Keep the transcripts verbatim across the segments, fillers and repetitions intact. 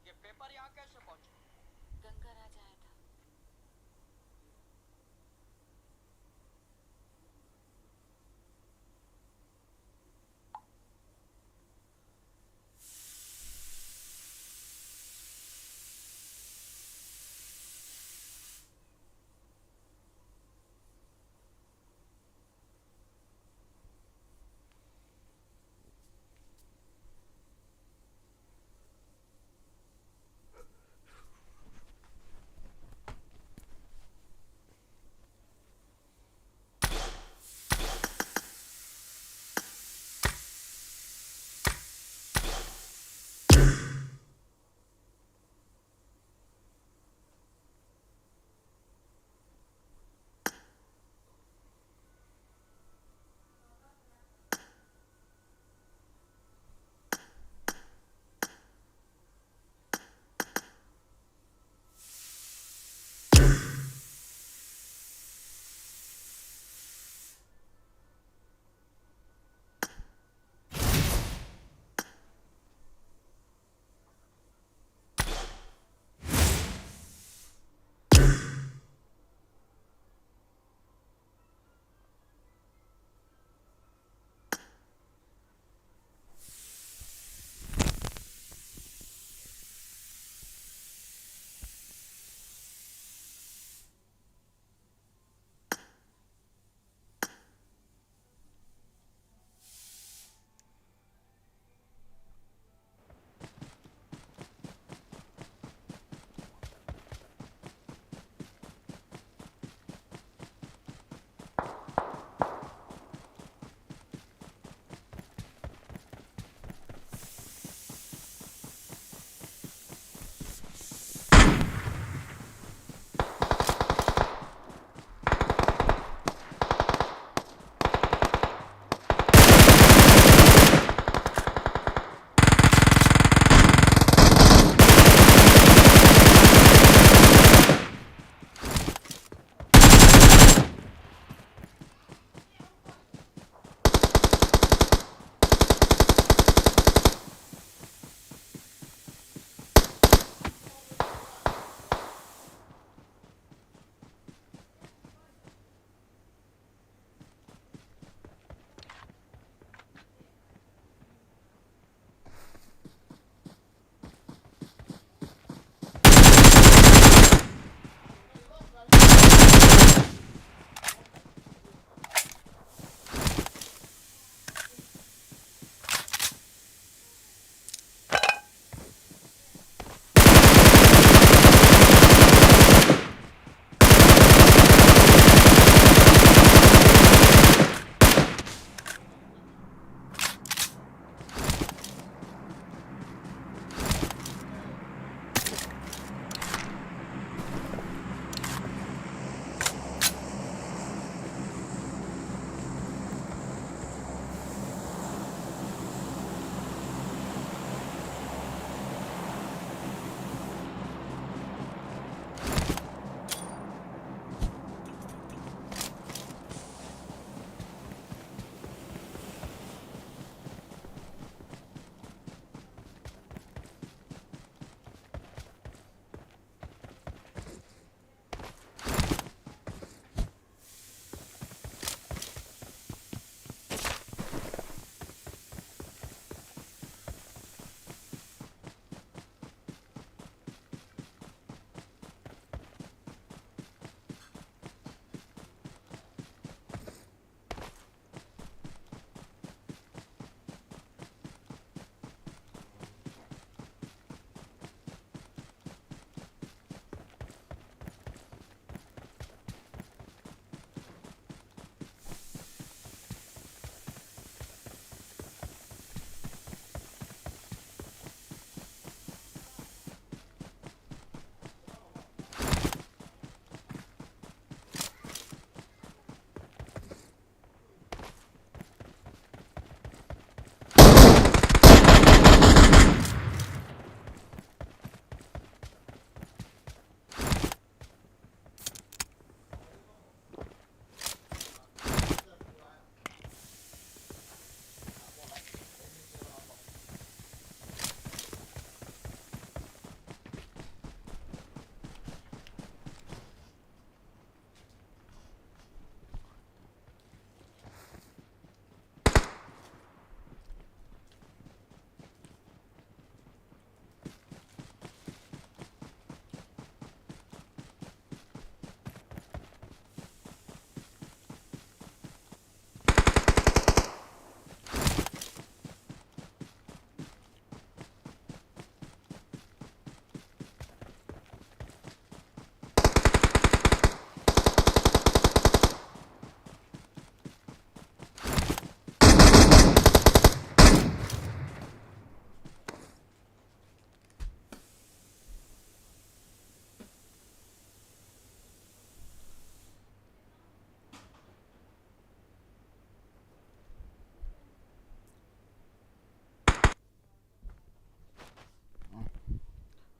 ये पेपर यहाँ कैसे पहुंचे? गंगा राज आया था।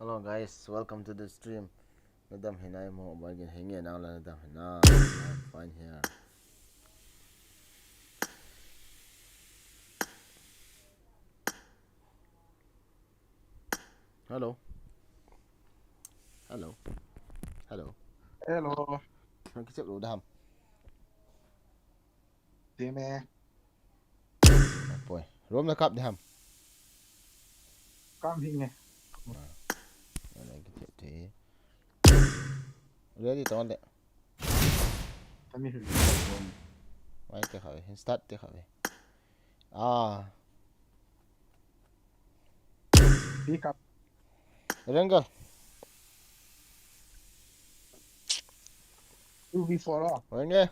Hello guys, welcome to the stream. Nadam hinai mo, bargain hinge nang la nadam hina. I'm fine here. Hello. Hello. Hello. Hello. Nang kichep lou dam. Dime. Apoi. Room na kap dam. Kam hinge. Nang kichep te. Ready to le. Kami hu. Mai te khawe, hin start te khawe. Ah. Pick up. Rengal. Two v four ah. Renge.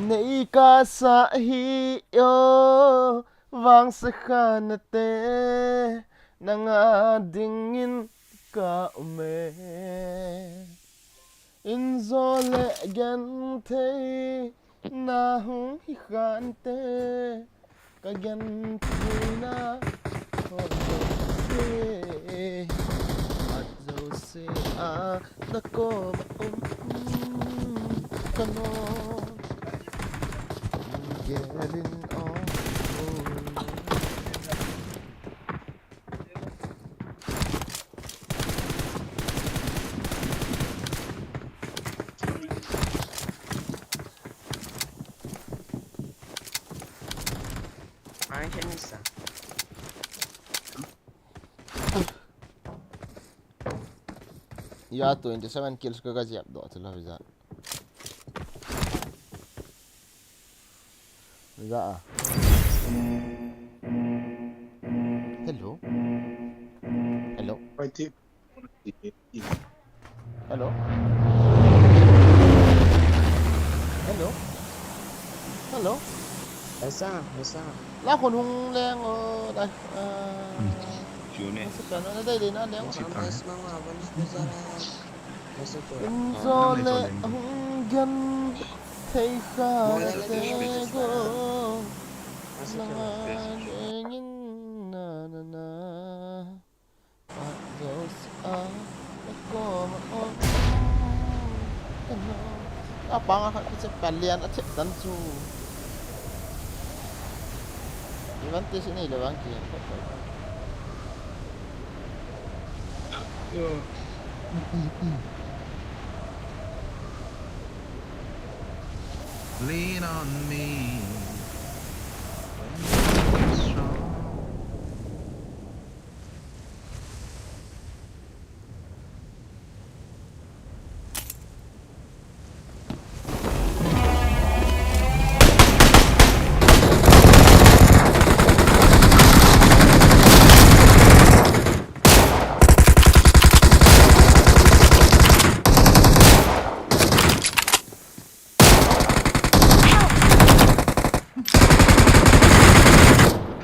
Nei kasa hi yo, vang sakhan te, nanga dingin ka ume. Inzo le genthei na hung hi khante, ka genthei na hung hi. At zo se a na koma um ka no. Gelin o. Ai, Kenisa. Ya, twenty seven kills ka ka jep do tu la visa. Visa ah. Hello. Hello. Hello. Hello. Hello. Esa, esa. La khun hung leng o, la, ah. Chu ne. Esa pa na dai le na leng. Chi ta. Inzo le hung genthei khante go. Langa dingin na na na. Ados a, koma o. Kano. Apang a khat kiche palian a thep dan chu. Ivan te si nei le vang ki. Yo. Lean on me when you are strong.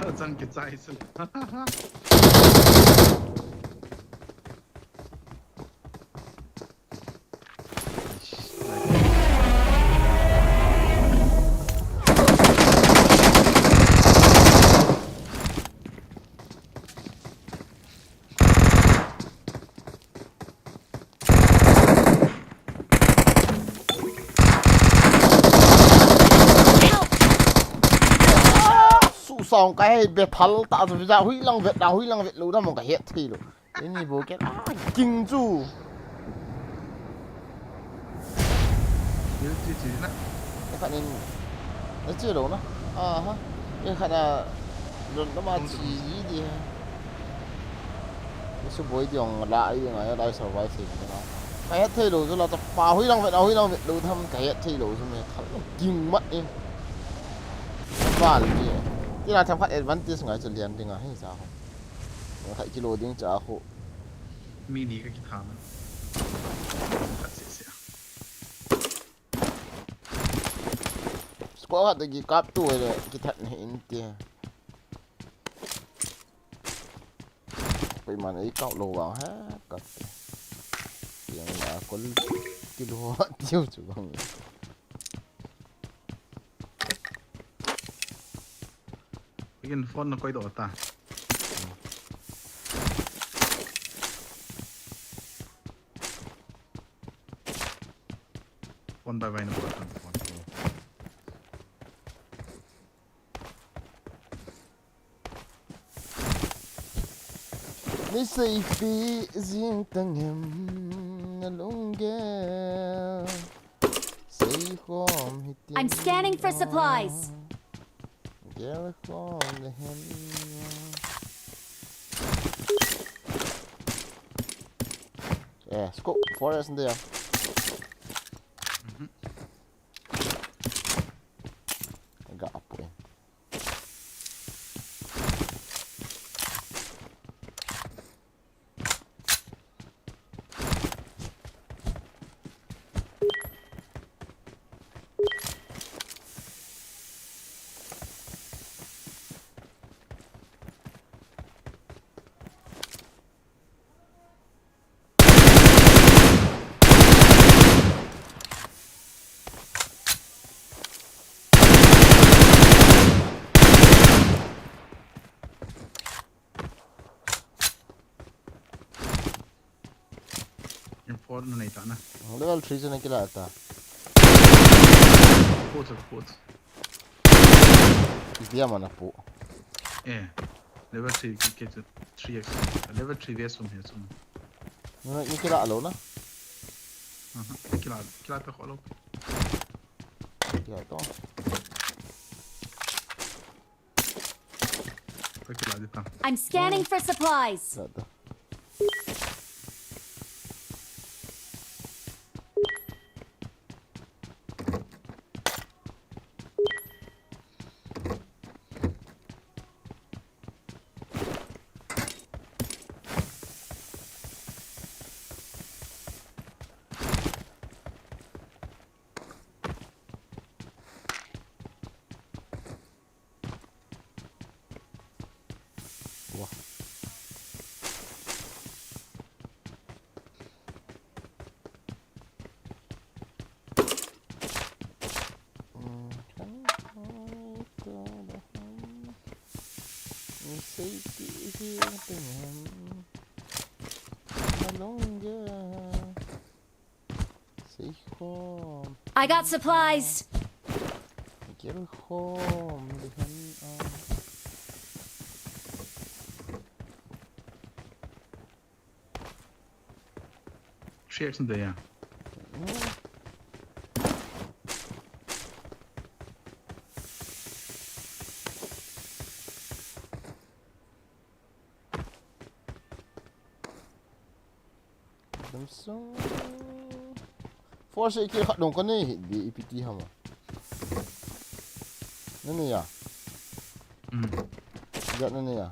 Thachang kichai chu. Su song ka hei be thal ta chu, ja hui lang vet, da hui lang vet lou da, mong ka het thei lou. Ini bo ke a king chu. Bil chi chi na. Ka khan in. Na chi lou na. Aha. Ka khan a lon na ma chi di. Ni su boi diong la ai ngai lai survive thei na. Ka het thei lou chu la ta pa hui lang vet, hui lang vet lou tham ka het thei lou chu me thal king mat in. Val ni. Ti na tham khat advantage ngai chu lian ding a hi cha ho. Khat kilo ding cha ho. Mi ni ka kitha na. Khat se se. Squad khat ki kap tu le kithat ni in ti. Koiman ei kap lou vang ha, kap. Yang la kol kilo tiu chu bang. Again, phone na koi do ta. Phone bye bye na bol tan phone. Ni seipi jing tangem na lunggel. Seikhom hitin. I'm scanning for supplies. Gel khom le hen. Eh, scope, forest dia. Mhm. Ga apu eh. M four na nei ta na. Level three chu na kila ta. Put, put. Ipi ama na pu. Eh. Level three ki, ki chu three X. Level three ve sum he sum. Na, na kila lo na. Aha. Kila, kila ta kho lo. Kila to. Ka kila di ta. I'm scanning for supplies. Kila ta. Wah. Seikhom. I got supplies. Gelkhom le hen a. Three X de ya. Hmm. Dam sung. Force ki khat dong ka nei hi di ipi ti ham. Na nei ya. Hmm. Ya na nei ya.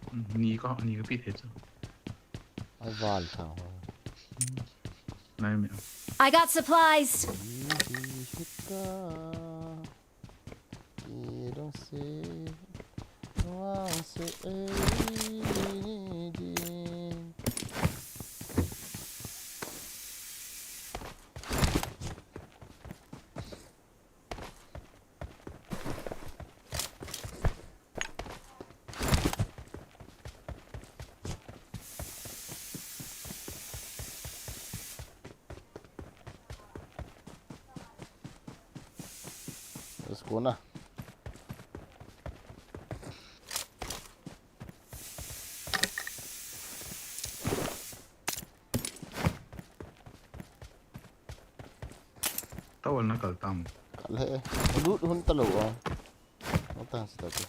Hmm, ni ka, ni ka pi the chu. Ai val thang ho. Hmm. Nai me. I got supplies. Di di hita. Kidong se, wang se, eh, ni din. Let's go na. Tawal na kal tam. Kal he. Lut hun talo a. Matang sita tu.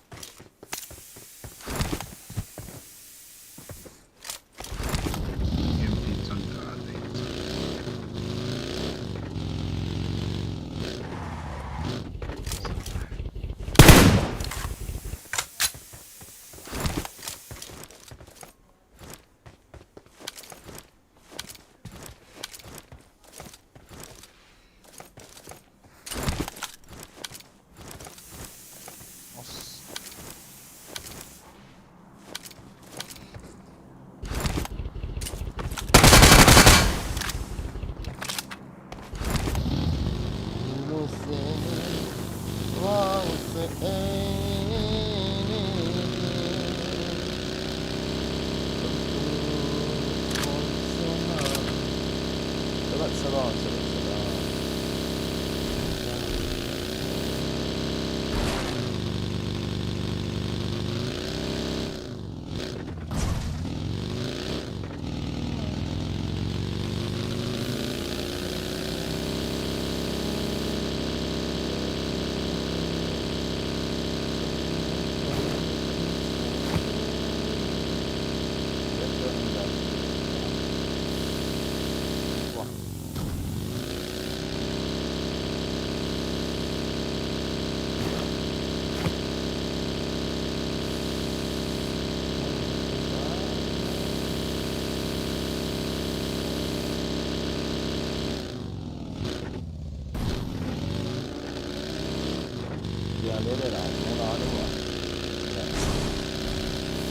Lele la, mo la, ano ba?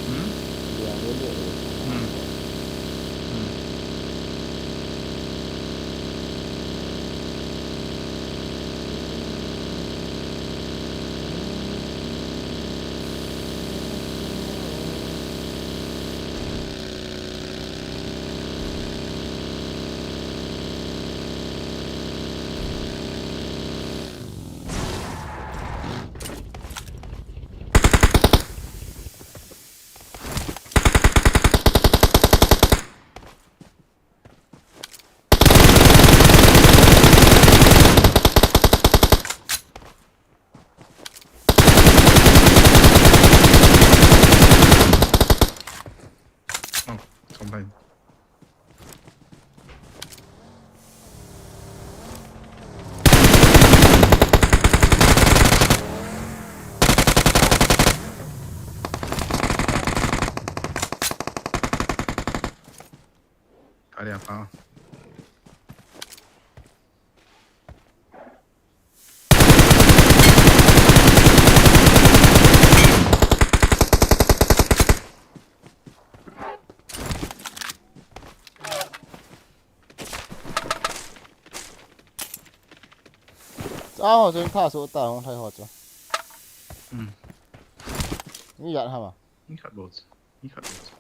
Hmm? Lele, lele, lele. Hmm. Hmm. Oh, somebody. Are apa? Cha ho chun tha so ta hong thai ho chu. Hmm. Ni yat ha ma. Ni khat bot. Ni khat bot.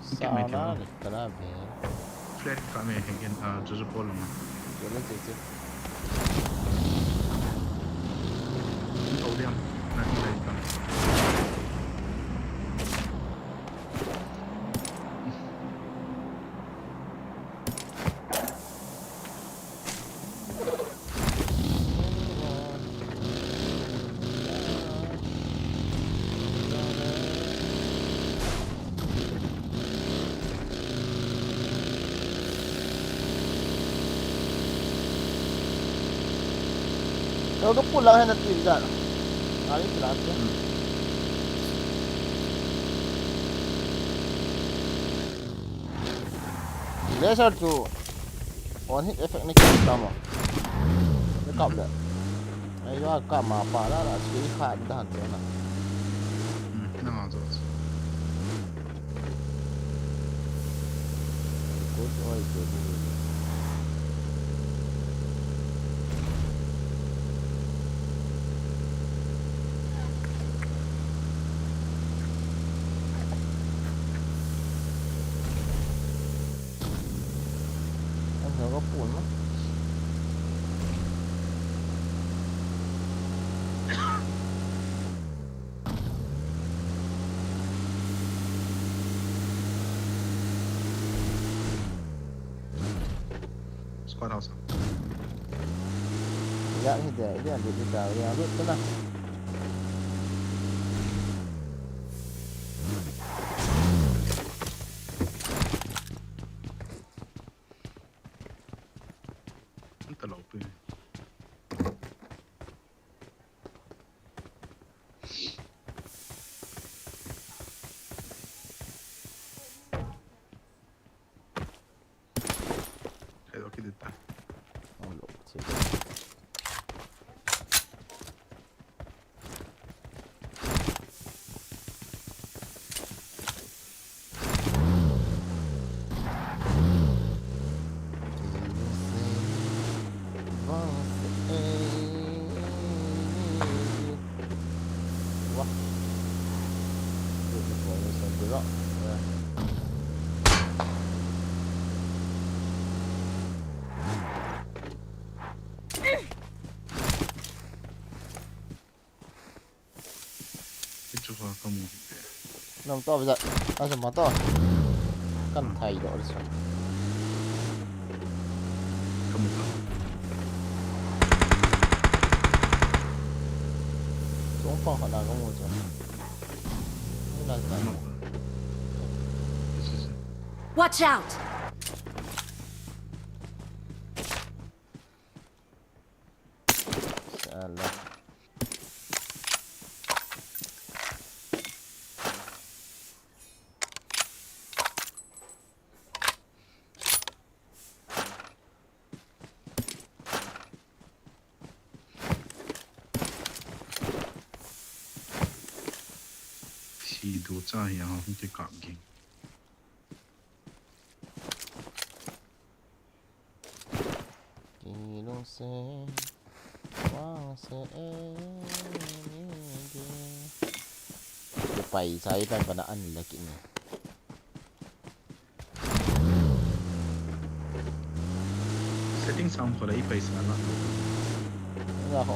Sa na ni kana be. Flat ka me hengin a juju polong. Juju juju. Tau diam. Na ni lai ka. Kau tu pulang hai na ti jan. Ai, ti la tu. Hmm. Laser chu one hit effect ni kap ta mo. Ni kap le. Ai, yo kap ma pa la la, sui kha dan te na. Hmm, na ma zo. Good oi, good. Ang sarap po, no? Squad house. Yan, hindi. Hindi, hindi, hindi. Yan, loot ko na. Ang talaw to eh. Hello, kidita. Oh, look, check. Hichu kha kamu. Nam to bisa. Asa ma to. Kan thai do sa. Kamu ka. Chong pa kha na kamu cha. Ni la ta. Kamu ka. This is it. Watch out! Sal Ducha hi a hung kikap ging. Kilungset, vangset e, ni ge. Kipai chai pan pan a an la kini. Setting sound ko la i paisa la. Nga ko.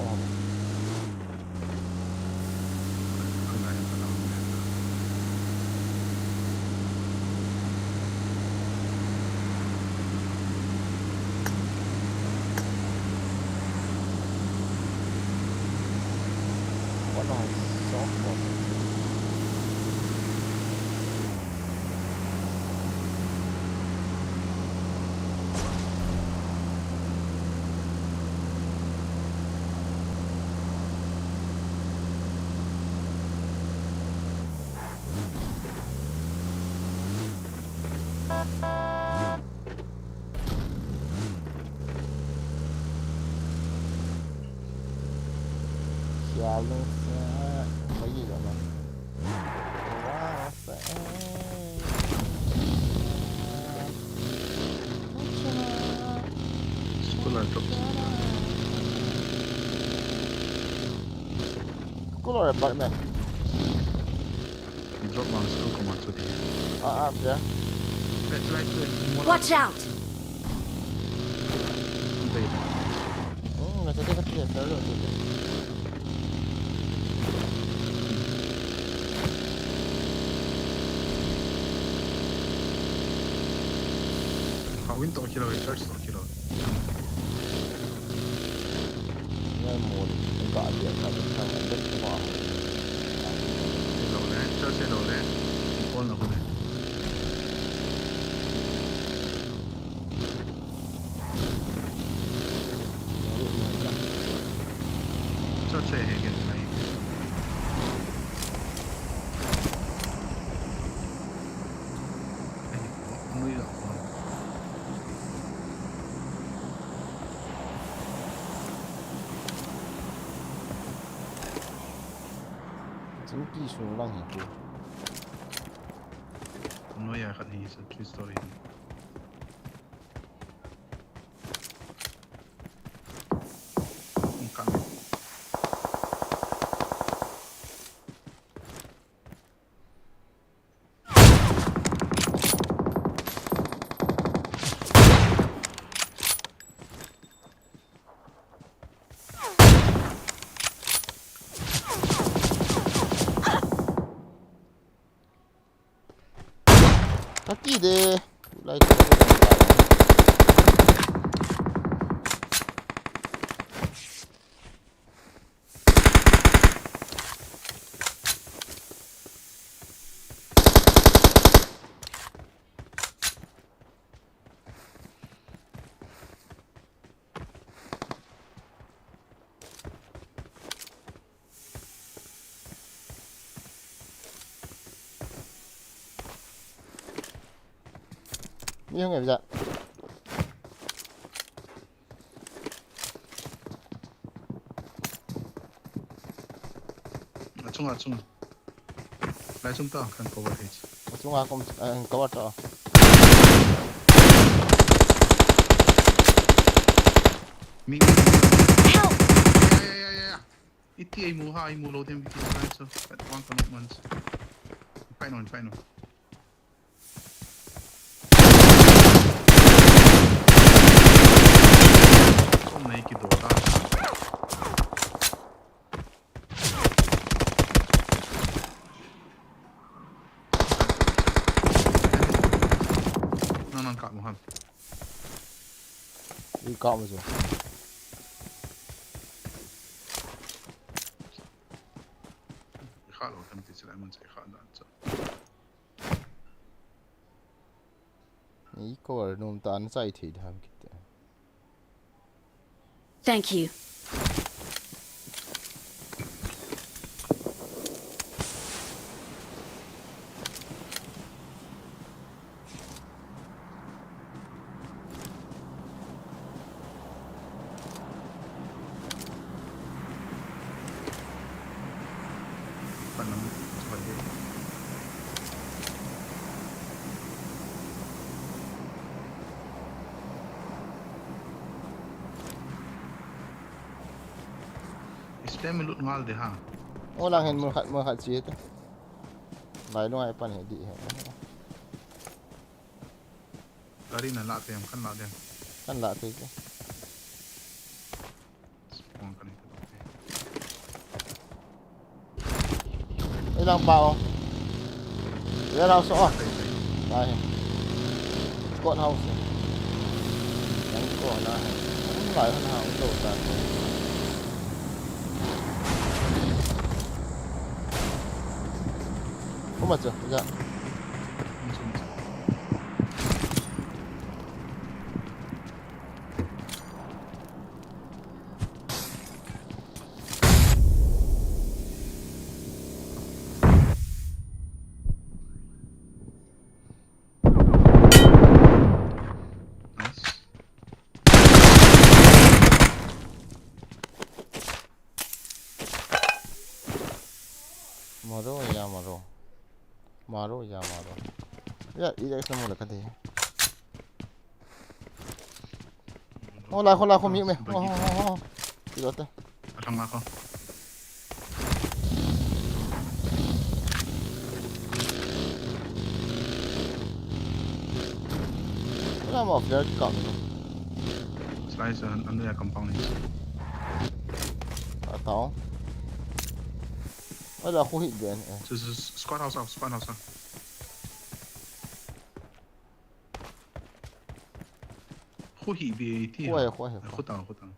What a soft one. School or drop. School or apartment? Drop ma school ko ma chu ti. Ah, ah, yeah. Right, right, right. Watch out! Wait. Oh, nasa ka tiya, pero tu. Hawin to kilo, church to kilo. Ngai mo, ka dia ka dia ka dia ka. Hello le, church hello le. Paul na ko le. Church he ke ngai. Ai, mo, mo. Chingki sung lang hi tu. Noiya khat hi sa true story. Ka. Ka ti de. Tulai tu. Mi hung em ja. Achung, achung. Lai chung ta, kan cover hit. Achung a kom, eh, cover ta. Mi, mi, mi. Help! Ya, ya, ya, ya, ya. Iti ai mu ha, ai mu lo dem, iti ai so. At one commitment. Fine on, fine on. Som nei ki do ta. Nang nang ka mu ham. Ui ka mu jo. Kha lo kan ti sila man sai kha dan cha. Ni cover nom ta an sai thei dam kit te. Thank you. Panam, sorry. Te mi lut ngal de ha. O lang hen mo khat mo khat chi te. Lai lunga pan he di he. Gari na la te am kan la de. Kan la te ke. Spawn kan. Ei lang pa o. Warehouse o. Lai. Squad house. Lang ko na. Lai han ha to ta. Kuma cha ja. Maro ya maro. Maro ya maro. Ya, i dai samo la kati. Hola, hola, ko mi me. Ho, ho, ho, ho. Pilote. Atang ako. Wala mo flare ka. Slice an, ano ya compound ni. Atao. Wala ko hit din eh. So, so, squad house out, squad house out. Khu hi be ti. Khu hi, khu hi. Khu tang, khu tang.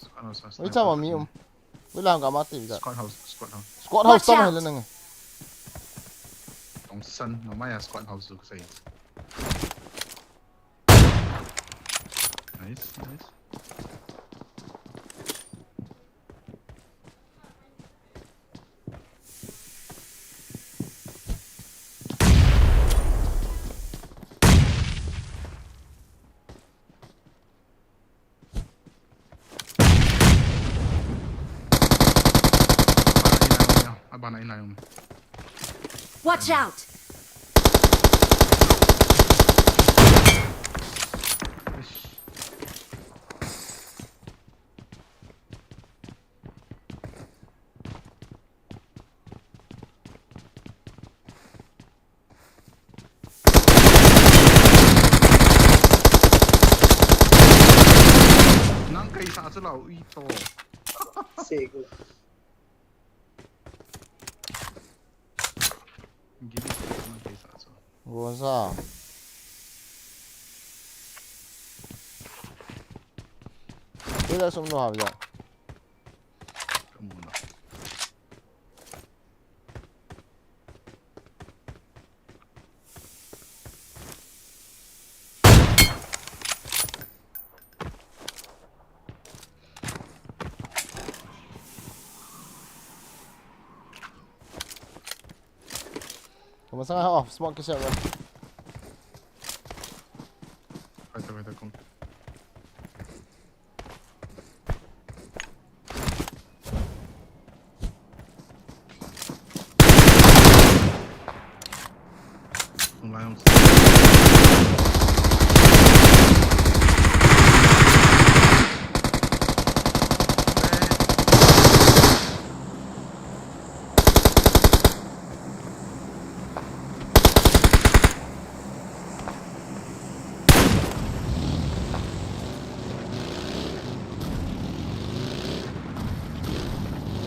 Squad house, squad house. Oi, chama mi um. Oi, lang ka ma ti da. Squad house, squad house. Squad house tang le nang. Tong san, no maya squad house su sai. Nice, nice. Watch out! Nang kai sa chu lau i to. Sek u. Gili nang kai sa chu. Goza. Ila sum no ha ya. Kamu na. Kamu sanga off, smoke kisa ba. Wait, wait, wait.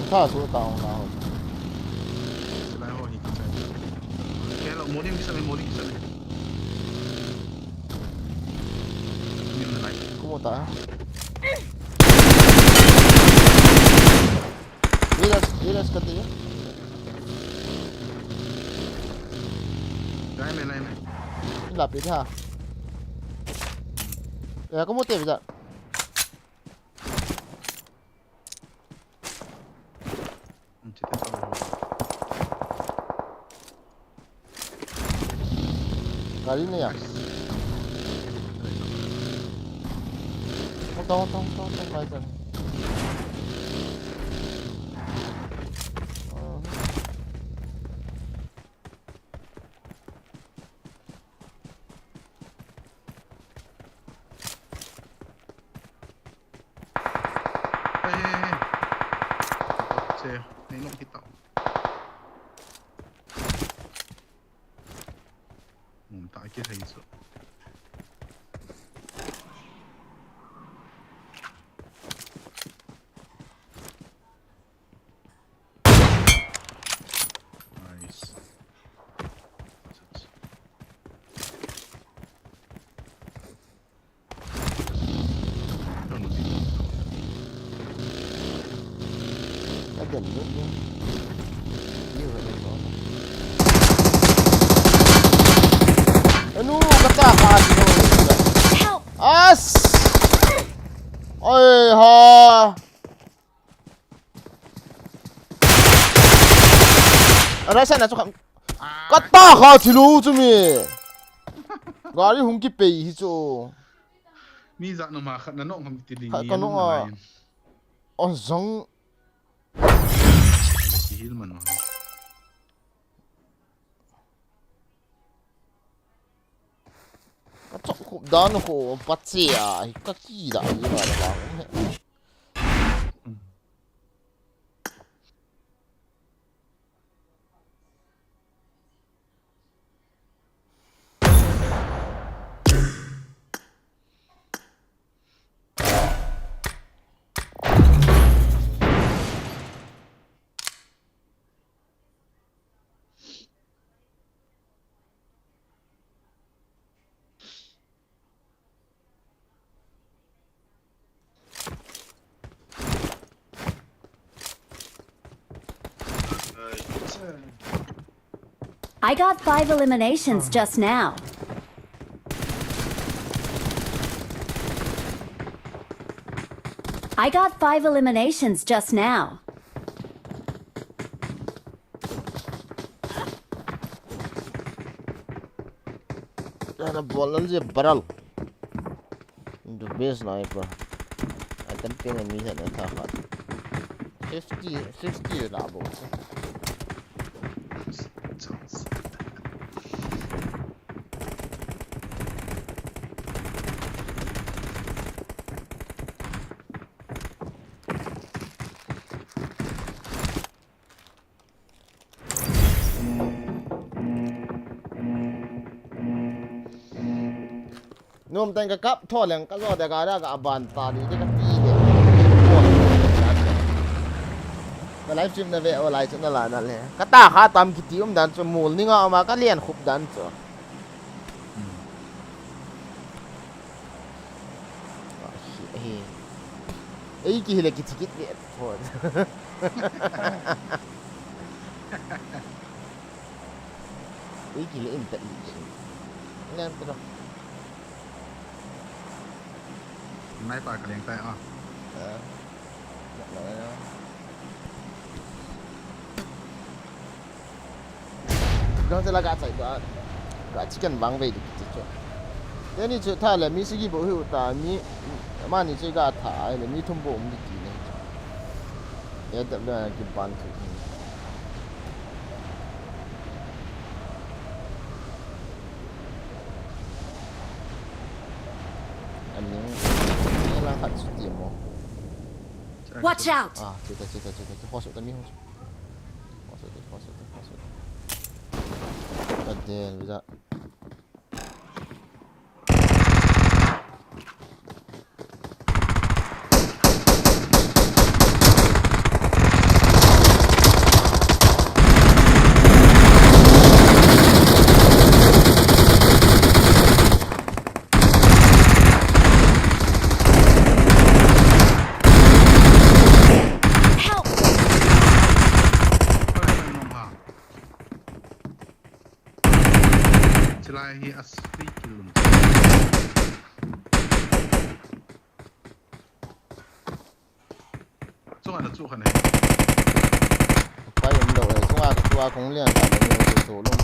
Tha su ta hung na ho. Lai ho hi ki sai. Ke lo, mori ki sai, mori ki sai. Ni na lai. Kumo ta. Iras, iras kati. Lai me, lai me. Lapi tha. Ya, kumo te vida. Gari ne ya. Hold on, hold on, hold on, hold on, guys. Te, nei nok kita. Mum ta ki thei chu. Nice. Anu, kata ka si no. Help! As! Oi ha. Ara sana chu kam. Kata ka si lo chu mi. Gari hung kipei hi chu. Mi ja no ma khat na no ham ti li. Khat ka no a. On jong. Hil man. Ka chok khup dan ko pache a, hi ka ki da ni ba da ba. I got five eliminations just now. I got five eliminations just now. Ana bol nan je baral. Into base sniper. Atam pe na mi sa na tha khat. Fifty, fifty na bo. Nom teng ka kap tho leng ka zo de ga da ga ban ta ni de ka ti de. Ka live stream na ve o lai chu na la na le. Ka ta kha tam kiti um dan chu mul ni nga ma ka lian khup dan chu. Ei ki hile ki tikit ve. Thon. Ei kile in tat li. Ngan tro. Nai pa ka leng tai a. Eh. Dang te la ga chai ba. Ga chicken bang ve di ti chu. Teni chu tha le mi sigi bo hi u ta mi, mani chu ga tha ai le mi thum bo um di ti le. Ya dap le ki ban thu. Ani, ni lang khat chu ti mo. Watch out! Ah, chita, chita, chita, chita. Hosu ta mi hosu. Hosu ta, hosu ta, hosu ta. Adel, bisa. Help! Chilai hi a sui kilun. Chunga na chu khan he. Pai um lo e, chunga ka chu a kong lian ta lo ni chu chu lung.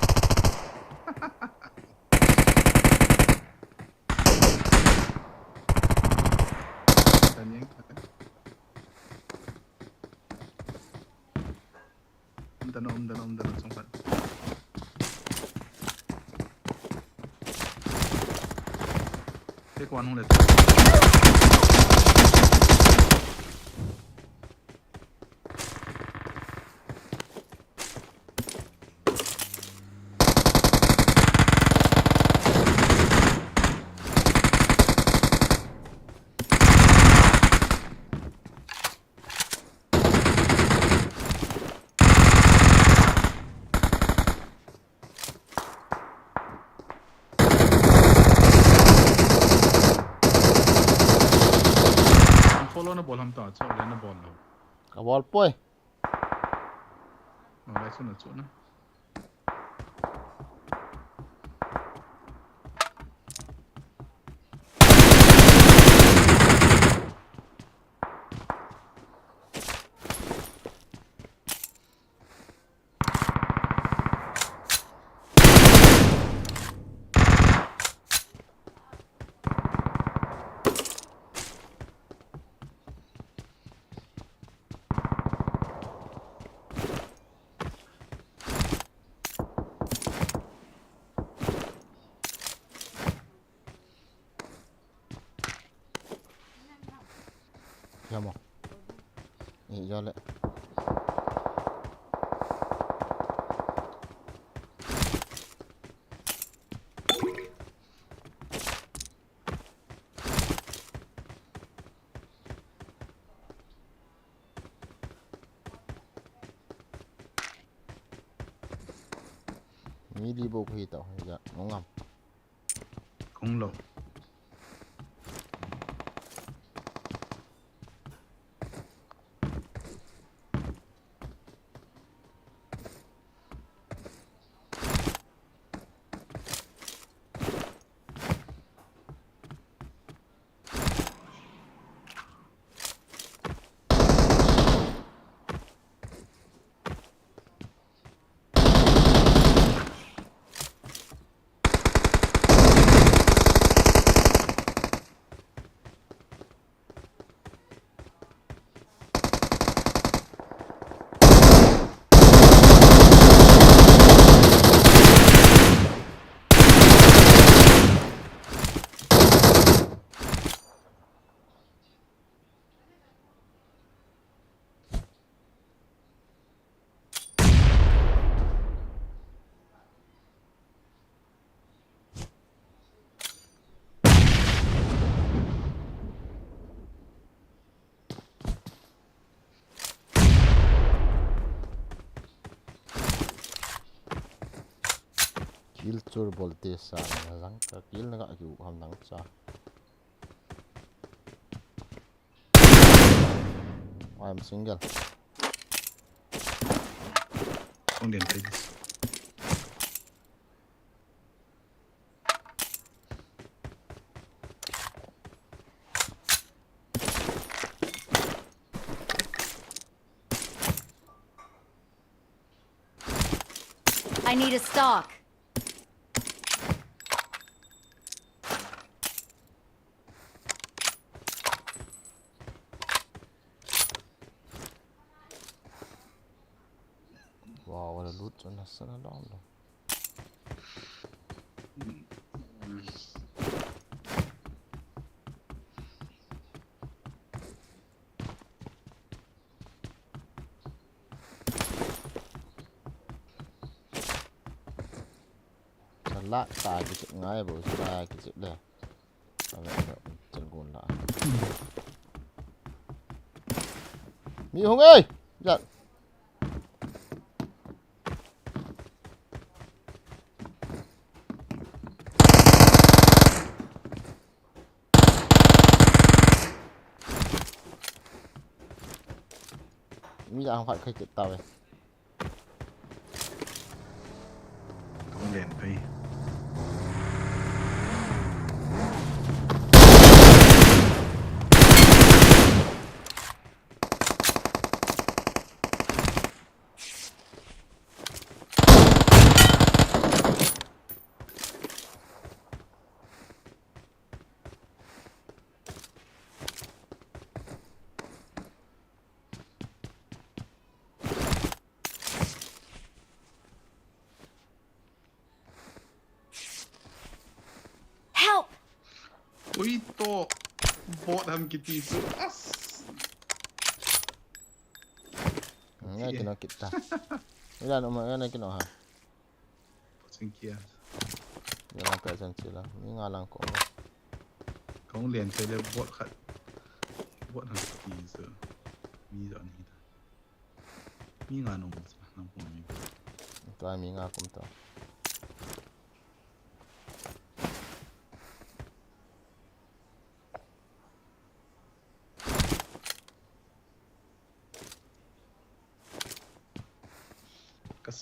Tanyeng. Umdan, umdan, umdan, song pat. Take one hung le. Kona bol ham ta, chu le na bol lo. Ka bol poi. Alright, so na chu na. Yamo. Eh, ya le. Mi li bo ko hi tao, ya, ngam. Kong lo. Kill chur bol te sa na jang ka kill na ka ki u ham nang cha. I am single. Kong lian phei. I need a stock. Wow, what a loot on the sun alone. Chalak ta kichep ngai bo, chalak kichep le. Ave, ave, chal gun la. Mi hung ei! Jat. Mi jang khat khai kit tau e. Kong lian phei. Help! Ui to. Bot ham kiti chu. As. Ngai kino kita. Ila no ma ngai kino ha. Sing kia. Ya lang ka san sila. Mi nga lang ko. Kong lian phei le bot khat. Bot ham kiti chu. Mi jo ni ta. Mi nga nung sa, nang pung mi. Tua mi nga kum ta.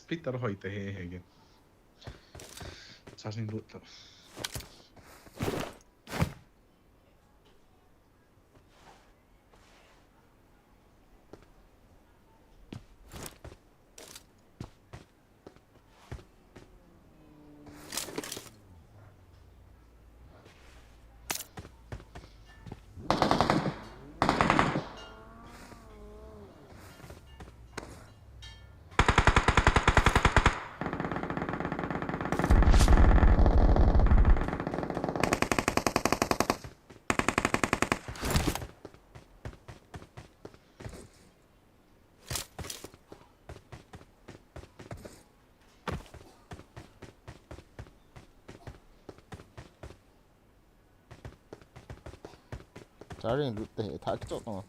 Splitter hoi te he he ge. Charging load ta. Charging load te, thah kichot tong.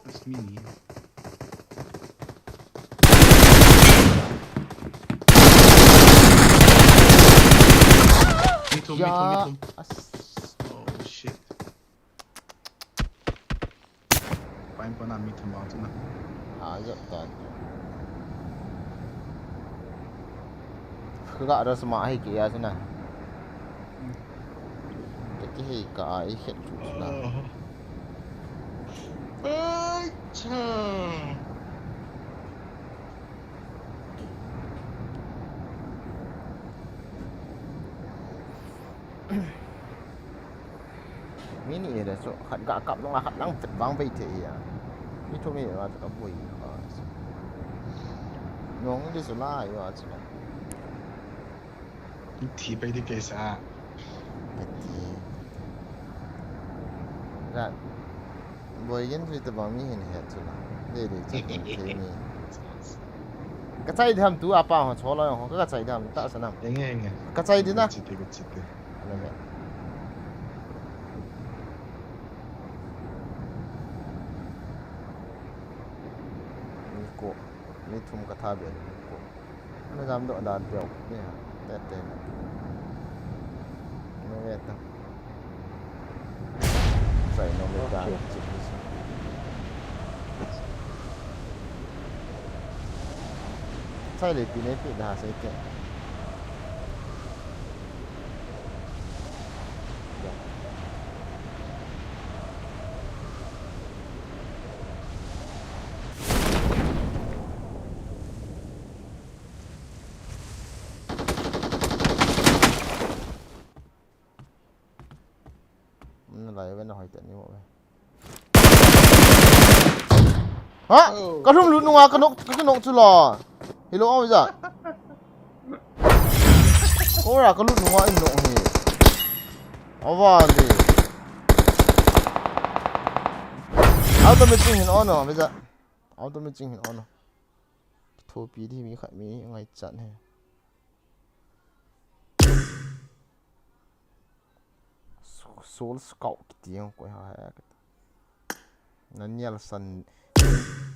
That's me. Me too, me too, me too. Oh shit. Pain pana mi thum bang chuna. A jap ta. Ka ga ras ma hi ki ya chuna. Ka ki hei ka ai het chu chuna. Ai cha. Mi ni le chu khat ga kap nung a khat lang vet vang vei thei a. Mi thum mi va chu ka boi ka. Nong di chu lai va chu. Thi pai di ke sa. Ka ti. Ra. Boi gen tui te bang mi hin het chu la. Dei dei chu kin thei mi. Ka chai dam tu apa ho cholo ho ka chai dam ta sanam. Enge enge. Ka chai di na. Chite ka chite. Ana me. Mi ko, mi thum ka tha be mi ko. Ana jam doh dan teo. Ni ha. Te te na. Ni ve ta. Sai no me dan chip ni sa. Sai le pi ne pi da sai te. Nalai ve, nahoi teni mo ve. Ha? Oh. Ka lhum lut nunga ka nok, ka nok chu la. Hilo, aw ja. Kora ka lut nunga in nok hi. Awa ni. Auto machine hin on, aw ja. Auto machine hin on. Thopi di mi khat mi ngai chan he. Soul Scout kiti jong koi ha he. Naniel San,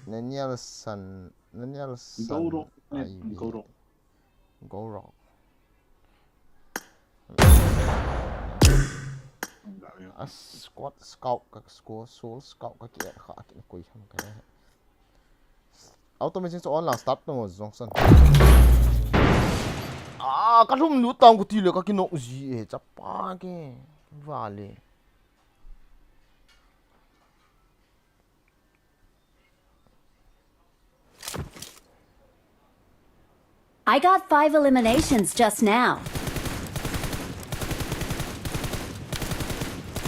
Naniel San, Naniel San. Goro, eh, ai, Goro. Goro. A squad scout ka squad, Soul Scout ka ki add kha, ki koi ham ka he. Auto machine chu on lang, start nung jong san. Ah, ka lhum lut tang ku ti le ka ki nok ji e, chapa ke. Vale. I got five eliminations just now.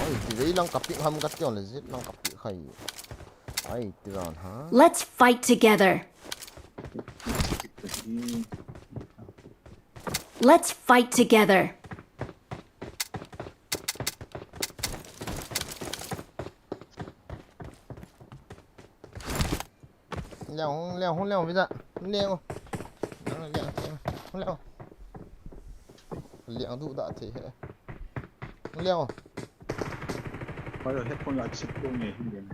Oi, ti vei lang ka pick ham ka ti le zit lang ka pick khai. Ai, ti ran ha. Let's fight together. Let's fight together. Leo, leo, leo, visa. Leo. Leo, leo, leo. Leo du da the he. Leo. Oi, headphone la chip ko nge hin.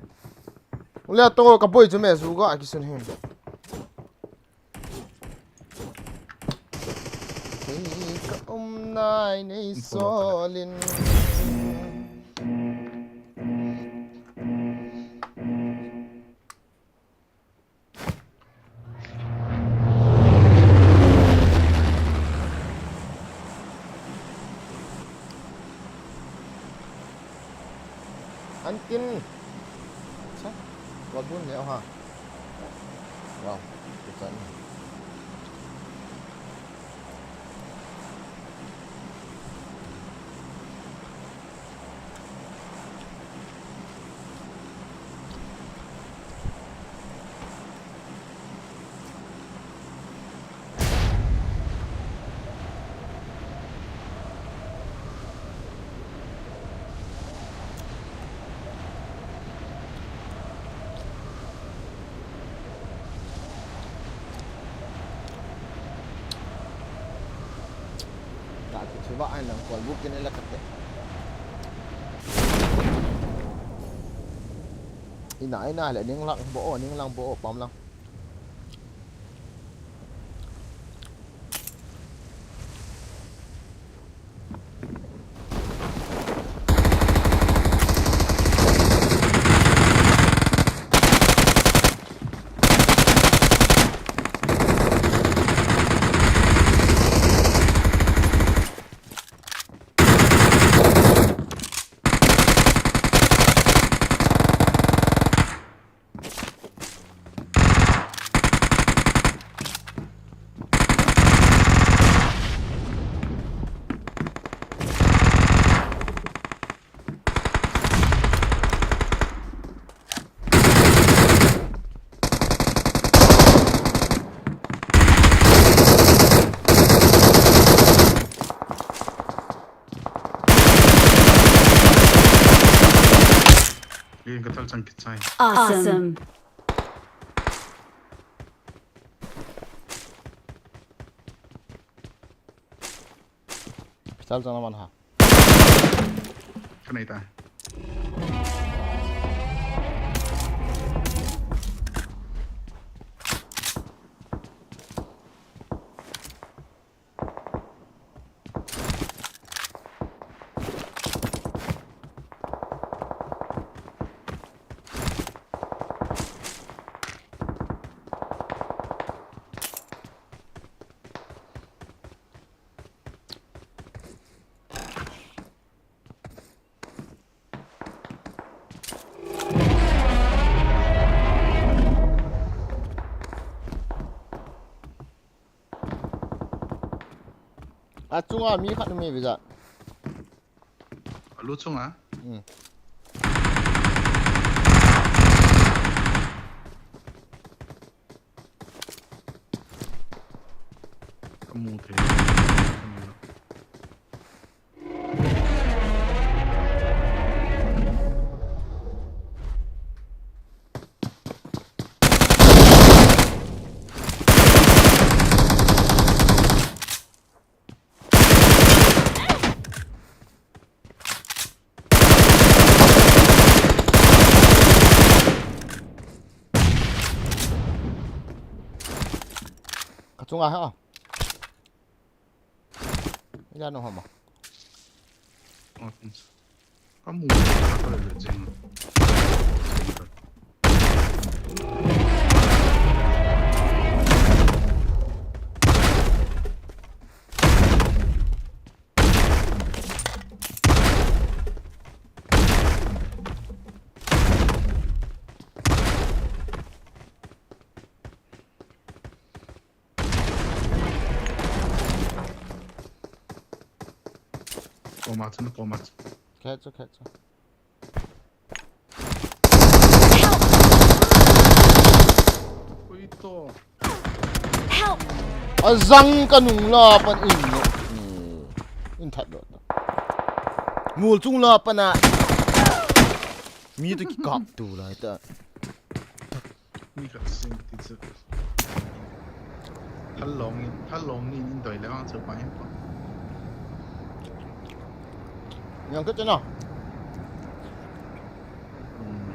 Leo to ka boi chu me zu ga ki sun hin. Hei ka um nai nei solin. Wow, kichan. Ka kichuba ai nang kol bukin ila kate. Ina, ina le ning lang bo, ning lang bo, pam lang. Yen ka thal chang kichai. Awesome. Pistol chang naman ha. Kanai ta. A chunga mi khat um e ve ja. A lu chunga? Hmm. Ka mu thei. Ka chunga ha. Ila no hama. Ka mu. Komat, komat. Khetcho, khetcho. Oi to. Help! Azang ka nung la pan in no. Hmm. In that lo. Mul chung la pan a. Mi to kikap tu la ta. Mi khat sing ti chu. Thal long in, thal long in in doi le ang chu pa hin pa. Yang ke chena. Hmm.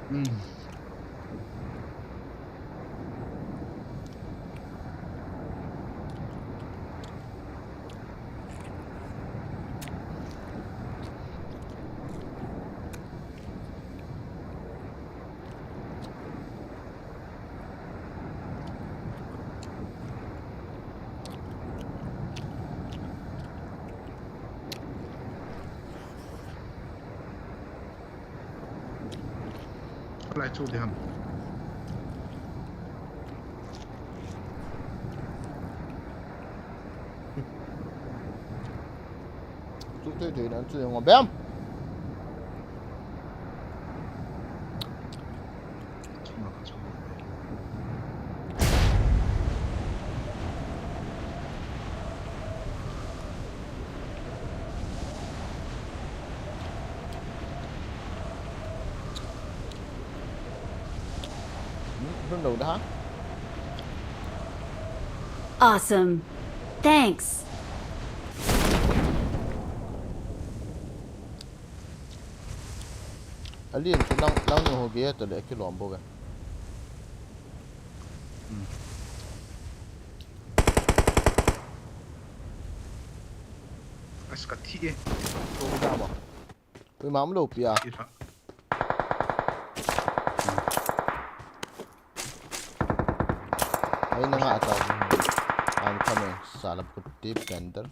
Hmm. Lai chu de ham. Chu te te nan chu ngo bem. Run lo da. Awesome. Thanks. Alien chu lang lang ni ho ge to le kilom bo ve. Hmm. As ka thi e. Ko da ma. Koima um lou pi a. Thi tha. Ai na nga ta. I'm coming. Sala puti tender.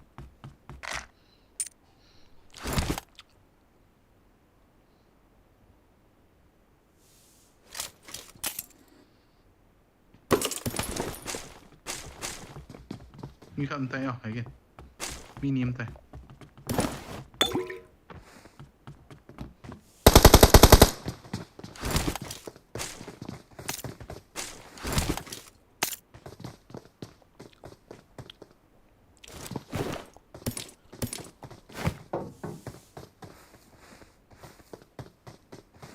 Mi khat um tai o, hai ke. Mi ni um tai.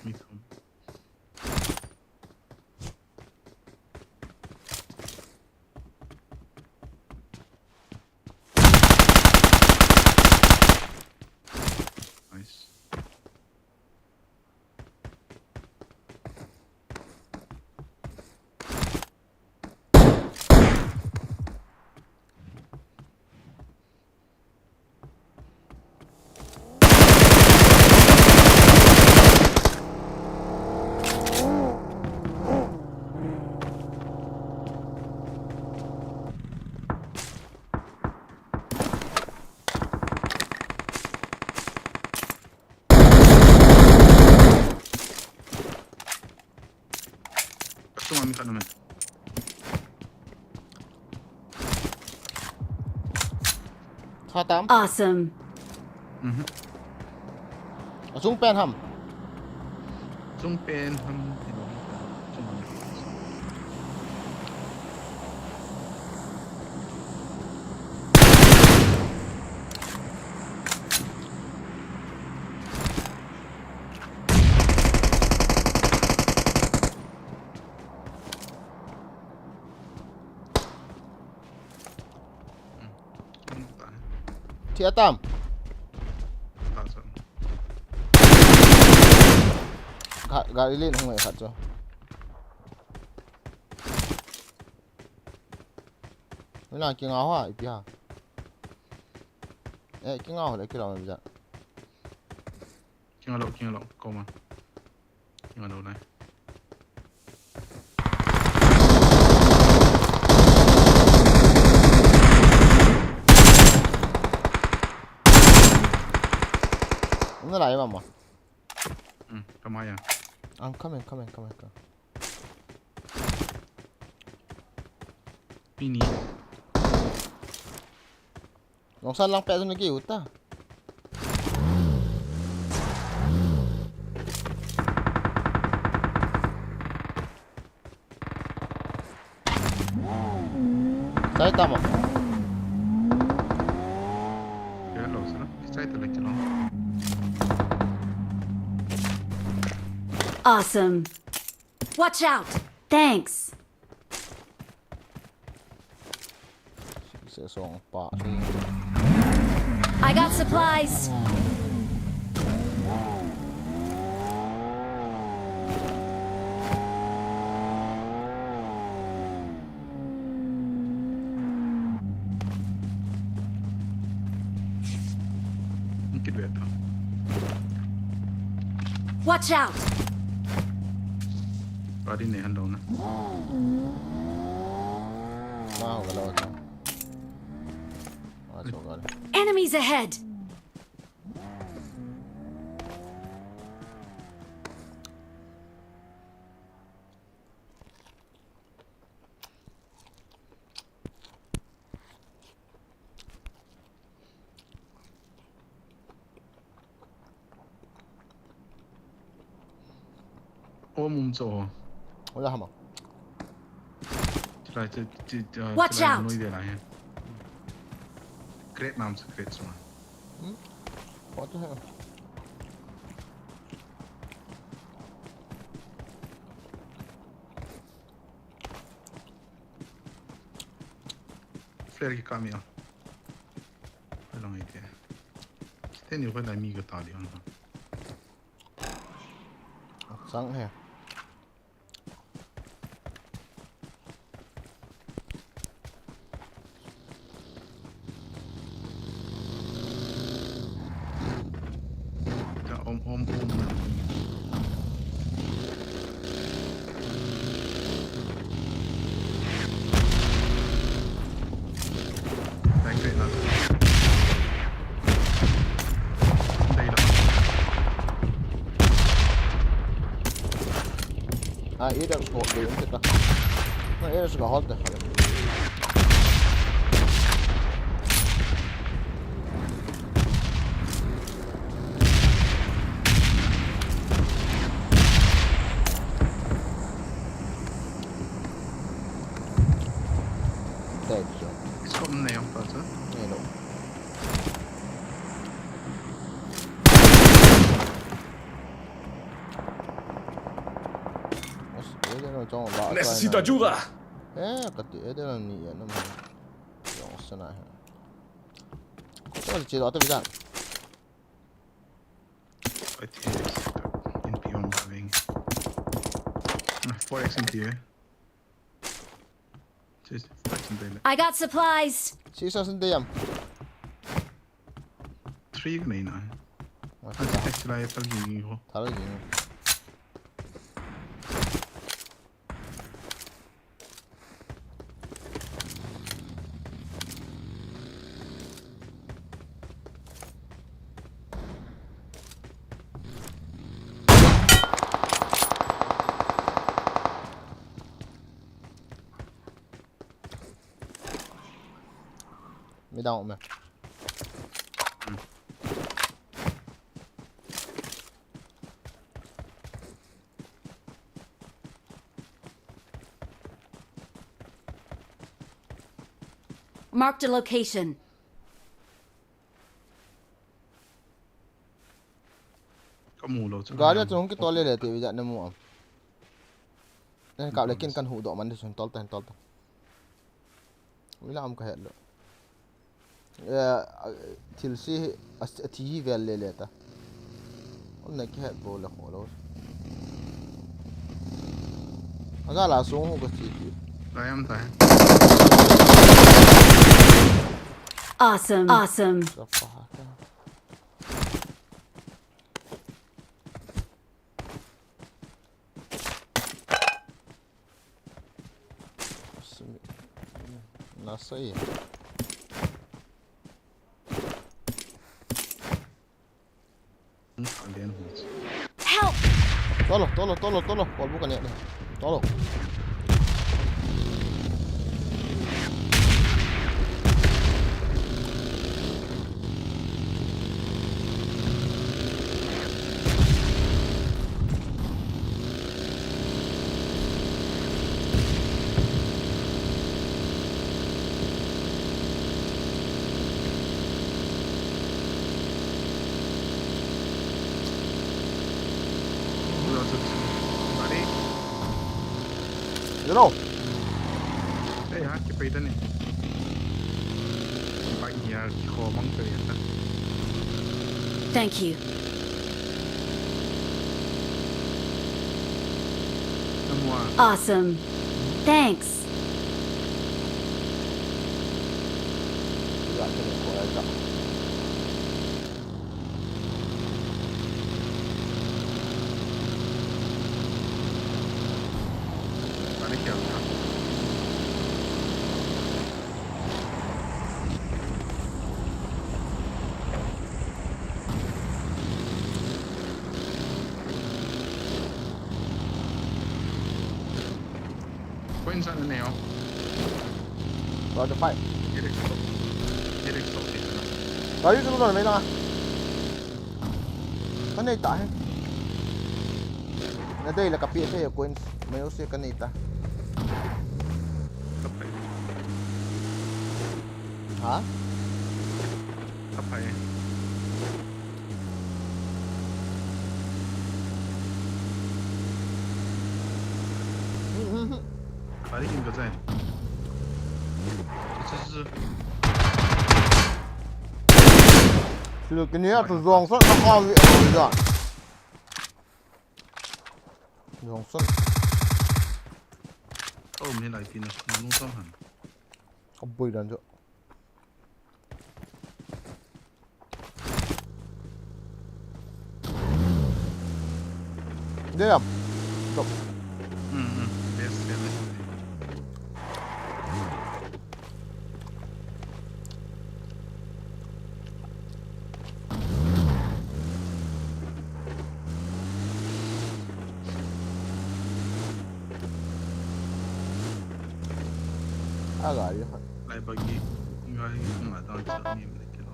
Mi thum. Nice. Achunga mi khat um e. Tha tam. Awesome. Mhm. Achung pen ham. Achung pen ham. Achunga mi khat. Thi atam. Ga, ga ilin hung e khat chu. Wala kinga ho a, ipi ha. Eh, kinga ho le kilom e bija. Kinga lo, kinga lo, koma. Kinga lo nai. Nalai mama. Hmm, kama ya. I'm coming, coming, coming, coming. Pini. Longsan lang pet na ki uta. Sai tamo. Kaya lo sana. Sai ta lagi lo. Awesome. Watch out. Thanks. Se song pa. I got supplies. Watch out! Gari ne han dong na. Enemies ahead! Bom um cho ho. Ola hama. Chulai, chu, chu, chu, Watch chulai out! Noi de la he. Crate nam sa crate suma. Hmm? What the hell? Flare ki kami a. Along ite. Teni ko la mi ko ta di hon. Sang he. Om, om, om. Ah, ida ko de un ta. Na ida suka hot da. Scope nei jong pa chu. Nei lo. Necesito ayuda. Eh, kati, eh, dia ni ya nama. Jong sana he. Ko to che lo ta bidan. I think it's in P one baving. Four X in P one. Just fight some damage. I got supplies. Sisa sen deyam. Three ka nei na. What the hell? Thal jing ho. Thal jing. Mi dang um e. Marked a location. Ka mu lo chu. Gari a chu hung kitol le le ti vijat na mu am. Nen kap le kin kan hu doh man de chun tol ta, tol ta. Ui la am ka het lo. Eh, thil si a, a thi hi vel le le ta. Om na ki het bo le kho lo. Aga la sung hu ka si ki. Lai am ta. Awesome. Awesome. Ka pa ha ka. Nasa e. Help! Tolo, tolo, tolo, tolo. Kolbu kania ni. Tolo. Hello. Ei, ha, kipe tani. Bike hi a kikho mang pe ta. Thank you. Awesome. Thanks. Koi insan ne ho. What the fight? Gari chu lo na mai na. Ka nei ta he. Nadei la kapeh thei a coins. Mai use kanei ta. Kapai. Ha? Kapai. Kali kin ka jai. Chu, chu, chu. Chu kini a chu jong sa na ka wi a ja. Jong sa. Oh, mi lai tina. Nung sa han. Ka bui dan jo. Dia. Stop. Hmm, hmm. Best seven. Agari. Lai bagi, ngai ngai dan sa ni me kilo.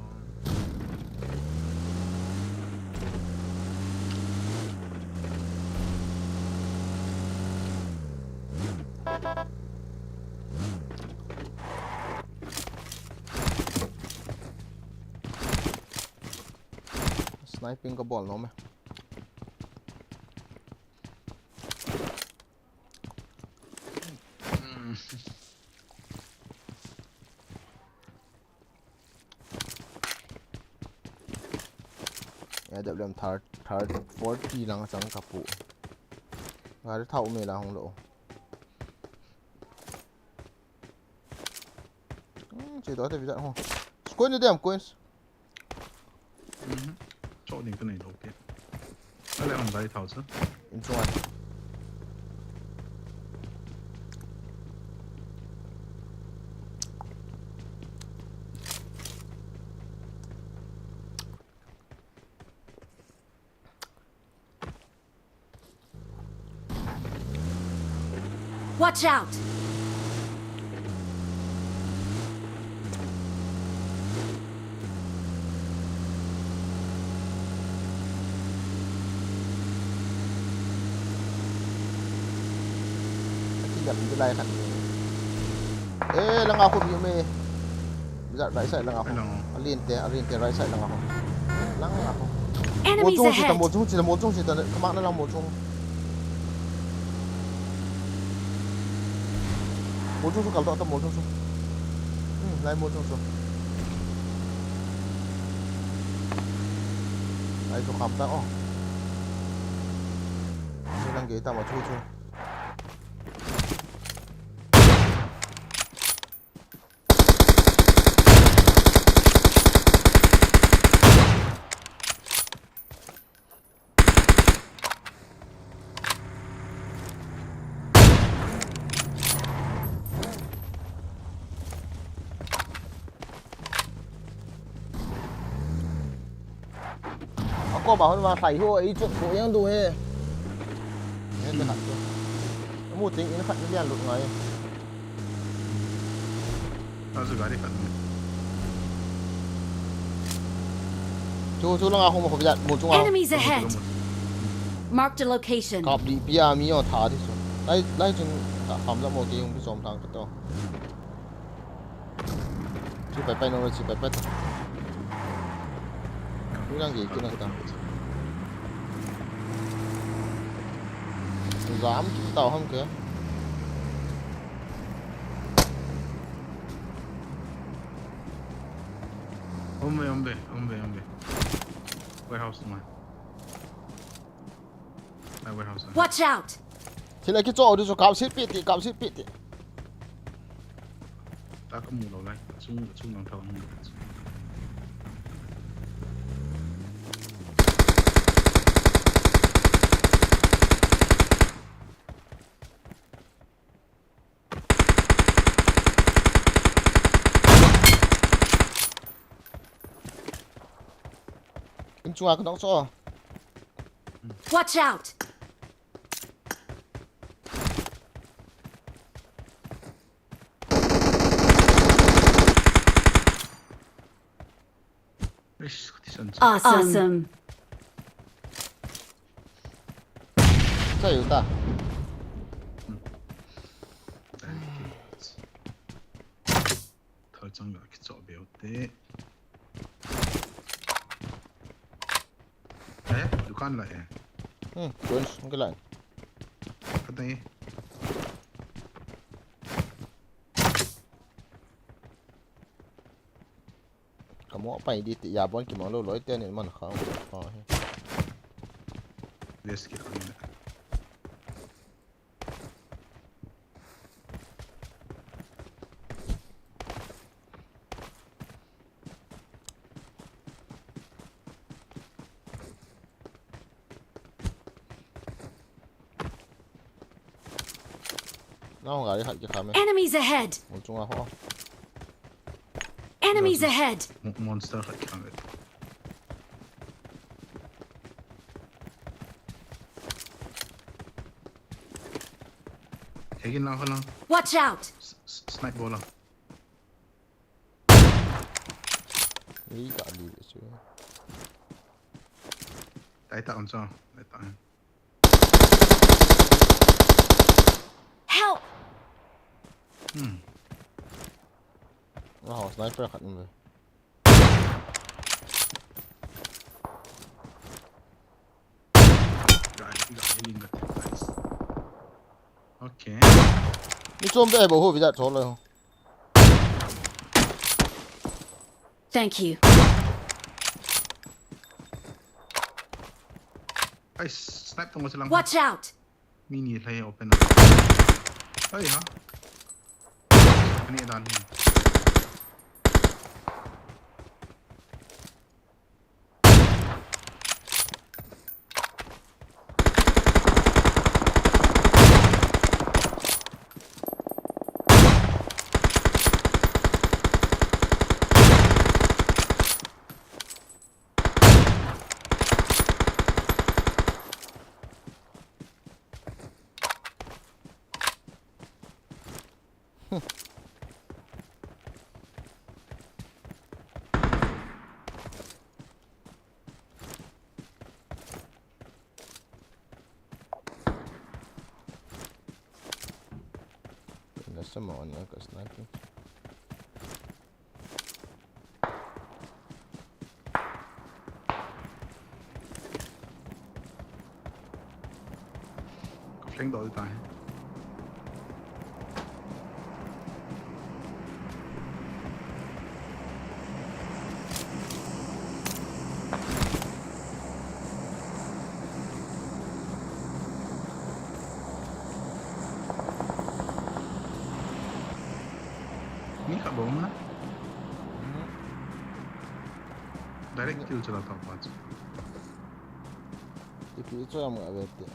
Sniping ka bol nom e. Hmm. A W M third, third, forty lang chang ka pu. Gari thau me la hung lo. Hmm, che do te visa ho. Coin dem coins. Mhm. Cho ding ka nei lo ke. Ale on dai thau sa. In chung a. Watch out! Aki jam tu lai khat. Eh, langa khu mi me. Bijat right side langa khu. Hello. Alin te, alin te right side langa khu. Langa khu. Enemies ahead. Mo chung si ta, mo chung si ta, mo chung si ta. Kamak na lang mo chung. Mo chung su kal to ta mo chung su. Hmm, lai mo chung su. Lai su kham ta o. Ni lang ge ta mo chung su. Ako ba hon ma sai ho, i chuk ko yang du he. He te khat to. Mu ting in khat ni lian lut ngai. Azu gari khat ni. Chu, chu langa khu mo khu bijat, mo chunga. Enemies ahead. Marked a location. Kap di pia mi o tha di su. Lai, lai chun ta kham la mo ke yung ki som thang ka to. Chi pai pai no, chi pai pai ta. Ni lang ge ki na ta. Jam ki ta ham ke. Umbe, umbe, umbe, umbe. Warehouse mai. Ai, warehouse mai. Watch out! Thil a kicho di chu kap sit pi ti, kap sit pi ti. Ta ka mu lo lai. Chung, chung lang thau mu. In chunga ka nong cho. Watch out! Eish, kati san. Awesome. Awesome. Sai u ta. Thal chang ga kicho beu te. Eh, dukan la eh. Hmm, tuan sung ke lan. Kata eh. Kamu apa ini ti ya bon ki malu loi te ni man kha. Kha he. Yes, ki kha. Nang gari khat kikham e. Enemies ahead! Mol chunga ho. Enemies ahead! Mo-, monster khat kikham e. Hegin lang ho lang. Watch out! S-, s-, snipe bol lang. Ei, ka li chu. Tai ta on cho. Tai ta. Help! Hmm. Wow, sniper khat um ve. Ga, ga, healing ga. Nice. Okay. Ni chom be bo ho vida thol lo. Thank you. Ai, snipe tong silang. Watch out! Mini lai open. Ai ha. Ani dan ni. Nasa mo, ano, ka-sniping. Ka flank doh tai. Mi khat bou ma. Mhm. Direct kill chala ta pa chu. Ipi chu am nga ve te.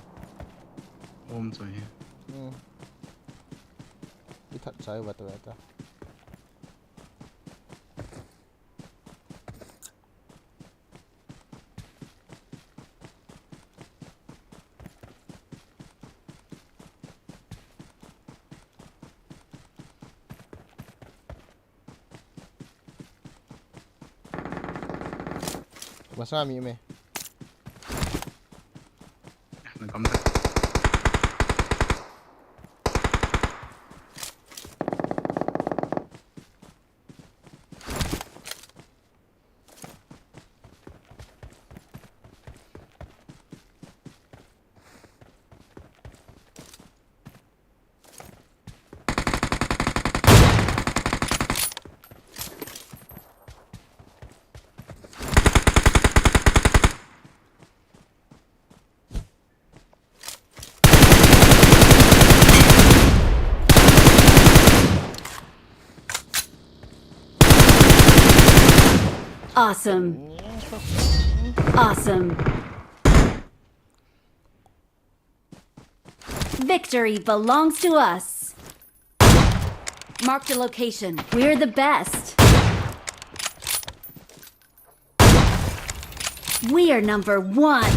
Om chu hi. Hmm. I that chai va ta ve ta. Masa mi me. Na kam ta. Awesome. Awesome. Victory belongs to us. Mark the location. We're the best. We are number one.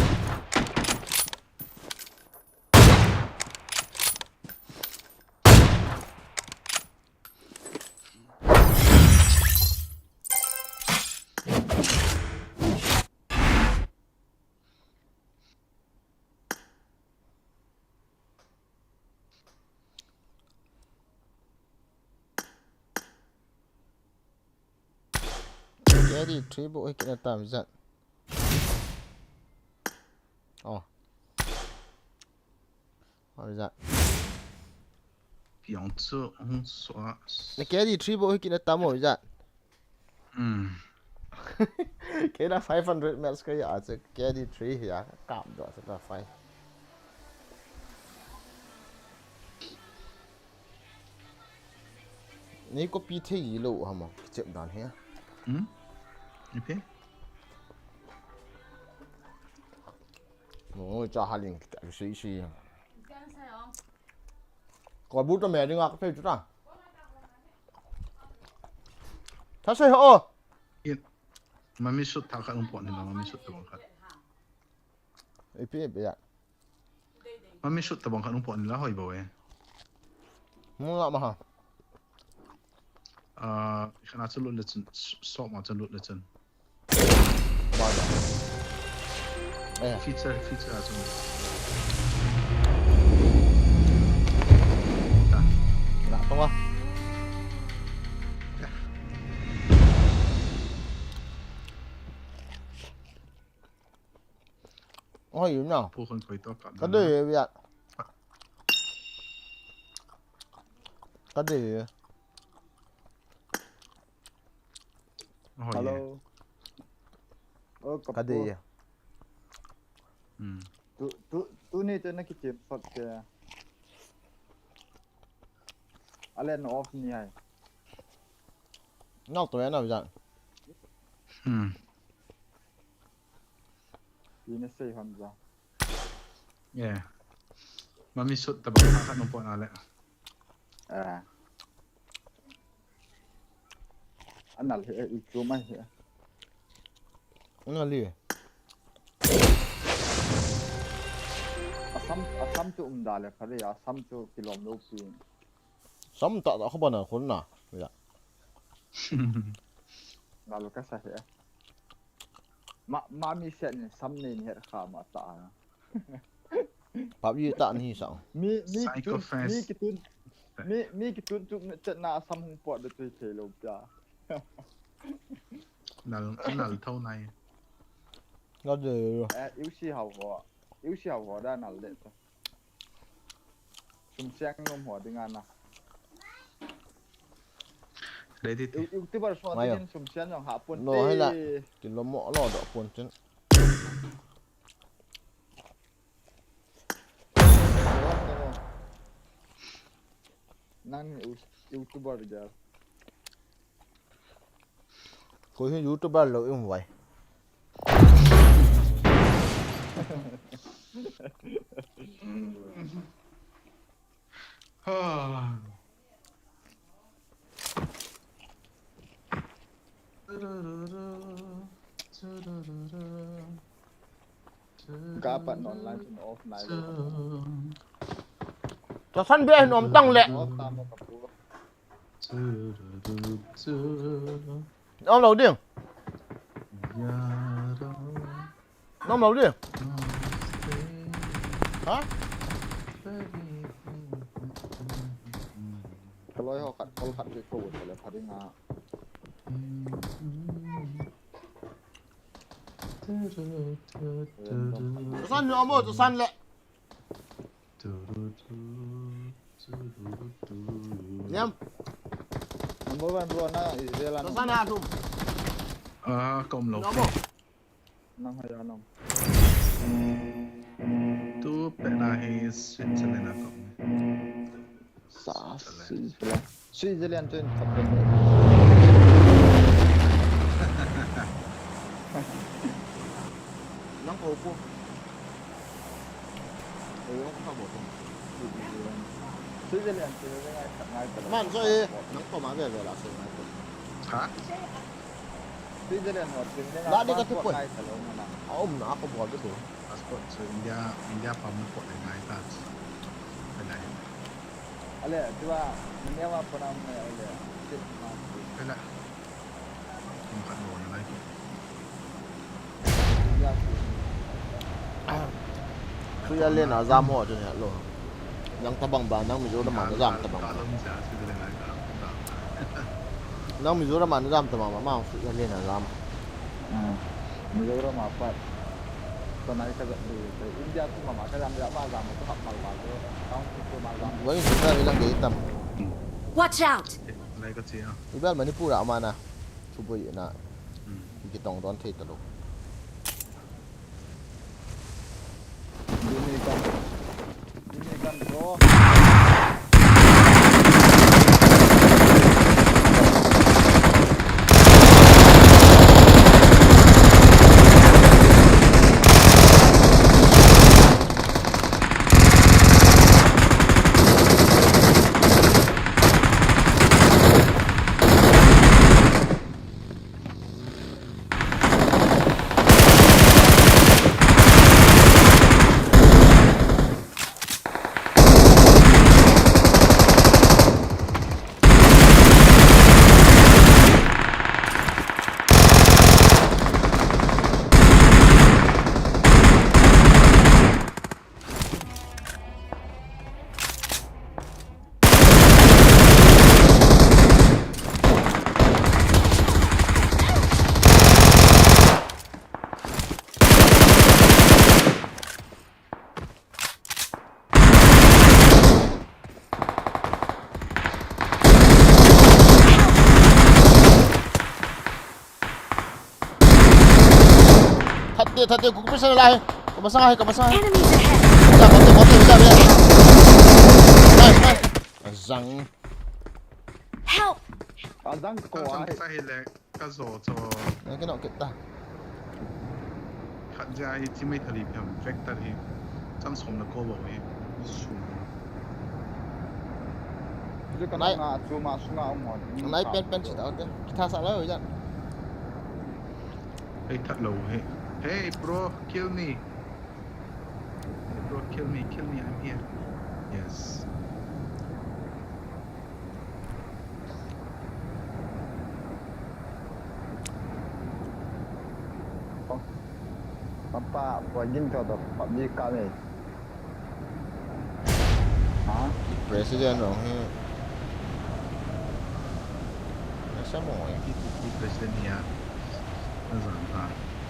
Edi three bo hikit na tam ijat. Oh. Oi ijat. Piang chu hung so a. Na K D three bo hikit na tam oi ijat. Hmm. Kei na five hundred match ka ya che K D three ya kap do sa ta five. Ni copy thei lou ham a, kichep dan he. Hmm? Ipi? Mo cha haling kita si si. Ko bu to me ding a ka thei chu ta. Tha se ho. Mami sut tha khat hung pot ni la, mami sut tabang khat. Ipi ipi ya. Mami sut tabang khat hung pot ni la hoi bo e. Mo la ma ha. Ah, kana chu lut le chun, sop ma chu lut le chun. Ba da. Eh, Feature, feature a chun. Ta. na to ma. Oi, yun na. Pu khun koi to ka. Ka de ya. Ka de. Hoi. Hello. Oh, Ka de ya. Hmm. Tu tu tu ni tu na kichep sot ke. Ale no off ni ai. Nau to ya na ijat. Hmm. Ti na sei hon ja. Yeah. Mami sut tabang khat hung pot na le. Ah. Anal he i chu mai he. Nga li. Asam asam chu um da le phare asam chu kilom lo pi. Sam ta ta khoba na khun na. Ya. Ngal ka sa he. Ma ma mi se ni sam ni ni her kha ma ta. Pap yi ta ni sa. Mi mi kitun Psychopath. Mi kitun mi mi kitun chu chet na asam hung pot da tui thei lo pia. Nal, nal thau nai. Nga de. Eh, U C hau ho. U C hau ho da nal de to. Sum siang nom ho ding ana. Ready te. YouTuber so Mai yo. Din sum siang jong ha pon. No, hai la. Ti lo mo lo do pon tin. Nang ni YouTuber dia. Ko hi YouTuber lo um vai. Ka pat non live in off nai. Cho san bia hin om tang le. Off ta mo ka pu. Om lo ding. Om lo ding. Ha? Ka loi ho khat kol khat ke ko le pha ding a. Cho san ni om o, cho san le. Liam. Number one bro na Israel Cho na. san ha thum. Ah, ka um lo. Ni om o. Nang ha ya nang. Tu pe na hi Switzerland a ka um. Sa Switzerland. Switzerland tu in kap. Nang ko ko. Ko yo ka bo ko. Switzerland tu le ngai kap ngai ta. Man so e. Nang ko ma ve ve la se ngai ko. Ha? Switzerland ho tin le La de ka tu ko. Ngai ta lo na. A um na ko bo de ko. Passport chu India, India pa mu pot le ngai ta. Pe nai. Ale, tu a, ni ne wa pa na me ale. Sit ma. Pe la. Kum khat lo na ngai ko. Ya ku. Switzerland a jam ho chu ne lo. Nang tabang ba, nang Mizoram a jam tabang. Nang Mizoram a jam tabang ba, ma Switzerland a jam. Mizoram a pat. Tanai ka jat de. India tu mama ka jam ya ma jam tu hap mal ba tu. Town tu ma jam. Wai, ipi bel ilang gei tam. Watch out! Lai ka chia. Ipi bel Manipur a mana. Thuboi na. Kitong don thei talou. Dini kan. Dini kan bro. Thate, thate, ku pisa lai. Ka masang hai, ka masang hai. Enemies ahead! Hita, bote, bote, hita, hita. Nice, nice. Azang. Help! Azang ko Ka ai. sa hi le ka zo zo. Na kino kita. Khat ja hi chi mai thali phiam vector hi. Chang som na ko bo hi. Su. Ju ka na chu ma su nga um hon. Nai pen pen chita te. Kita sa la jan. Hey, that low. Hey, hey, bro, kill me. Hey, bro, kill me, kill me. I'm here. Yes. Papa, boy gin to to. Pap di ka me. Ha? President long he. Asa mo eh. Ki ki president niya. Azan ha.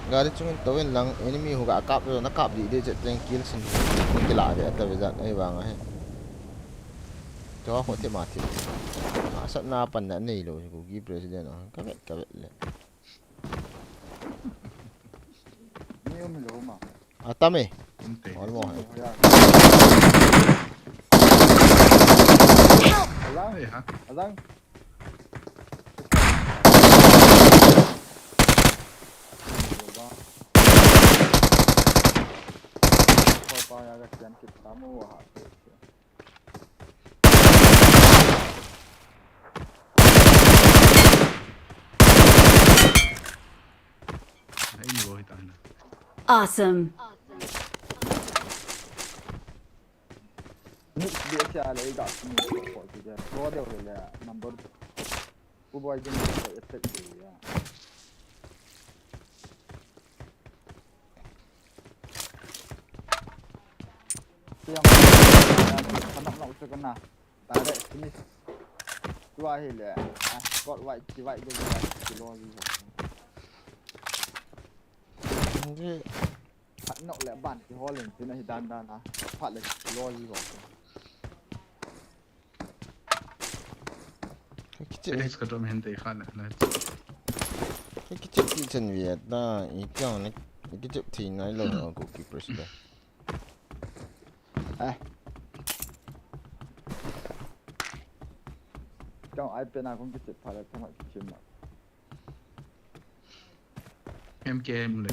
Gari chungin toin lang enemy ho ga kap lo na kap di de chet teng kill sin. Hung kila ve ta ve jat ai vang ahi. Cho ho te ma thi. Ma sat na pan na nei lo ko ki president long. Ka vet ka vet le. Ni um lo ma. Atame. Inte. Ol mo hai. Azang, Hey ha. azang. Papa ya ga kian kit tamu ha. Ai ni bo hi ta na. Awesome! Ni dia sia le ga ni ko ko dia. Ko dia le number. Ku boy din ko effect dia. Tiang. Kana nak cakap na. Direct finish. Tua hi le. Ah, got white, ki white, got white, ki lo ji. Nge. Khat nok le ban ki hol in tin ahi dan dan a. Phat le ki lo ji go. Kichep Felix ka dom hen te khan na. Kichep ti chen ve ta i tiang ne kichep thi nai lo ko ki president. Eh. Kau ai pe na kong kichep phat le thong kichep ma. M K M le.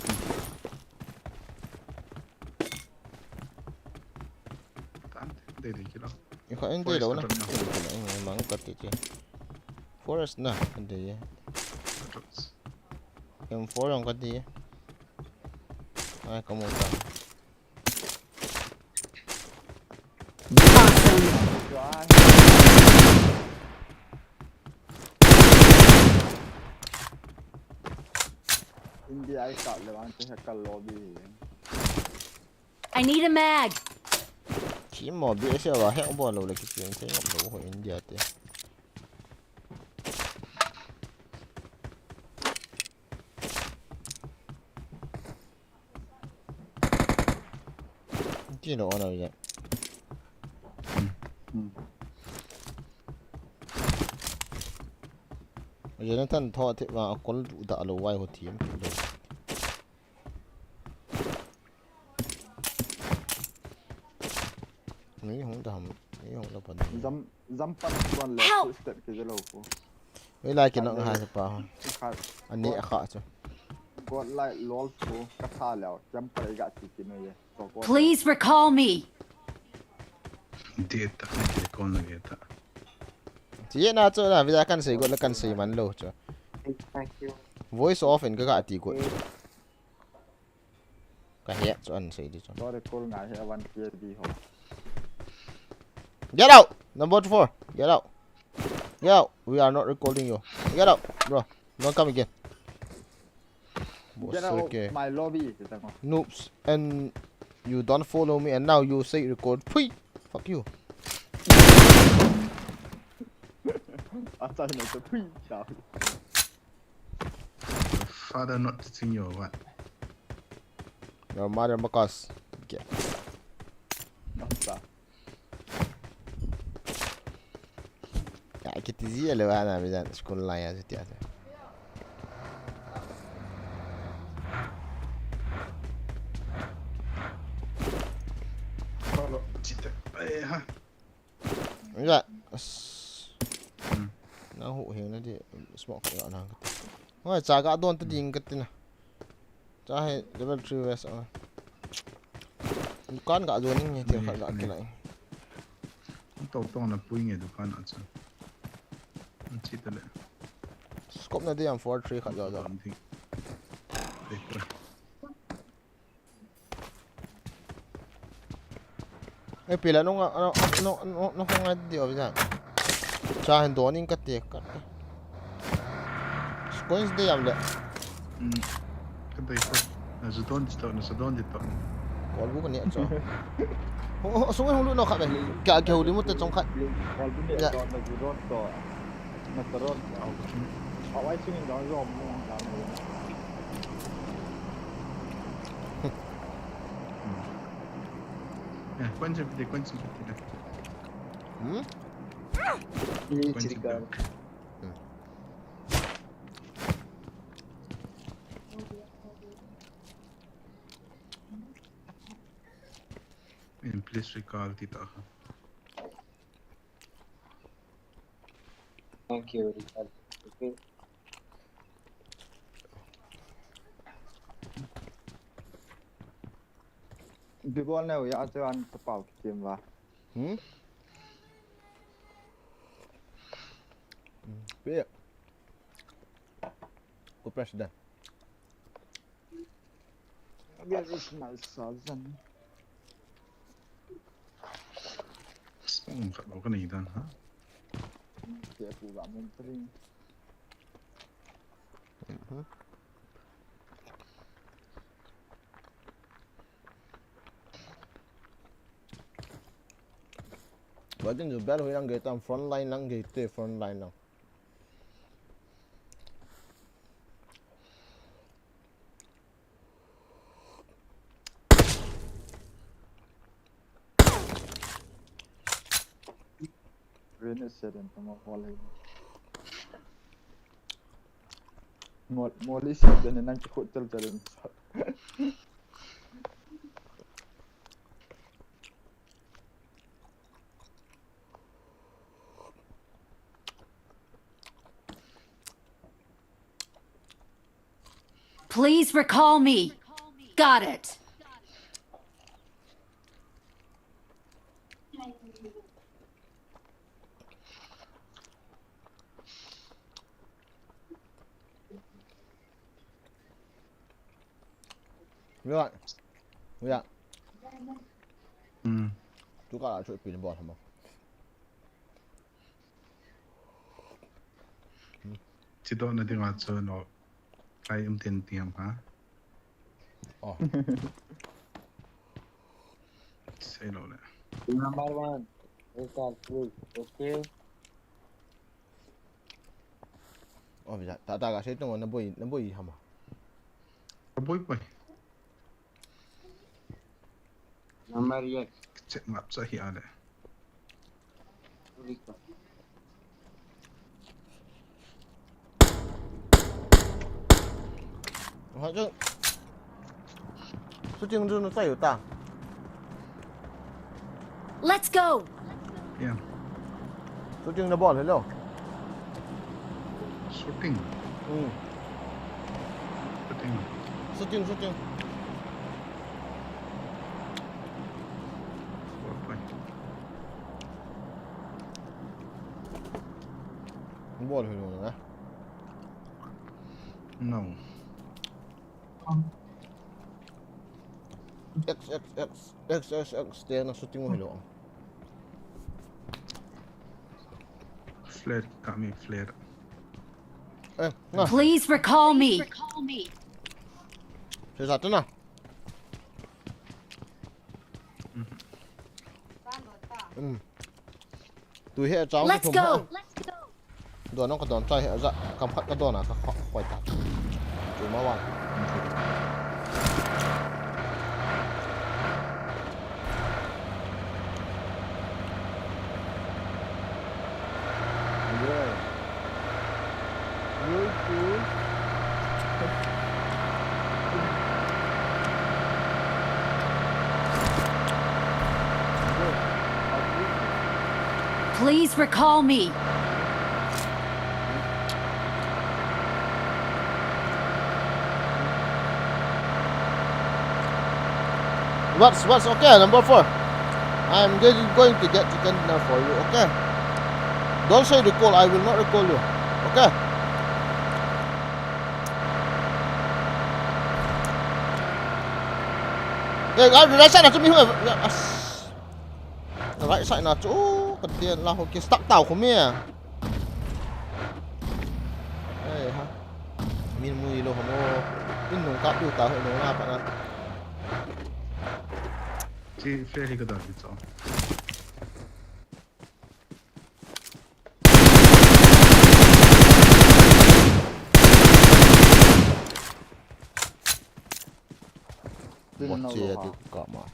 Tan de de kilo. Ikha en de lo na. Mang ka ti che. Forest na de ye. M four ang ka ti ye. Ai ka mo ta. Awesome! India ai ka le wan te ka lobby. I need a mag! Ki mo bi se wa he bo lo le ki chen se ngam lo ho India te. Kino ona ya. Hmm. Jonathan tho te ma akol da lo wai ho thiam lo. Ni hung da ham, ni hung da pan. Jam, jam pan kuan le step ke jalo ko. Wei lai ki nok hai pa. Ani a kha chu. God lai lol chu ka tha leo. Jam pan ga ti ki no ye. Please recall me. Data, recall na data. Ti na chu na vida kan sei go la kan sei man lo chu. Thank you. Voice off in ka ga ti go. Ka he chu an sei di chu. Go recall ngai he one K D ho. Get out! Number four. Get out. Get out. We are not recalling you. Get out, bro. Don't come again. Get out my lobby. Noobs, and you don't follow me, and now you say record. Pui! Fuck you. Acha na to pui. Father not teaching you or what? Your mother, Makas. Okay. Masa. Ya, kiti ji ele wa na bijan school la ya ti ase. Follow, chite. Eh, ha. Ya. Hmm. Na hu he na di smoke ka na ka. Wa cha ga don ta ding ka ti na. Cha he level three west a. Dukan ga joining he thil khat ga kilai. Tong tong na pui nge dukan a chu. An chi ta le. Scope na di am four three khat jo jo. An thi. Dei ko. Ei, pila nung a, no, no, no, no, ngai di o bijan. Cha hin don in ka te ka. Coins de yam le. Hmm. Ka dei ko. Na zu don di to, na zu don di to. Kol bu ka ne cho. Ho, ho, sung hung lu no kha be. Ka, ka hu di mu te chong kha. Kol bu ne to, na zu don to. Na ta don. Au, ka ching. Au, ai ching in don zo mu, na mu. Eh, kwan jam pide, kwan jam pide. Hmm? Kwan jam pide. Hmm. In place recall ti ta. Thank you, recall. Okay. Bibol ne u ya chu an ka pau ki kim va. Hmm? Hmm. Pe. Ko president. Where is my sergeant? Song khat lo ka nei dan ha. Ke pu ga mun pring. Mhm. Batin ju bel hui lang ge tam front line lang ge te front line lang. Ren e seden tama hol hai. Mol, moli seden nang ki khut chal chal. Please recall me. Got it. Right. Yeah. Hmm. Tu ka la chu pin bol hamo. Chi to na dinga chu no. Kai um tin tiam ha. Oh. Sei lo le. Number one. Recall, please. Okay. Oh, bisa. Ta, ta ka sei tu na boi, na boi hama. Ka boi boi. Number yak. Check map sa hi ale. Shooting room na tayo ta. Let's go. Yeah. Shooting na ball, hello. Shooting. Hmm. Shooting. Shooting, shooting. Four point. Ball hello na. No. X X X, X X X, te na shooting mo hilo. Flare, kami flare. Eh, na. Please recall me. Se sa tu na. Mm. Tu he chang. Let's go. Don nong ka don chai he ja kam khat ka don a ka khoi ta. Tu ma wan. Please recall me. What's, what's okay, number four? I'm getting, going to get chicken dinner for you, okay? Don't say recall, I will not recall you, okay? Hey, I will send it to me. Right side na chu, ka tian la ho ki stuck tau khu mi a. Ei ha. Min mui lo ho mo. Min nung ka piu ta ho nung na pa na. Chi fair hi ka don ki cho. Tin Mo no chia lo ti ha. Ka ma.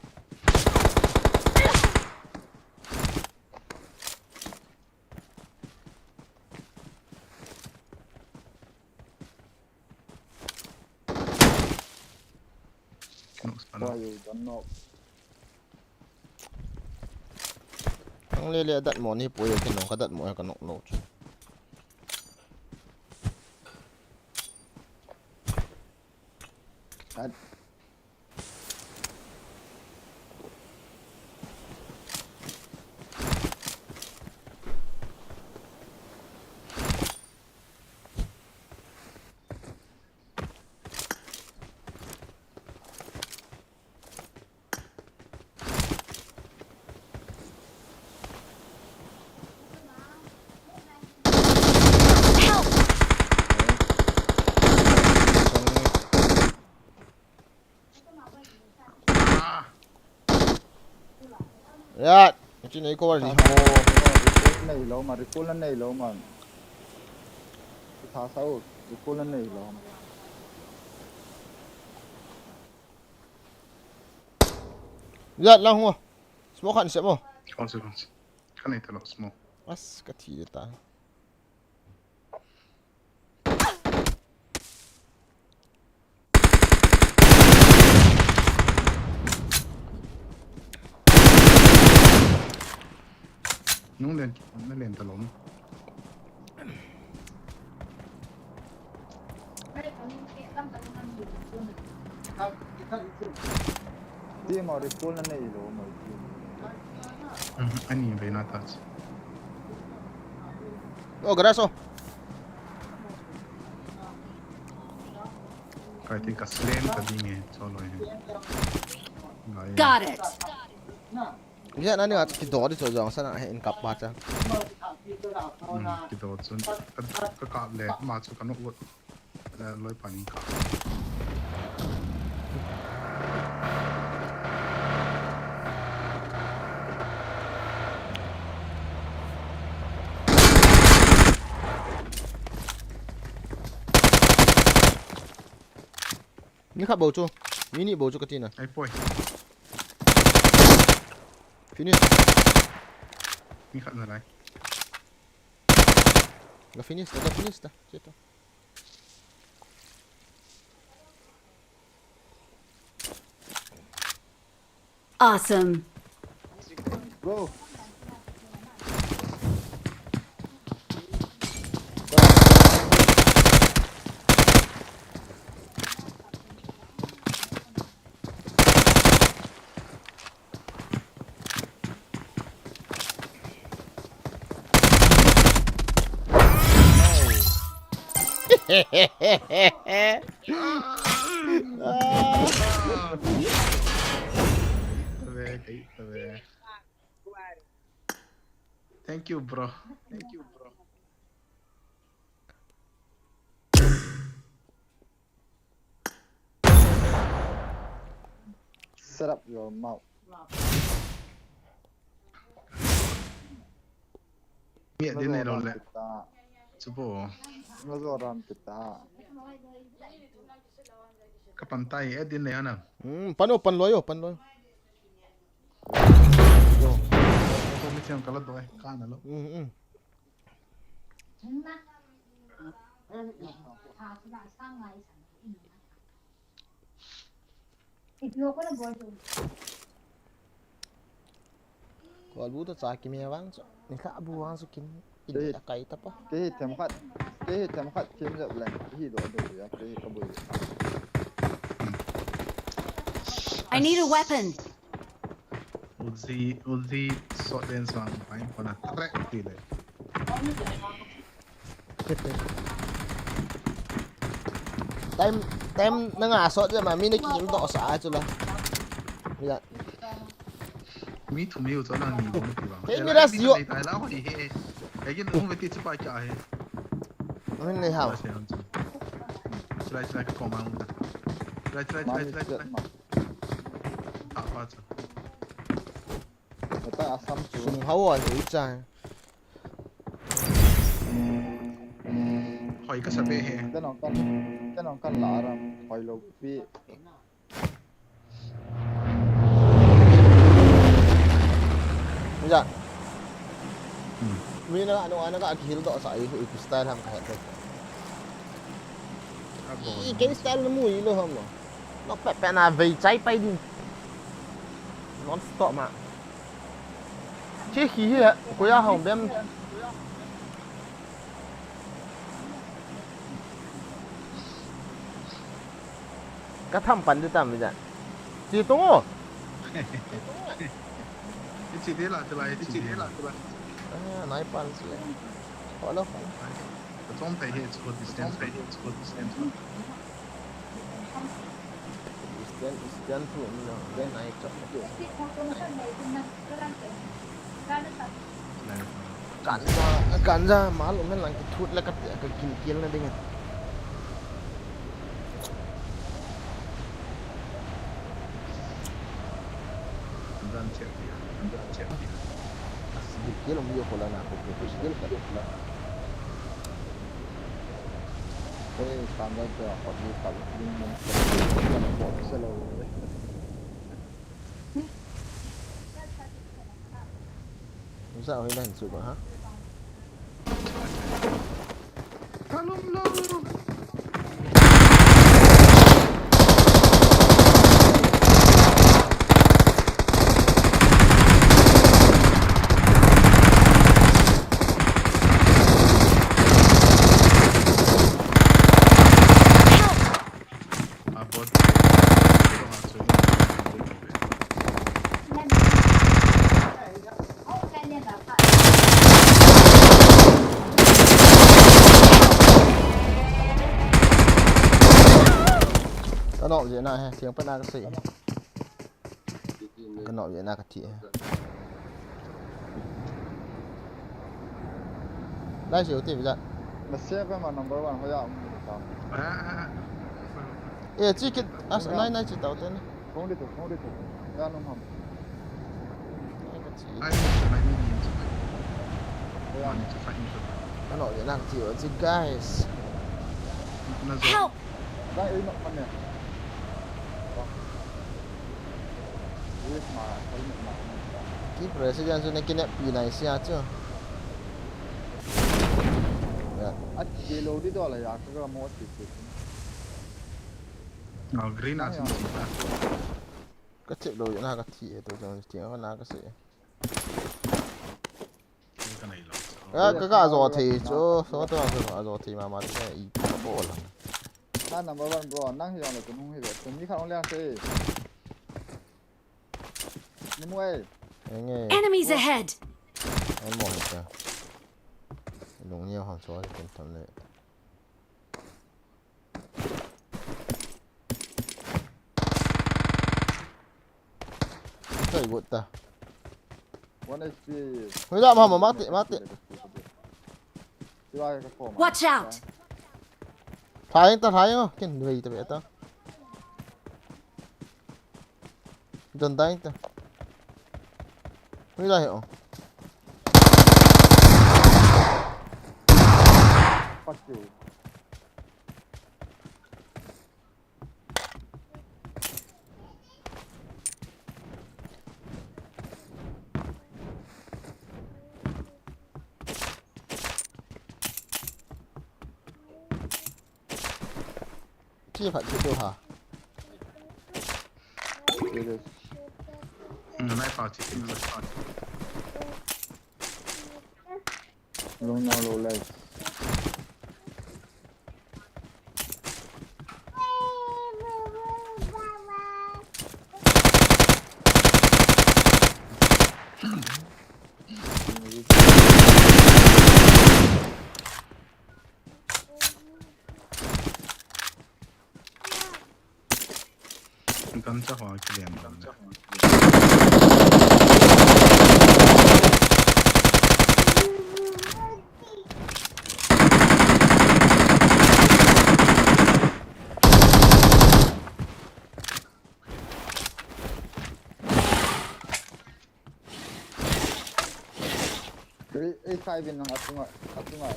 Why you don't know? Ang lele dat mo ni pui, ken nong ka dat mo ka nok lo chu. At Ya, macam ni kau ni. Recall nei lo ma, recall nei lo ma. Tha sao, recall nei lo ma. Ya, lang ho. Smoke khan se mo. Khan se, khan se. Khan nei ta lo smoke. As ka thi de ta. Nung len, na len ta lo. Team or recall na nei lo mo team. Mhm, ani be na touch. Oh, graso. Kai ti ka slam ka ding e, cholo e. Ngai. Got it. Ya, nani at kido di cho jong sana he in kap ba cha. Hmm, kido chun ka, ka kap le, ma chu ka nok ut. Eh, loi pan in kap. Ni khat bou chu. Mi ni bou chu ka tina. Ai poi. Finish. Mi khat na lai. Ga finish ta, ga finish ta. Check ta. Awesome. Go. Thank you, bro. Thank you, bro. Shut up your mouth. Mi a din nei lo le. Chubo. Nga zo ram kita. Ka pan tai, a din nei ana. Hmm, pan o, pan lo yo, pan lo yo. Yo. Ko mi chen kala do e, ka na lo. Hmm, hmm. Kol bu to cha ki me vang chu. Ni kha bu vang chu kin. Ide a kai ta pa. Ke hi them khat. Ke hi them khat them jap leng. Hi do do ya. Ke hi ka bu. I need a weapon. Uzi, Uzi, short range vang. Fine, kona. Trek ti le. Time, time na nga sot je ma, mi na ki im to sa a chu la. Ya. Mi thu mi u cho na ni mo ti ba. Hey, mi ras yo. Tai la ho he. Hey, kin u me ti chu pa kya he. Min nei hao. Chilai, chilai, ka ko ma. Chilai, chilai, chilai, chilai, chilai. Ta pa chu. Ata Assam chu. Sum hao a chu i cha. Hoi ka sa be he. Ka nong kan, ka nong kan la ram, hoi lo pi. Ja. Hmm. Mi na ano ana ka kill do sa i, i style ham ka het. Ka go. I ke style na mu i lo ham lo. Nok pet pet na vei chai pai ding. Non stop ma. Che khi hi, ko ya hong bem. Ka tham pan di tam mi ja. Chi tung o. Chi di la, chi la, chi di la, chi la. Ah, nai pan si. Ko lo pan. Ka chom thei hi, chu distance, thei hi, chu distance. Distance, distance thu um lo. Nai, nai chom. Ganja, ganja, mal um lang kithut le ka, ka kin kil na ding. Ganja che, ganja che. Bil kilo mi yo kola na ko ko bil ka. Eh, standard pe a kot ni kal ding mong ko ko ko se lo. Sa hoi dan su ba ha. Kalum lo. Ka nok je na he, thiang pa na ka sei. Ka nok je na ka thi he. Nai se u ti vijat. Na se pa ma number one hoya um ni ta. Eh, chi kit, as, nai, nai chi tau te ni. Kong di tu, kong di tu. Ya nung ham. Ai, ka chi. Ai, ka chi. Ka nok je na ka thi o chi, guys. Help! Dai, ei, nok man ne. Yes, ma, helmet ma. President chu na kinep pi nai sia chu. Ya. A ti lo di do la ya ka ga mo ti ti. Ah, green a chun chi ta. Ka chep lo na ka thi e to jong ti na ka se. Ka nei lo. Ka ka ka zo thei chu so to ka zo thei ma ma te i ka bol. Na number one bro, nang hi jong le kun hung hi ve. Kun ni kha ong liang se. Ni mo e. Enge. Enemies ahead! An mo hi ta. Lung ni hon so kin tam le. Sai gut ta. One H P. Hui la ma ma mate mate. Ti wa ka ko ma. Watch out! Thai ta thai o kin vei ta be ta. Don dai ta. Hui la he o. Fuck you. Chi phat chi tu ha. It is. Hmm, nai pa chi, nai pa chi. Long now, low life. Gamcha ho kilian gamcha. Ei, ei, sai bin nang atunga, atunga.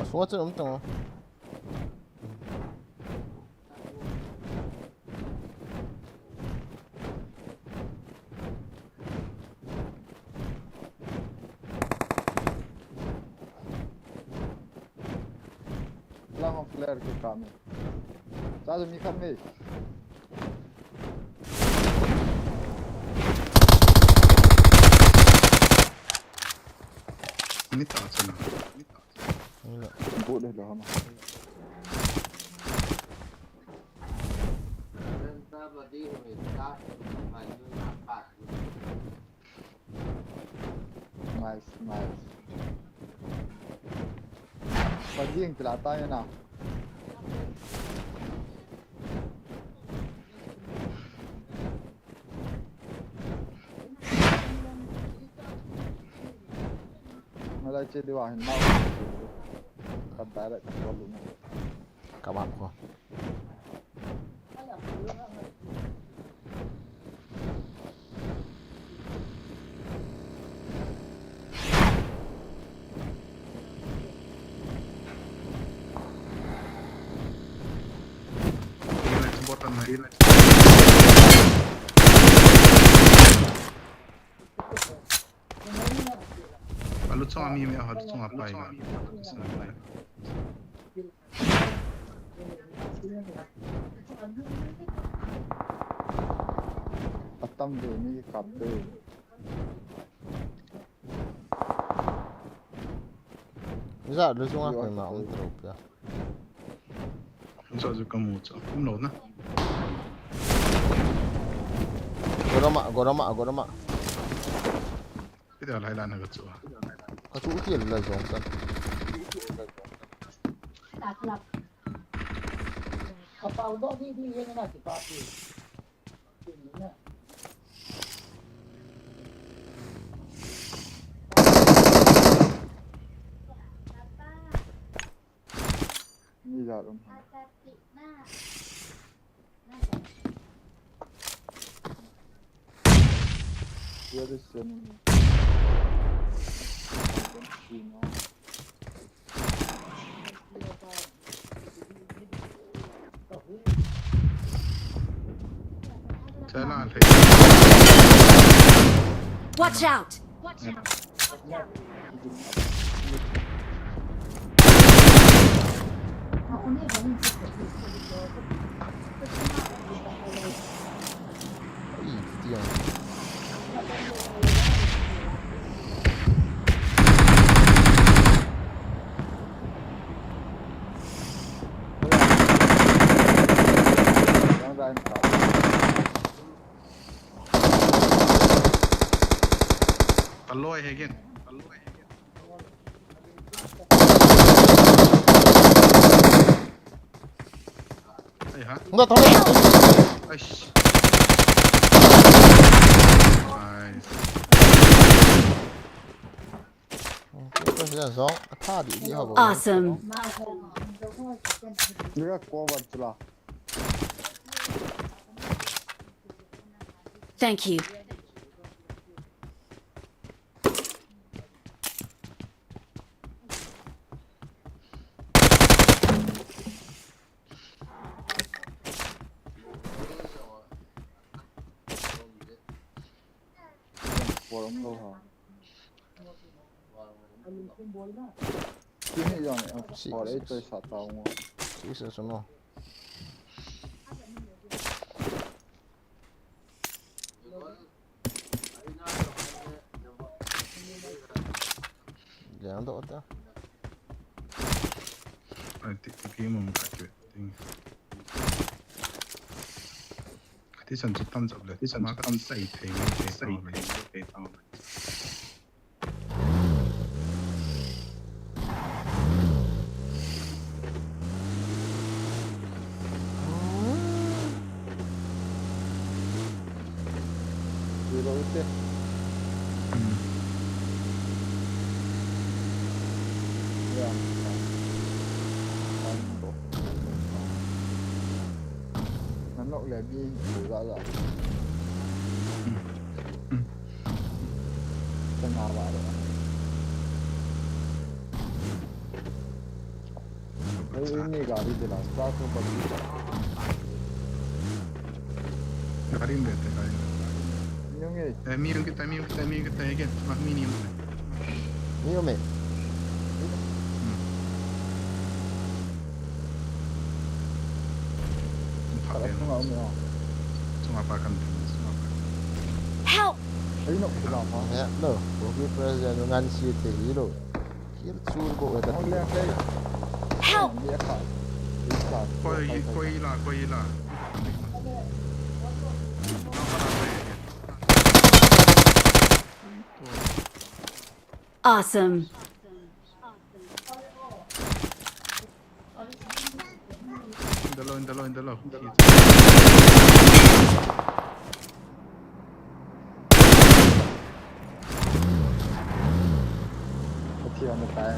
Asua chu um tang. Lang hong flare ke kami. Sa mi khat me. Ni ta chana. Ni la. Boot le lo hama. Nice, nice. Paging tila tayo na. Malai che diwa hin mau. Ka direct ka lu na. Ka bap ko. Ina chimbo tan na ina. Alu chunga mi me alu chunga pai na. Atam de mi kap de. Za lu chunga pai ma um tro pia. Chu chu kamu chu. Um lo na. Gorama, gorama, gorama. Kita lai la na ka chu. Ka chu ki la jong san. Ni za rum. Where is enemy? Watch out! Alloy again. Ai ha. Nga thang. Aish. Nice. Awesome. Dira cover chula. Thank you. Jangan tak kata. Nanti pergi membuka cuti. Hati san chutam jap le. Hati san chutam sai thei mai thei sai mai thei tau. Nanok le bi bu za za. Tengah ba de. Ei, ei, ni gari de la, start ho bagi. Gari mein bete, gari mein. Ni hung e. Eh, mi hung kita, mi hung kita, mi hung kita, again. Mak mi ni hung kita. Ni hung e. Hmm. Para sunga um ya. Sunga pa kan, sunga pa. Help! Ei, no, kila pa. Ya, no. Kopi president ngan si te hi lo. Kill chur ko weta. Help! Koi, koi la, koi la. Awesome. In the low, in the low, in the low. Pathian na tai.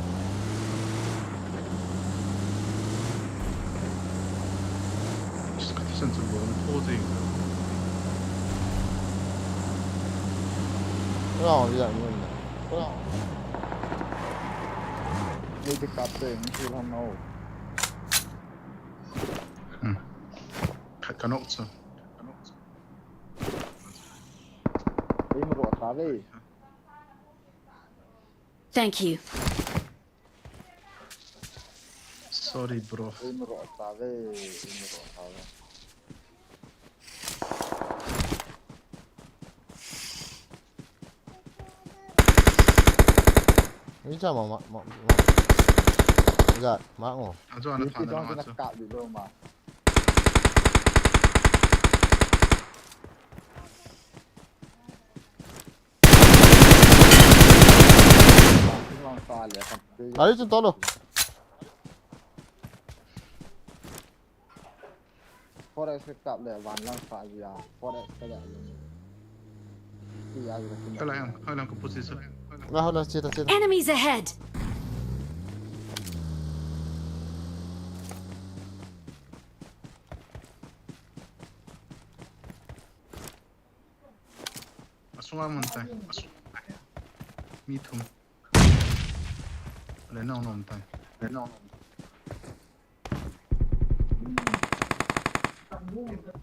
Kati san chu bom tho jing. Rao ya ni na. Rao. Ni ti kap te ni chu han no. Hmm. Khat ka nok chu. Ei, mo ro ta ve. Thank you. Sorry, bro. Ei, mo ro ta ve. Ei, mo ro ta ve. Ni cha ma, ma, ma, ma. Ga, ma ngo. Ajo ana. Ni pha ti na dong ma ti na cho. Kap di lo ma. Ari chun tolo. Four X kap le van lang fa ya. Four X ka le. Ti ya. Hala yang, hala yang ko position. Lah, lah, chita, chita. Enemies ahead! Asunga mun tai. Mi thum. Le nong nom tai. Le nong nom tai.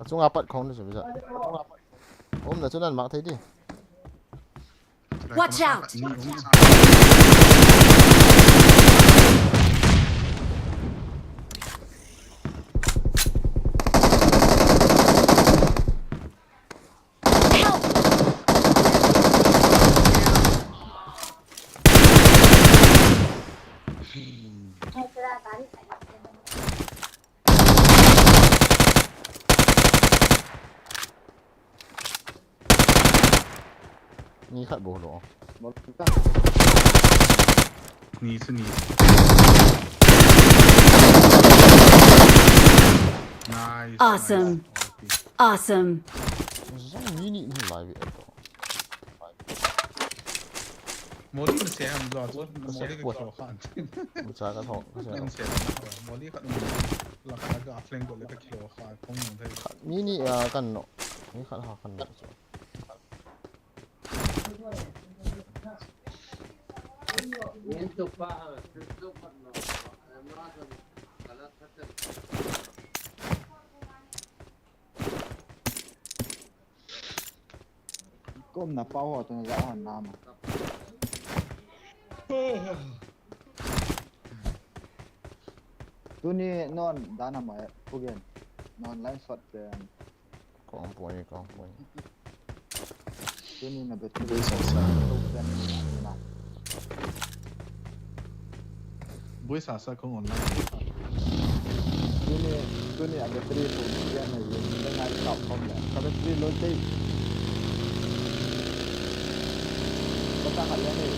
Achunga pat khong ni chu bisa. Umna chu nan mak thei di. Watch out! Help! Ni khat bou lo. Ni chu ni. Nice. Awesome. Nice. Awesome. Zong ni ni ni lai ve to. Moli na se ham zo zo. Moli ka kilo khan. Mucha ka thok. Moli ka se. Moli ka la ka ga flank ko le ka kilo khan. Kong thai. Ni ni a kan no. Ni khat ha kan no. Kum na pau ho tun ja hon na ma. Tuni non dana ma pugen. Non line shot pen. Kong poi, kong poi. Tuni na bet. Bui sa sa. Bui sa sa kong online. Tuni, tuni a battery tu ni ya na yin. Dang ai kap kom le. Ka battery low te. Kata hal ya ni.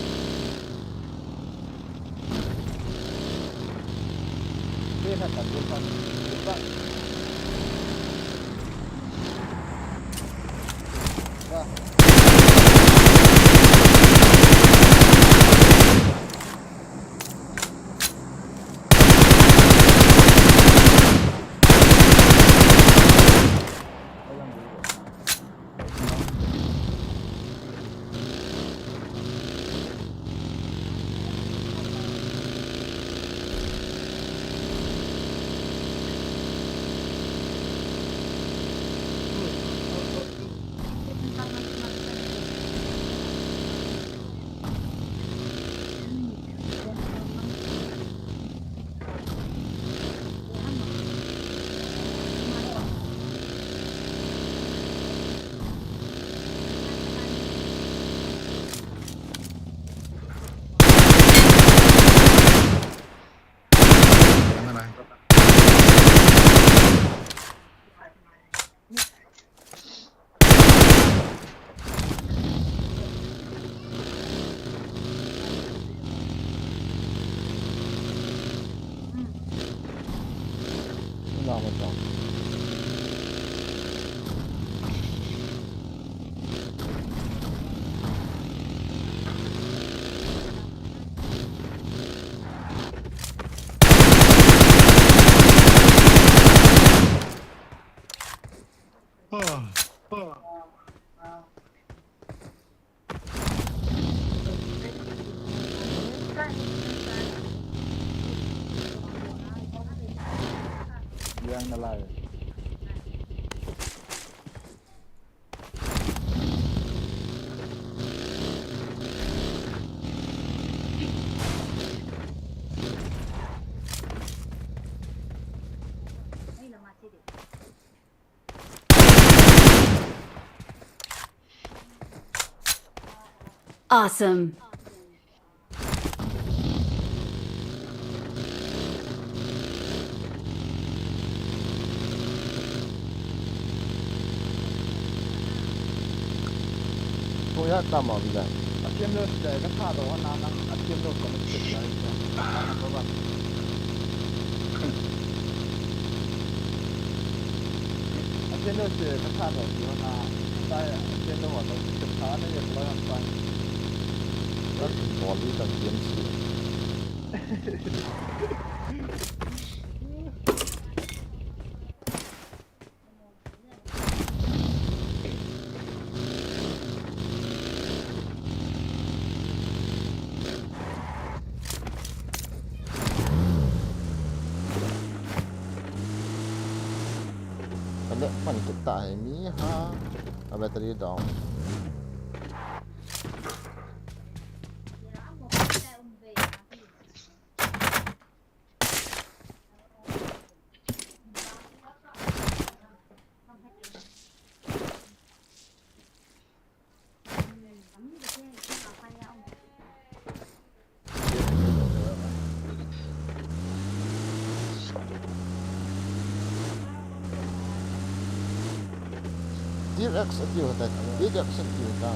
Yang na lai. Awesome. Hoya tama bila. Atem lo sida ka tha do na na atem lo ka. Atem lo se ka tha do na. Sai atem lo wa do se tha na ya la pa. Ka bol li ka game si. Pan kit ta hi mi ha. A battery down. Direct sa tiu ta, direct sa tiu ta.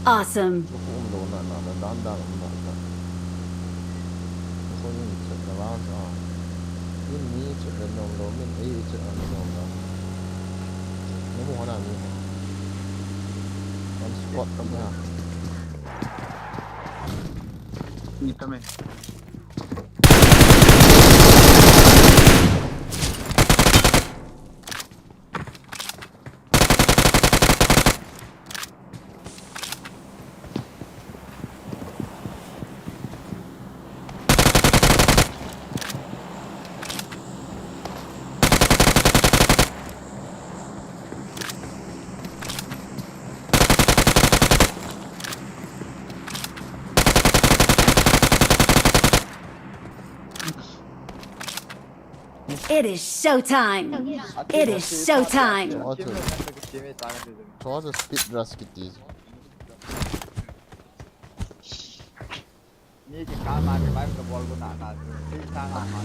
Awesome. Ko um lo na na na dan dan um na ta. Ko ni chet na vang sa. Min ni chet na nom lo, min ei chet na nom lo. Ni mu hona ni. One spot ni ha. Ni ta me. It is showtime. It is showtime. Chua chu speed rush kiti. Ni ki ka ma ki vibe ka bol ko na ka. Ni sa nga ma.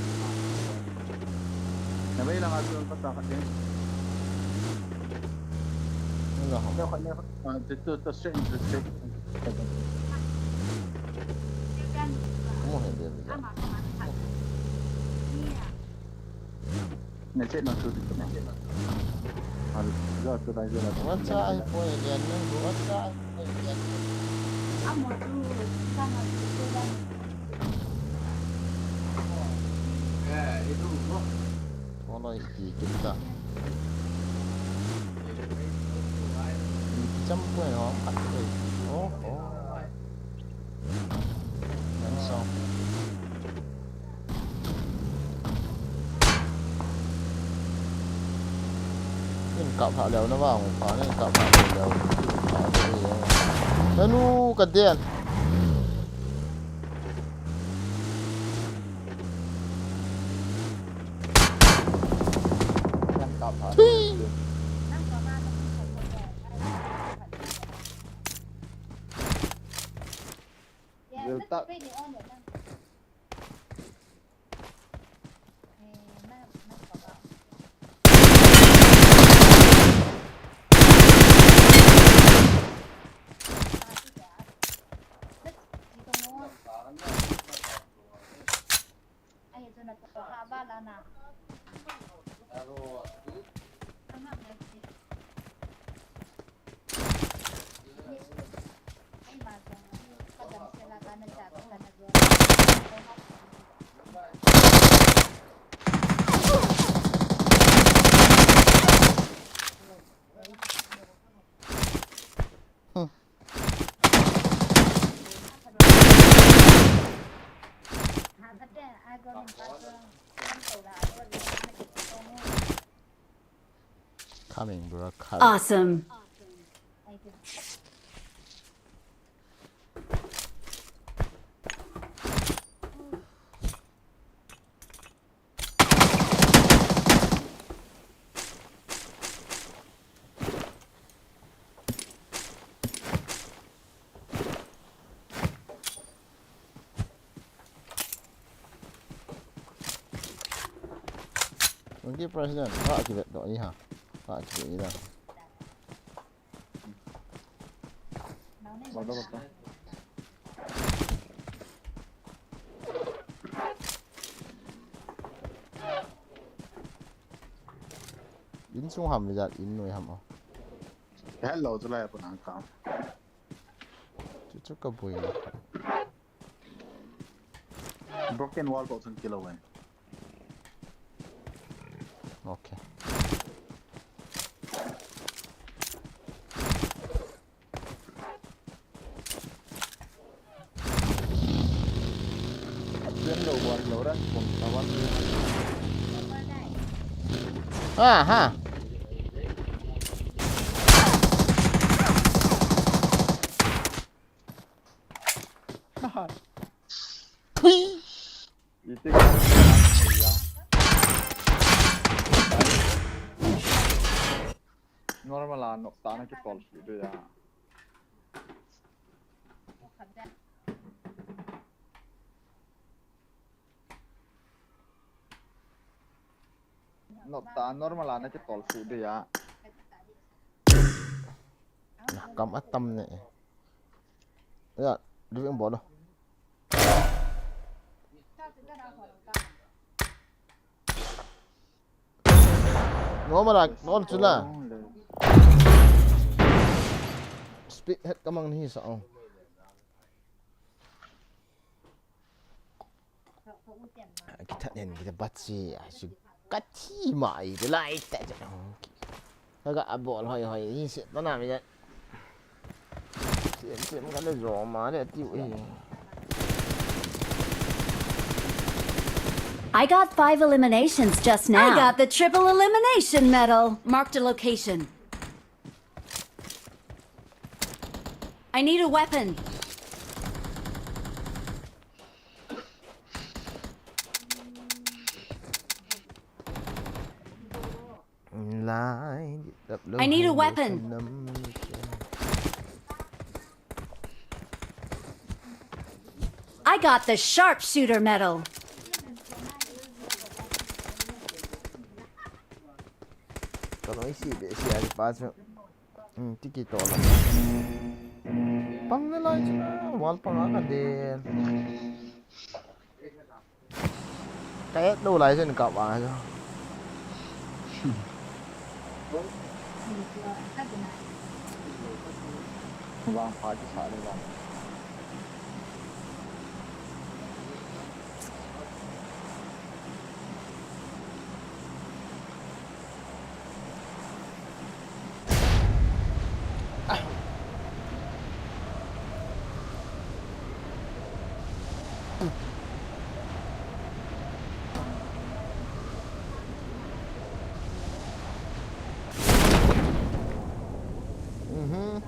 Na bai la nga su pa ta ka ni. Ni la ho. Ni ko ni ko. Ah, tu tu tu straight, tu straight. Mo he de. Na chet na tu tu na chet na tu. Al, jo tu dai jo na tu. Wacha ai poi lian nang, wacha ai poi lian nang. Toloi hi kita. Cham poi ho, at poi. Oh, oh. Yan so. Ken kap pha leo na vang, pha ken kap pha leo. Nanu ka den. Ken kap pha. Thui. Will tap. Coming, bro. Coming. Awesome. Thank you, President. Wa ki vet do ni ha. Wa ki vet ni da. Insung ham mi jat in noi ham o. Hello, tulai pun ang kam. Chu chu ka bui na. Broken wall to thun kilo wen. Okay. Apian lo wall lo ran pun kawan. Aha. Thui. Iti ka ya. Normal a nok ta na ki tol su de ya. Nok ta normal a na ki tol su de ya. Na kam atam ne. Ya, living bolo. Normal a, normal chula. Speed head kamang ni sa ong. Kithat nen, kita bat si, ah, si kathi mai, de lai, ta, ta, oh, okay. Kaga abol hoi hoi, hi se, ta na mi da. Sem, sem, ka le zo ma le, tiu, eh. I got five eliminations just now. I got the triple elimination medal. Marked a location. I need a weapon. I need a weapon. I got the sharpshooter medal. Ka noi si be si a pa chu. Hmm, tiki to la. Pang na lai chu na, wall pang a ka de. Ka et lo lai chu ni ka ba chu. Wang pa ki sa ni wang. Mhm.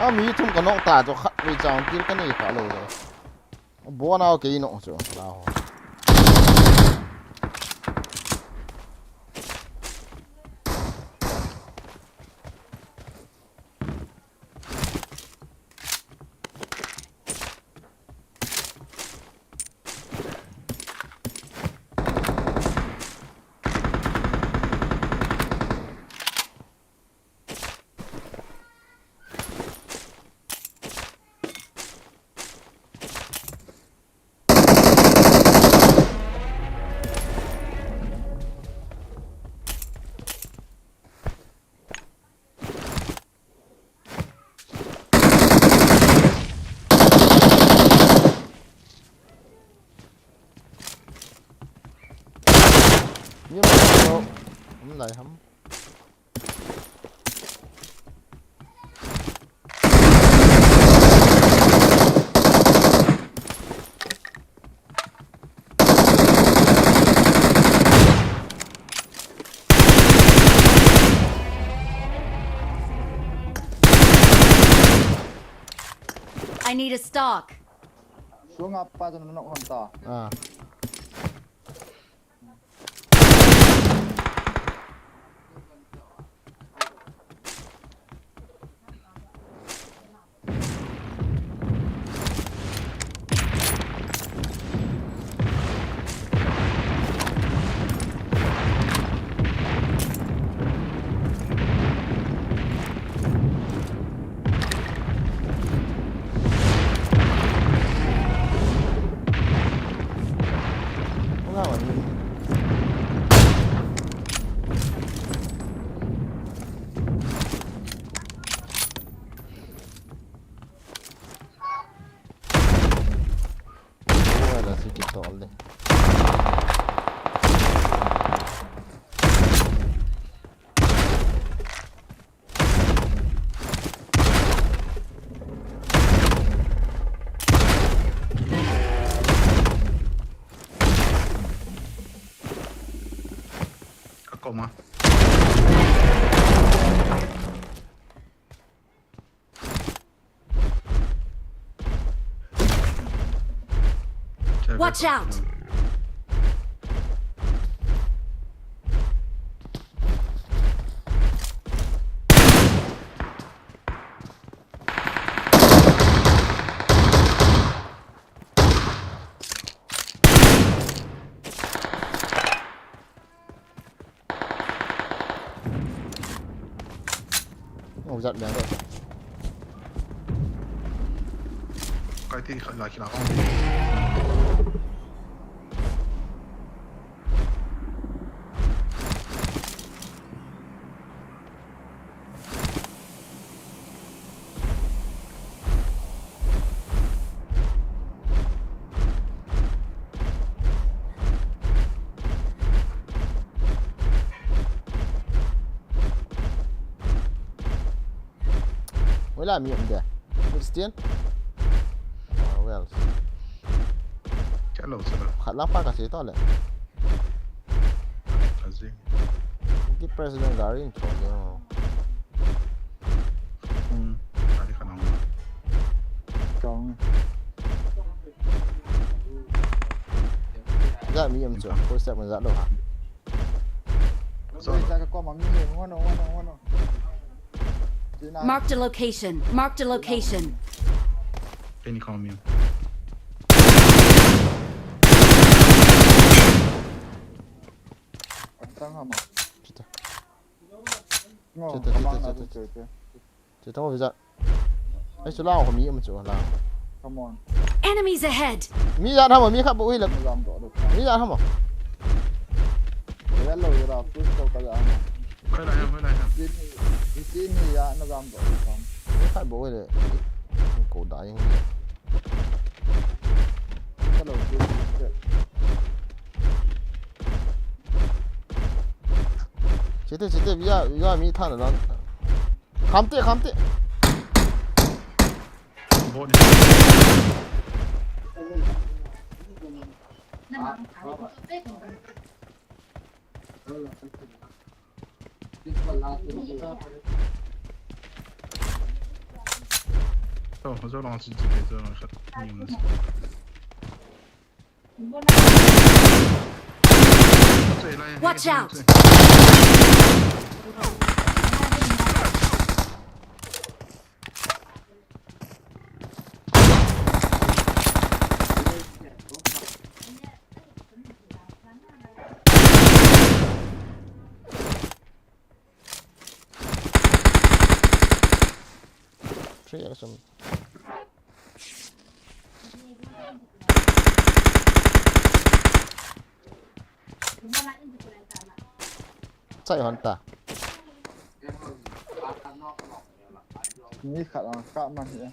A mi thum ka nok ta chu khat vei chang tir ka nei kha lo le. Bo nau kei nok chu la ho. Ni ma lo, um lai ham. I need a stock. Sunga pa tu nunok hon ta. Ah. Toma. Watch out! Ong jat meng ro. Kai ti khat la kila ong. Hoilai mi um de. Christian. Ah, well. Kalo sala. Khat lang pa ka se to le. Ka se. Ki president gari in chol de. Hmm. Gari khat lang. Chong. Ja mi um chu. Ko step ja lo ha. Marked a location. Marked a location. Can you call me? Chita. Chita, chita, chita, chita. Chita, chita. Ai, chu lao, mi um chu lao. Come on. Enemies ahead! Mi jan ham, mi khat bou hi le. Mi jan ham. Yellow, yellow, push to ka jan ham. Hoilai ham, hoilai ham. Ni, ni, ni ya na jan do. Mi khat bou hi le. Ko da yang. Hello, push. Chite, chite, via, via mi than lang. Kham te, kham te. Oh, zo lang si ji ke zo lang khat. Ni mas. Watch out! Three action. Chai hon ta. Ni khat ang kah man hi.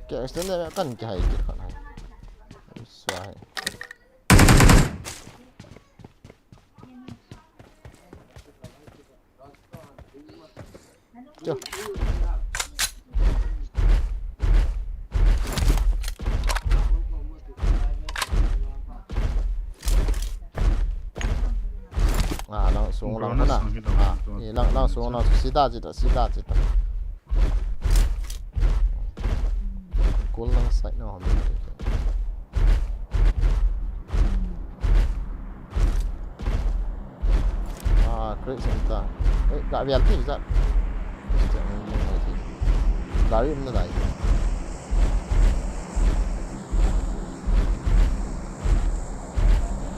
Ke extend le kan ke hai ke khat hai. Swa hai. Cho. Ah, lang sung lang na. Ah, eh, lang, lang sung lang. Sida, sida, sida, sida. Kul lang side na hami. Ah, create center. Eh, ka vial ti sa. Gari um na dai.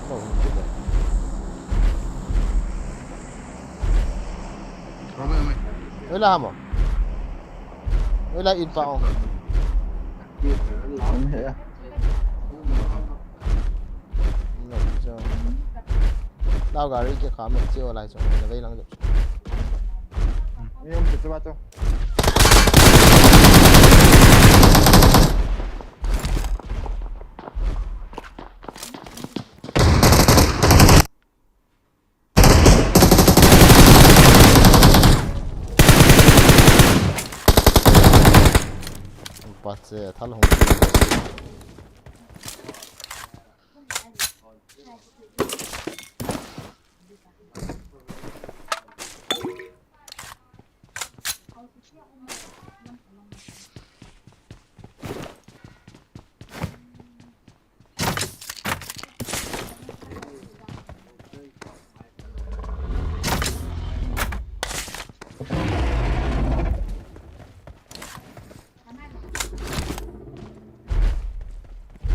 Oh, Wala mo. Wala in pa, oh. Lao gari ke kha me che wala chong na vei lang jop. Ni um tu ba to. Pache, thal hung.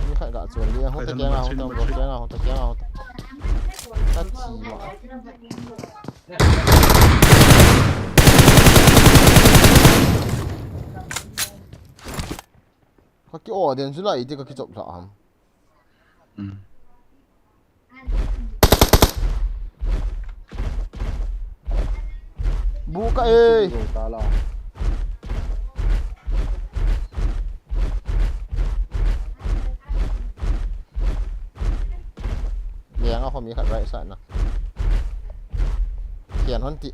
Ni khat ga chun dia, hung ta keng a, hung ta, hung ta keng a, hung ta keng a, hung ta. Ka chi ma. Ka ki o den chu lai ti ka ki chop lha ham. Hmm. Buka e. Liang a khomi khat right side na. Kian hon ti.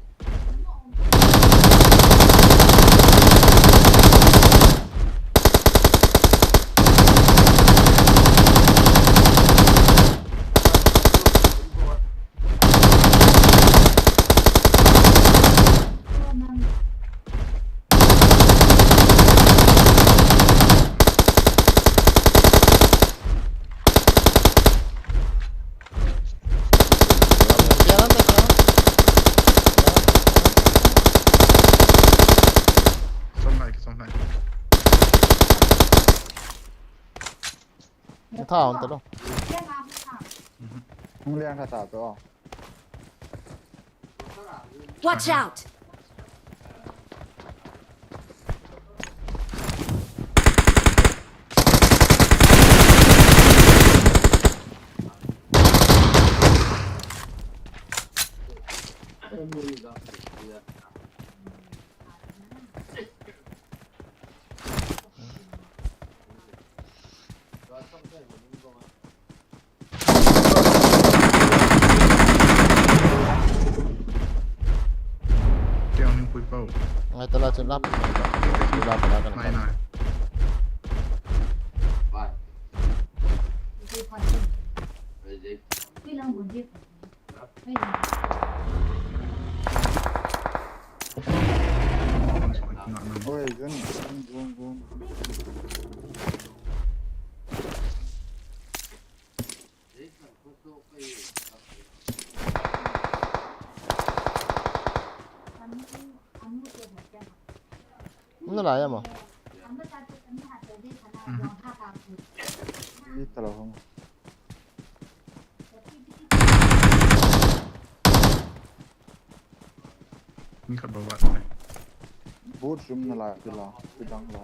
Sawm lai, sawm lai. Tha hon ta lo. Mhm. Hung liang kha ta to. Watch out! Keo ning pui pau. Ngai tala chun lap. Lap, lap, lap, lap. Nai, nai. Oi, zone, zone, zone, zone. Nalai ama. Ita lo hong. Mi khat bou vat ne. Boot sum nalai pila, pidang lo.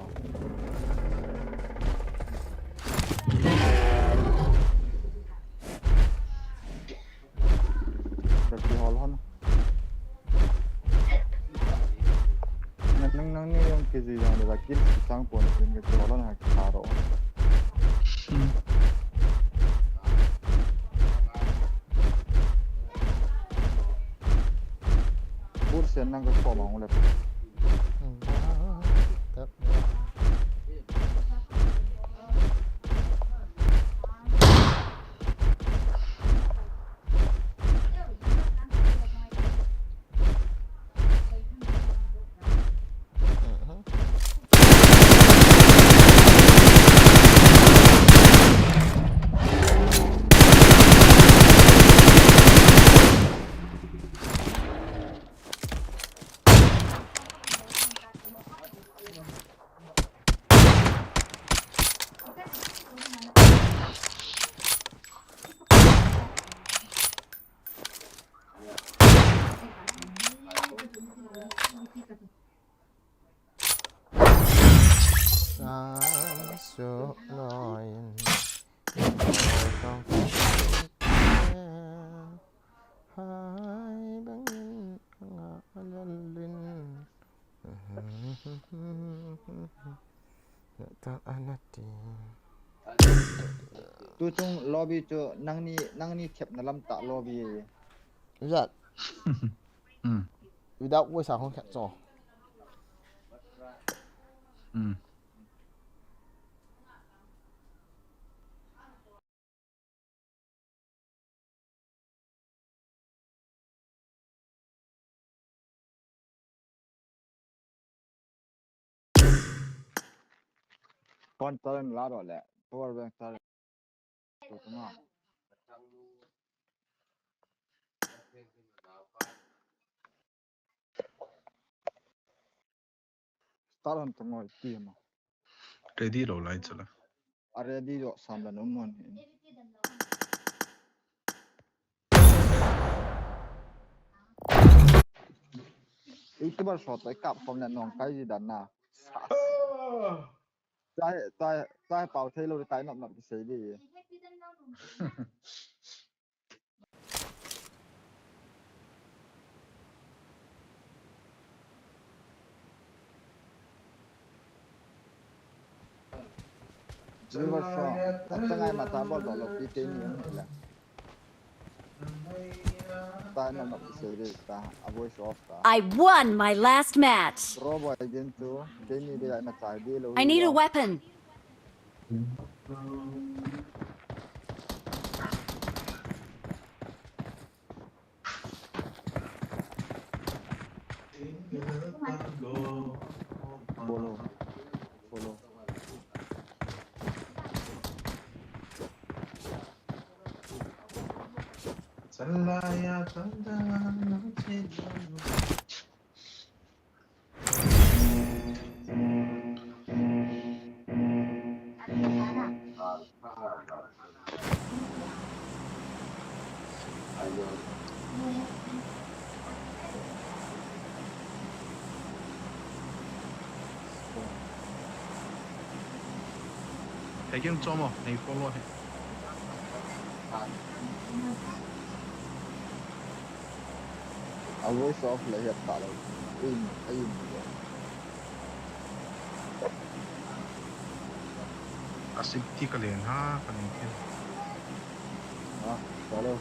Baki hol hon. Nang, nang ni jong kijui jong le, kill sang pon, kill hol hon ha karo. Hmm. Bursen nang ka koma hung le. Sa so loin. Hai bangin nga lalin. Ta anati. Tu chung lobby chu nangni, nangni thepna lam tah lobby. Zat. Hmm. Without voice a hung khat cho. Hmm. Phone charge la ro le. Power bank charge. Tu tu ma. Start hon tu ngoi ti ma. Ready lou lai chu la. A ready jo sam la nom mon. YouTuber so tai kap kom le nong kai ji dan na. Tai, tai, tai pau thei lou tai nop nop kisei di. Viewers ho, atangai mata bol doh lou pi keini um hile. Ta na na sei de ta, a voice off ta. I won my last match. Pro boy again tu, keini de na chai de lou. I need a weapon. Follow. Follow. Hei kin chom o, hei follow hei. A voice off le het ta lou. Aim, aim. A safety ka len ha, ka len ken. Ah, follow.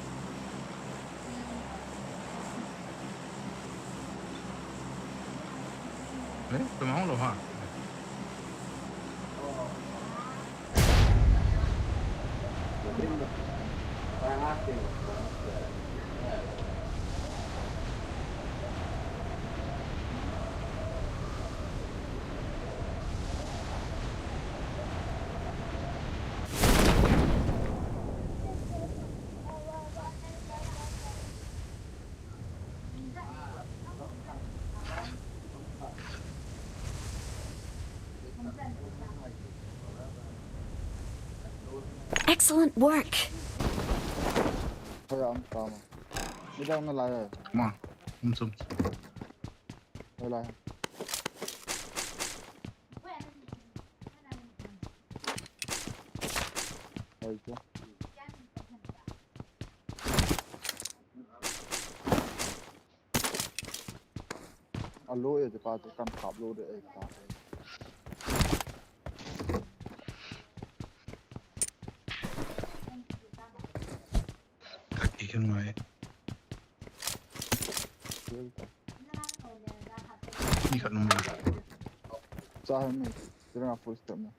Eh, tuma hong lou ha. Excellent work. Hoya um tama. Ida um lai. Ma, um sum. Hola. Hola. Alo e, pa tu kam kap lo de e pa. Kaki kan mai. Ni khat nung. Sa hai ni, tira full step na.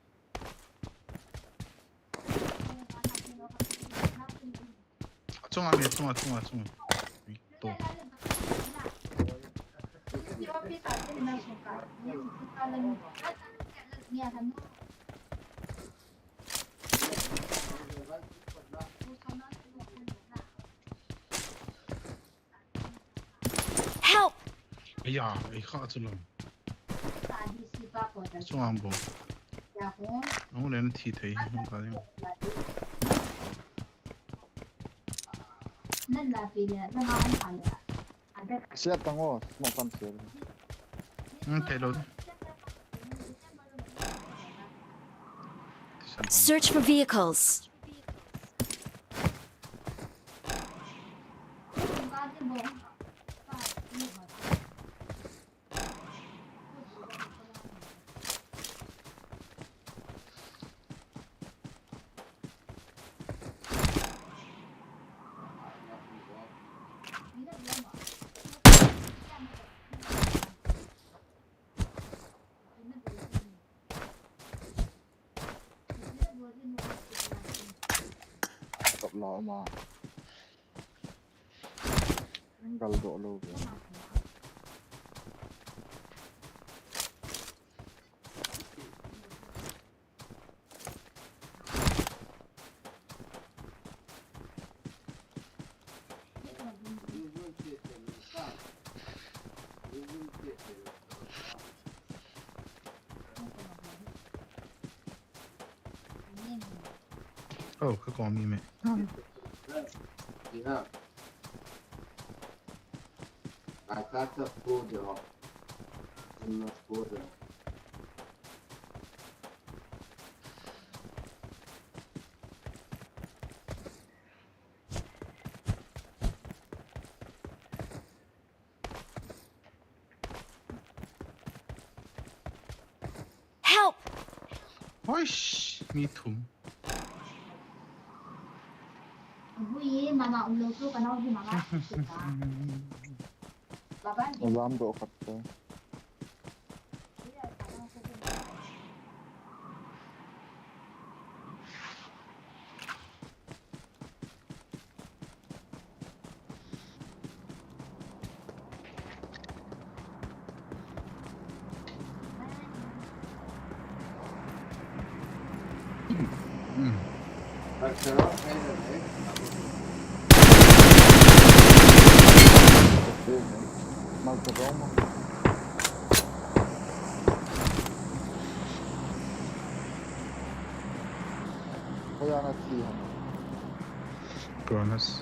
Achunga mi, achunga, achunga, achunga. To. Help! Aya, ei kha chu lo. Chunga bol. Nong len thi thei, nong ka ding. Share tang o, smoke tam share. Hmm, thei lo. Search for vehicles. Kap la ma. Angle doh lou ve. Oh, ka komi me. Help! Hoish, mi thum. Vui, mama umlo tu kana vui mama. Baba. Alarm do khat te. Promise.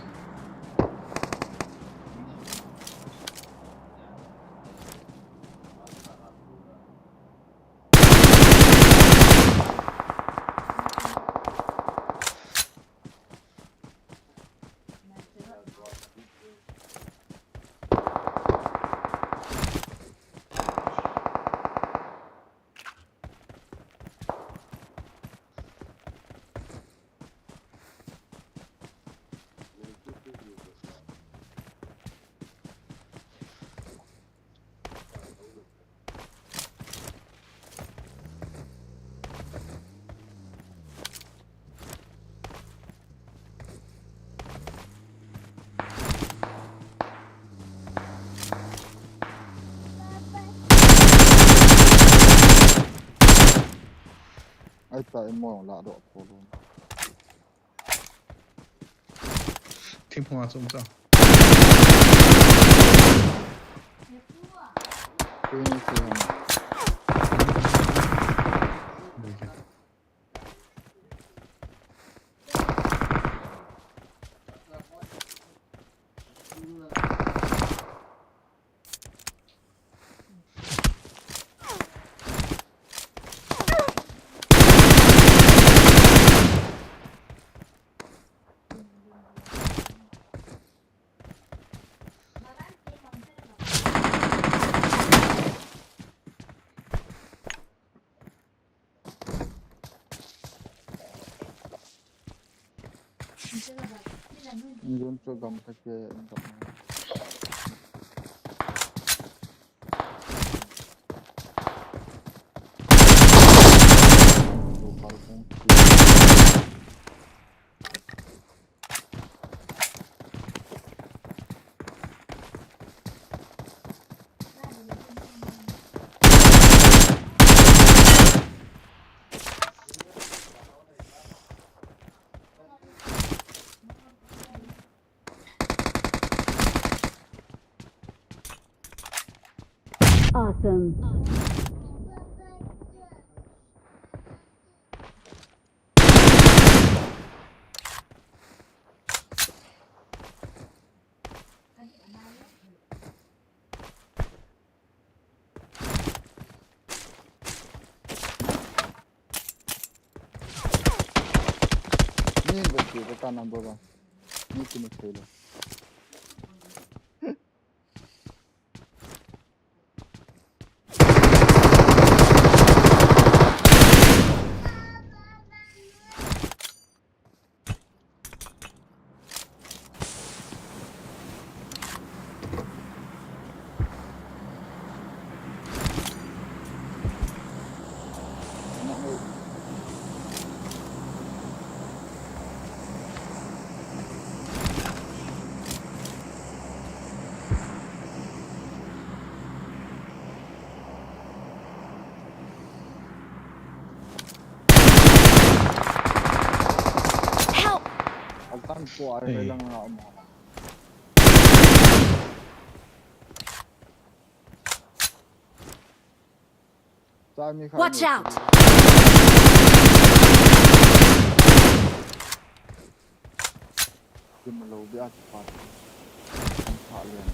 Ai ta imo la do polo. Thingphung a chom cha. Thing, thing. Yun chu gam kha ke, gam. Awesome. Ni ba ki ba ta number one. Ni ki ni thei lo. Help! Altan po ay lang na mo. Watch out! Kimalo bia kipat. Kan pha lian.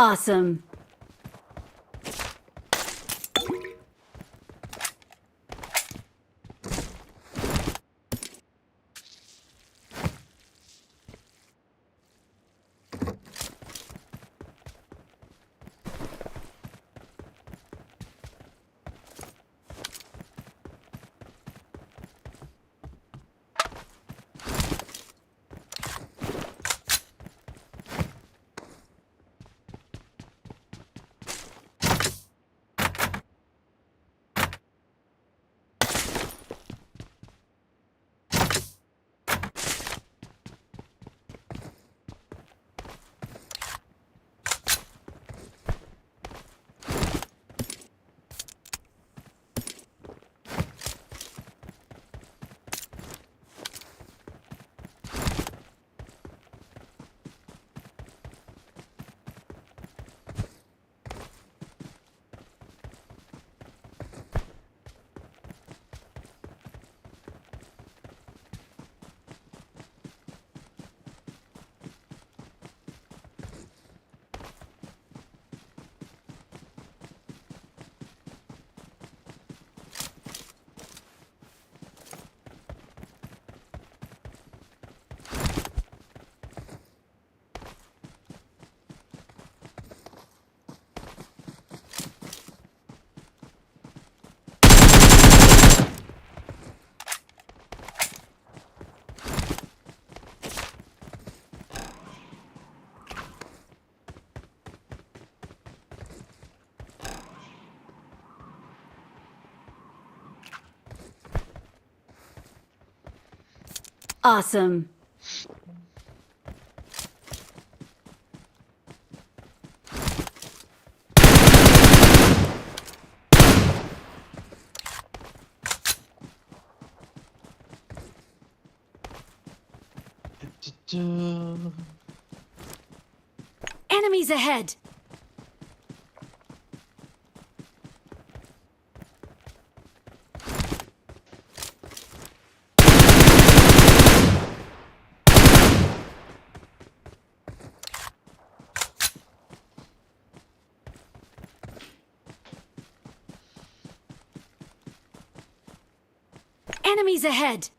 Awesome. Awesome. Enemies ahead! Enemies ahead!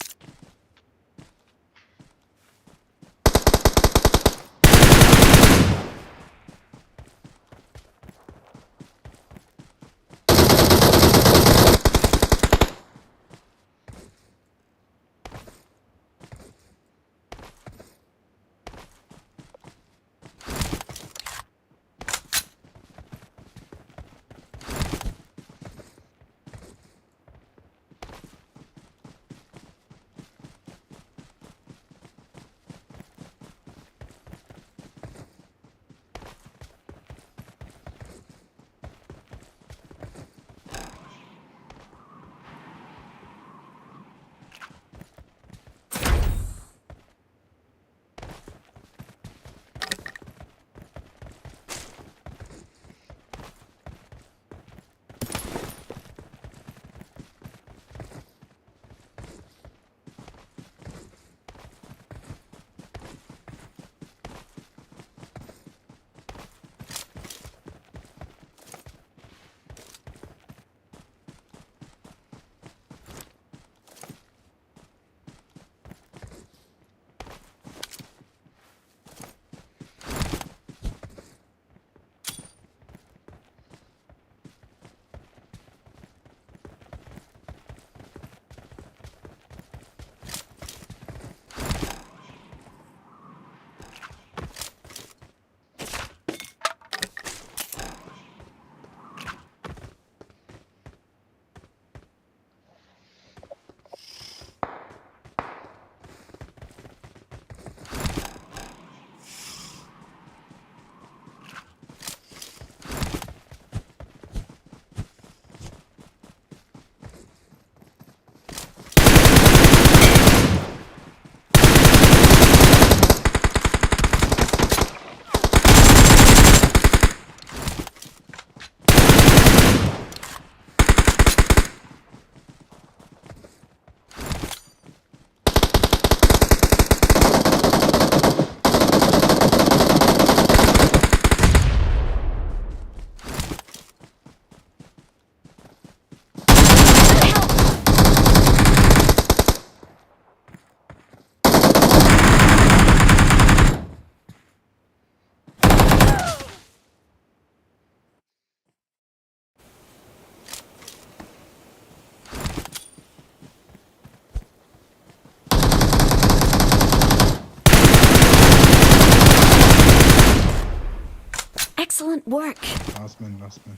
Excellent work. Last man, last man.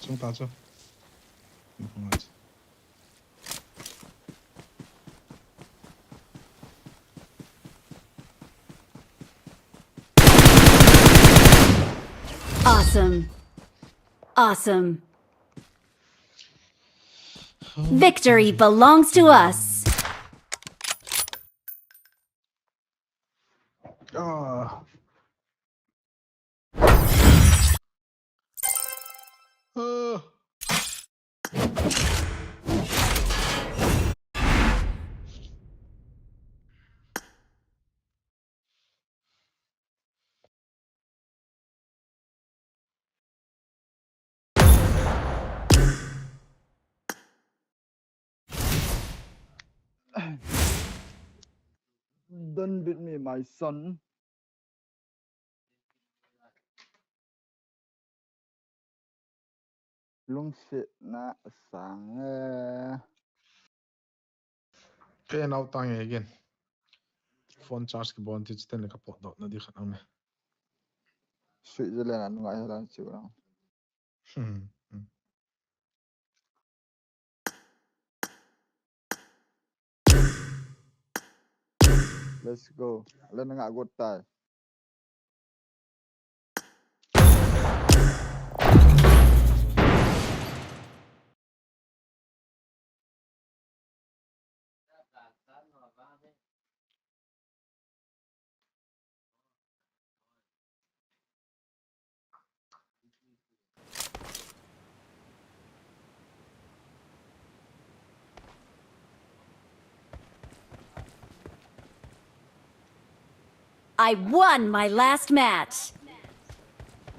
Sung ta chu. Sung ta chu. Awesome. Awesome. Victory belongs to us. Ah. Ah. Don't beat me, my son. Lungsetna sang e. Kei nau tang e again. Phone charge kibol ti chiten le ka potdoh na di khat ang ne. Switzerland a nunga helan chiu lang. Hmm, hmm. Let's go. Len nga got tai. I won my last match.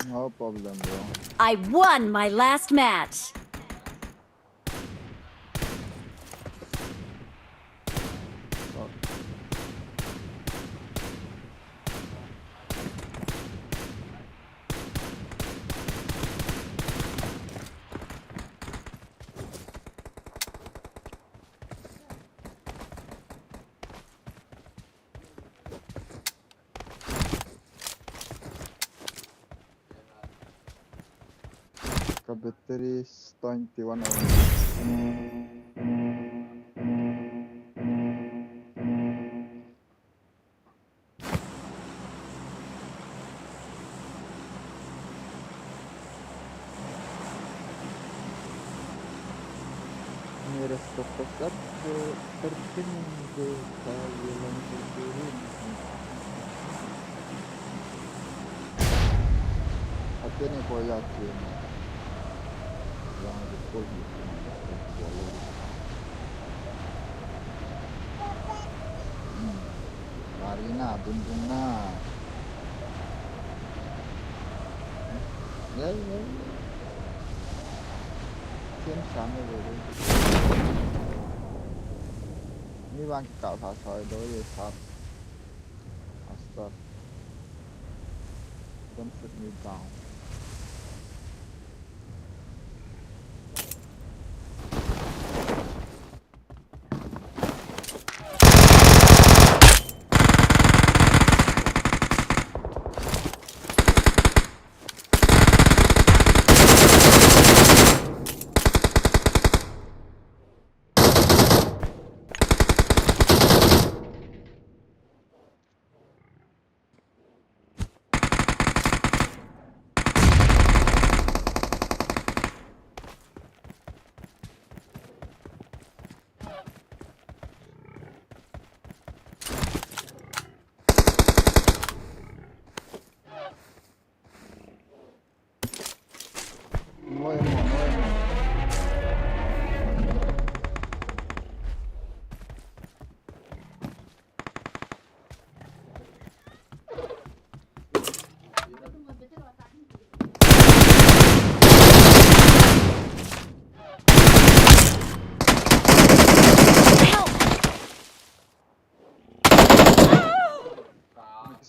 No problem, bro. I won my last match. Ka battery is twenty-one hours. Mere status update, thirteen days ka ye lang ko turi. Atene ko ya che. Yang ko ko ni ko ko lo. Marina, dun dun na. Yay, yay, yay. Chen Sam ne ve ve. Ni vang ki kal sa soi do ye sap. Master. Don't shoot me down.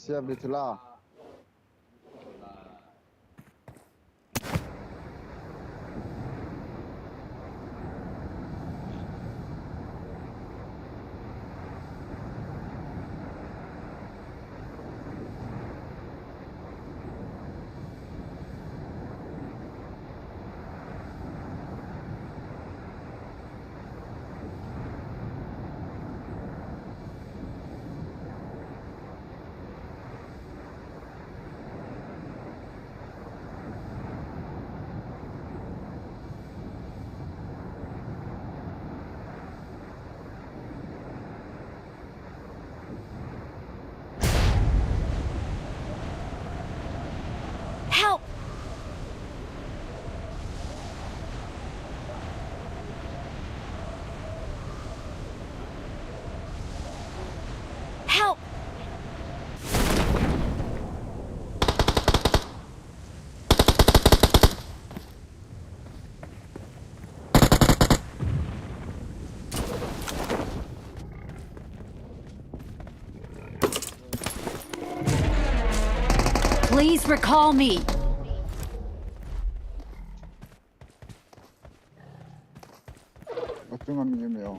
Siap di chula. Please recall me. Achunga mi mi o.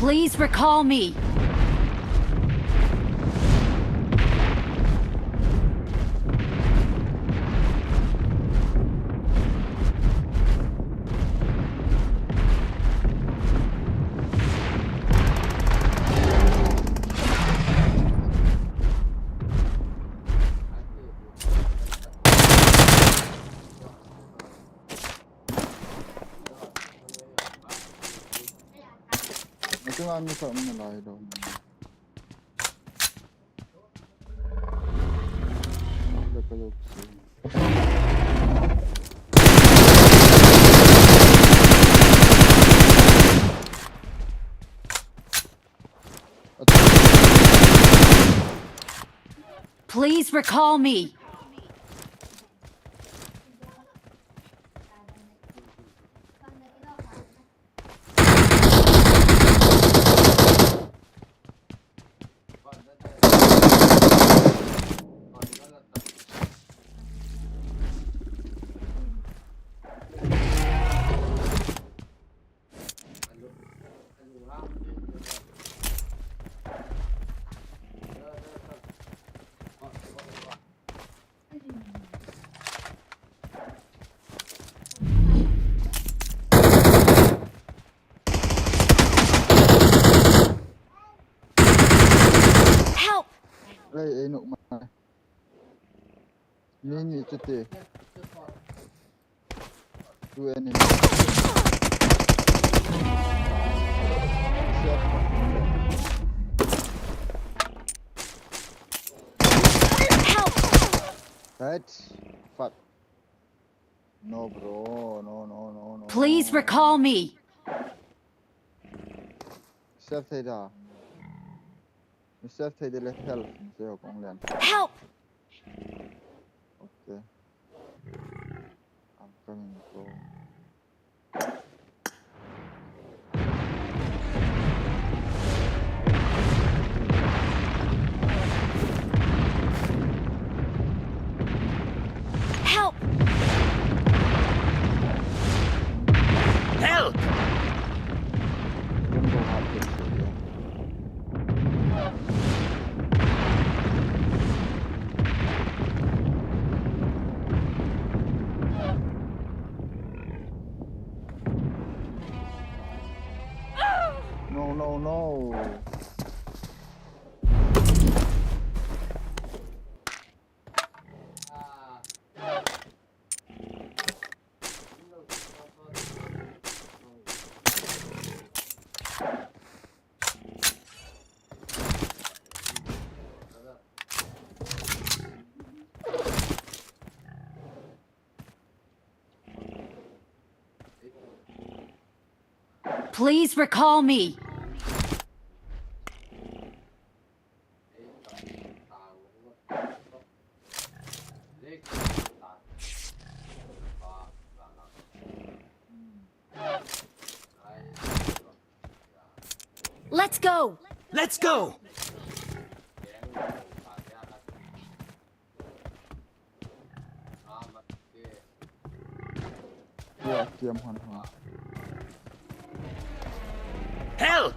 Please recall me. Ito nga, ano sa, ano na lahi daw. Ano pa yung Please recall me. Help! Hey, hey, no, man. Ni, ni, chute. Two enemies. Help! Right. Fuck. No, bro. No, no, no, no. Please recall me. Self thei da. Self thei de le help. Se ho kong lian. Help! Okay. I'm coming, bro. Help! Help! No, no, no. Please recall me. Let's go! Let's go! Help!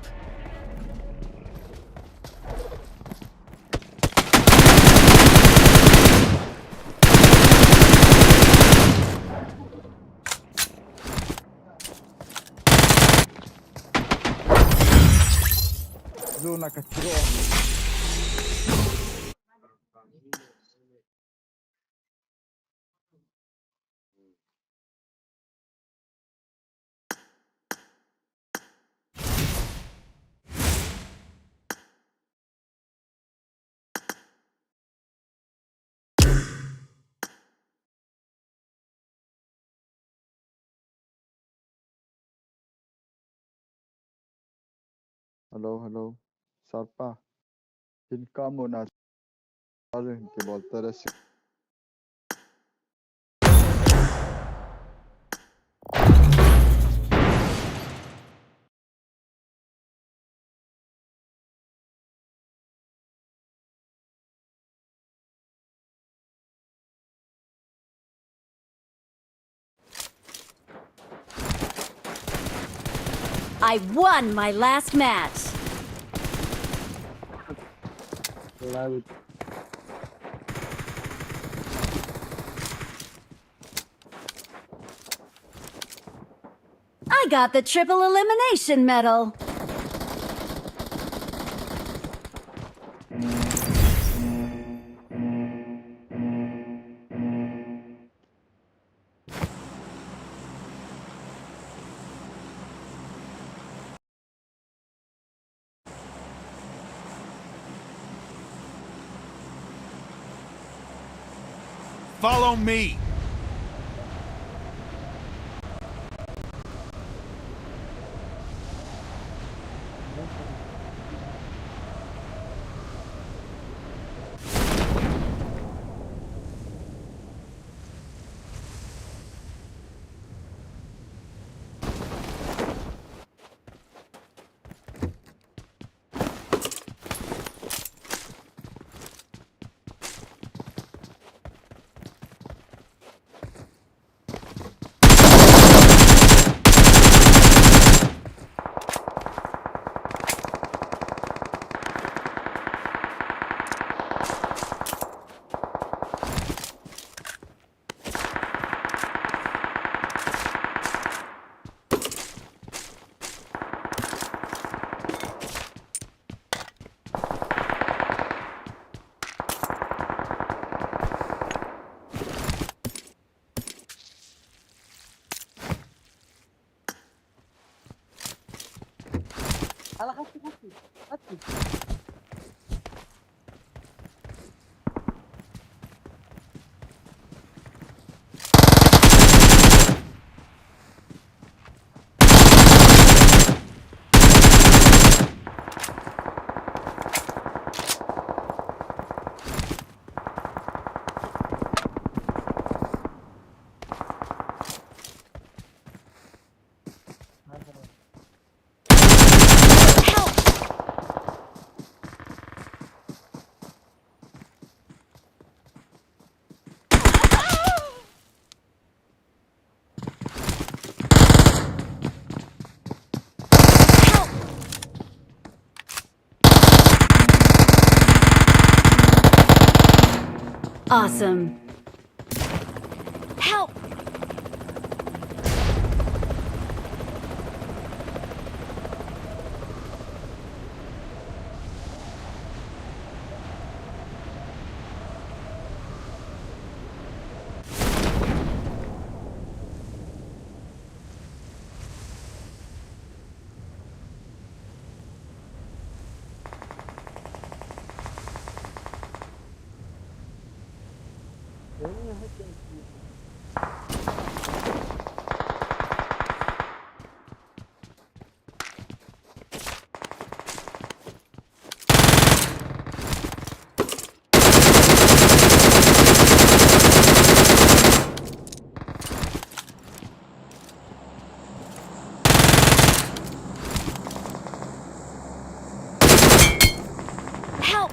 Hello, hello. Sarpa. Hin ka mo na. Aru hin kibol tare si. I won my last match. I got the triple elimination medal. Follow me. Awesome. Help! Help!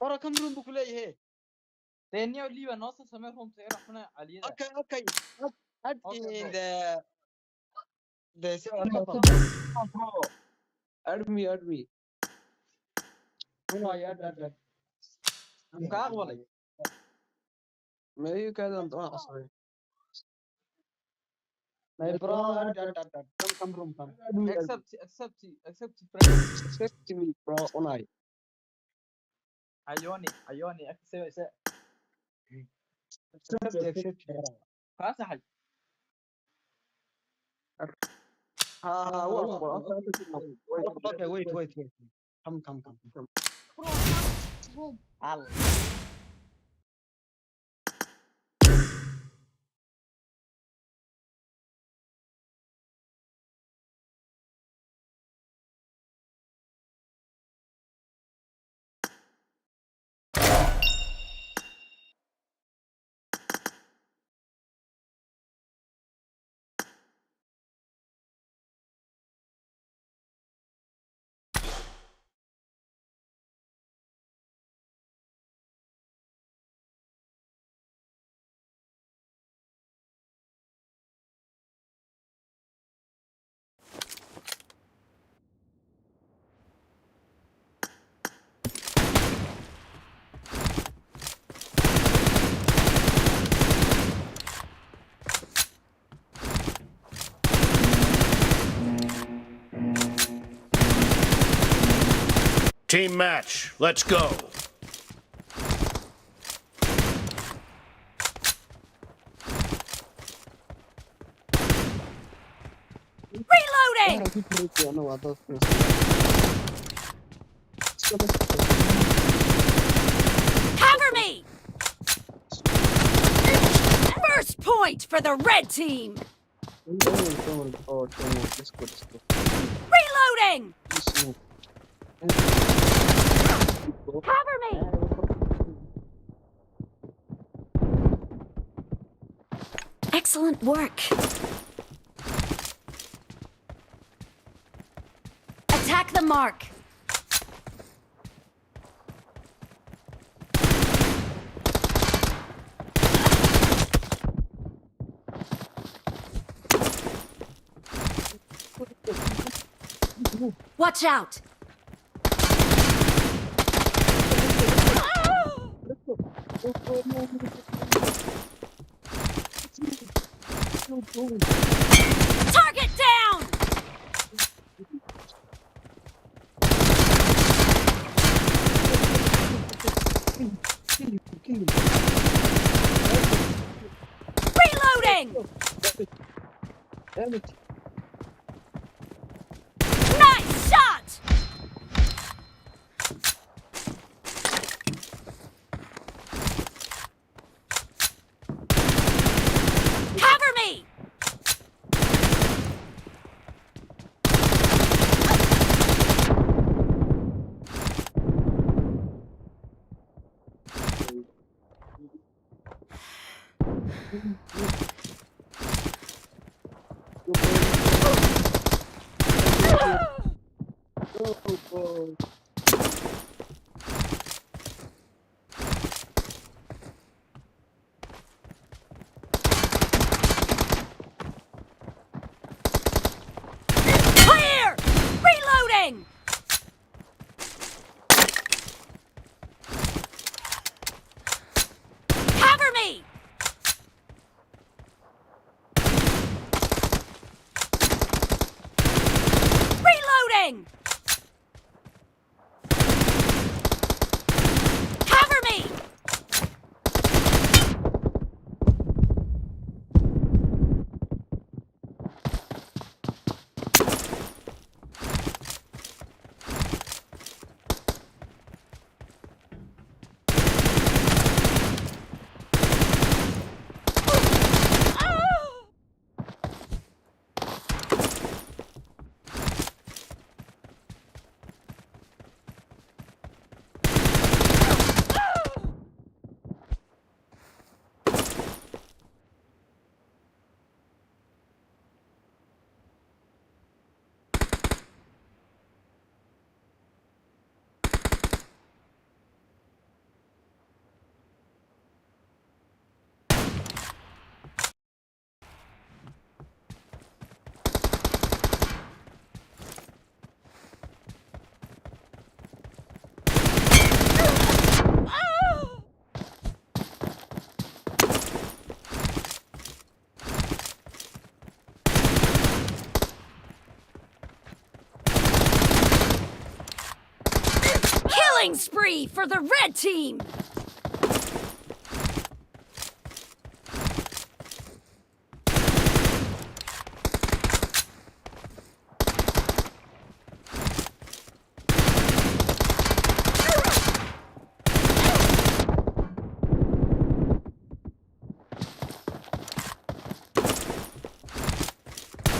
Ora kam room bukule he. Te neo liva no sa same home se ra khuna ali da. Okay, okay. Add, add in the, the same bro. Add me, add me. Huna ya da da. Ka wala. Maybe you can, oh, sorry. My bro, add, add, add, add. Come, come, room, come. Accept, accept, accept friend. Accept me, bro. Onai. Ayoni, ayoni, accept, accept. Accept, accept. Kasa hai. Ha, ha, wa, wa. Okay, wait, wait, wait. Come, come, come, come. Al. Team match, let's go. Reloading! Cover me! First point for the red team! Reloading! Cover me! Excellent work. Attack the mark. Watch out! Target down! Reloading! Damn it. Nice shot! Cover me! Clear! Reloading! Cover me! Reloading! Cover me! Killing spree for the red team!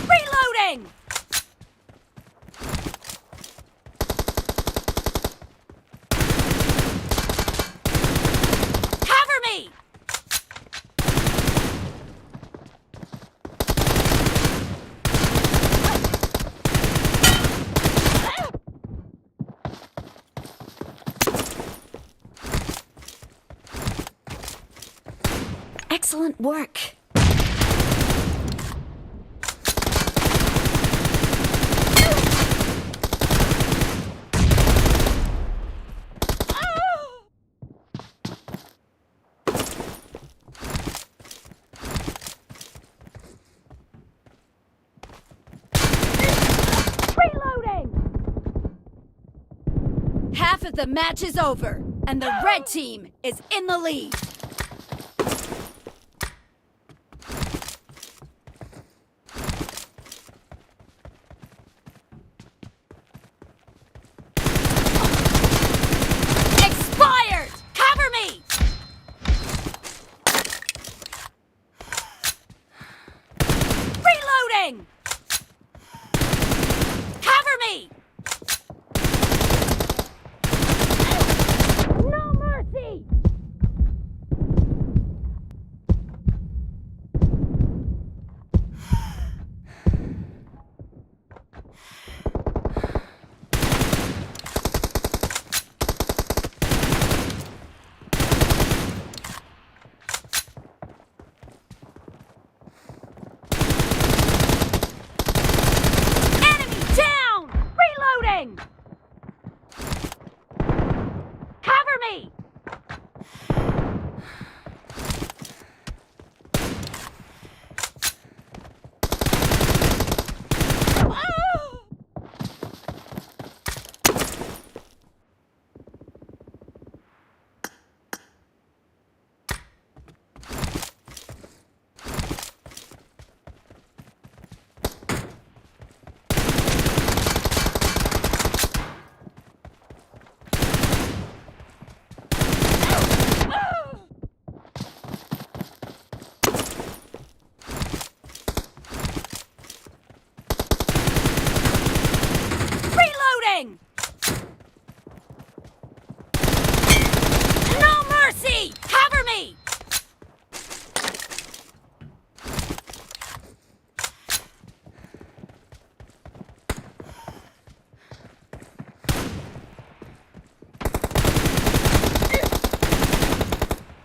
Reloading! Cover me! Excellent work. Reloading! The match is over, and the red team is in the lead. Expired! Cover me! Reloading! Cover me! No mercy! Enemy down! Reloading! Cover me! Reloading! No mercy! Cover me!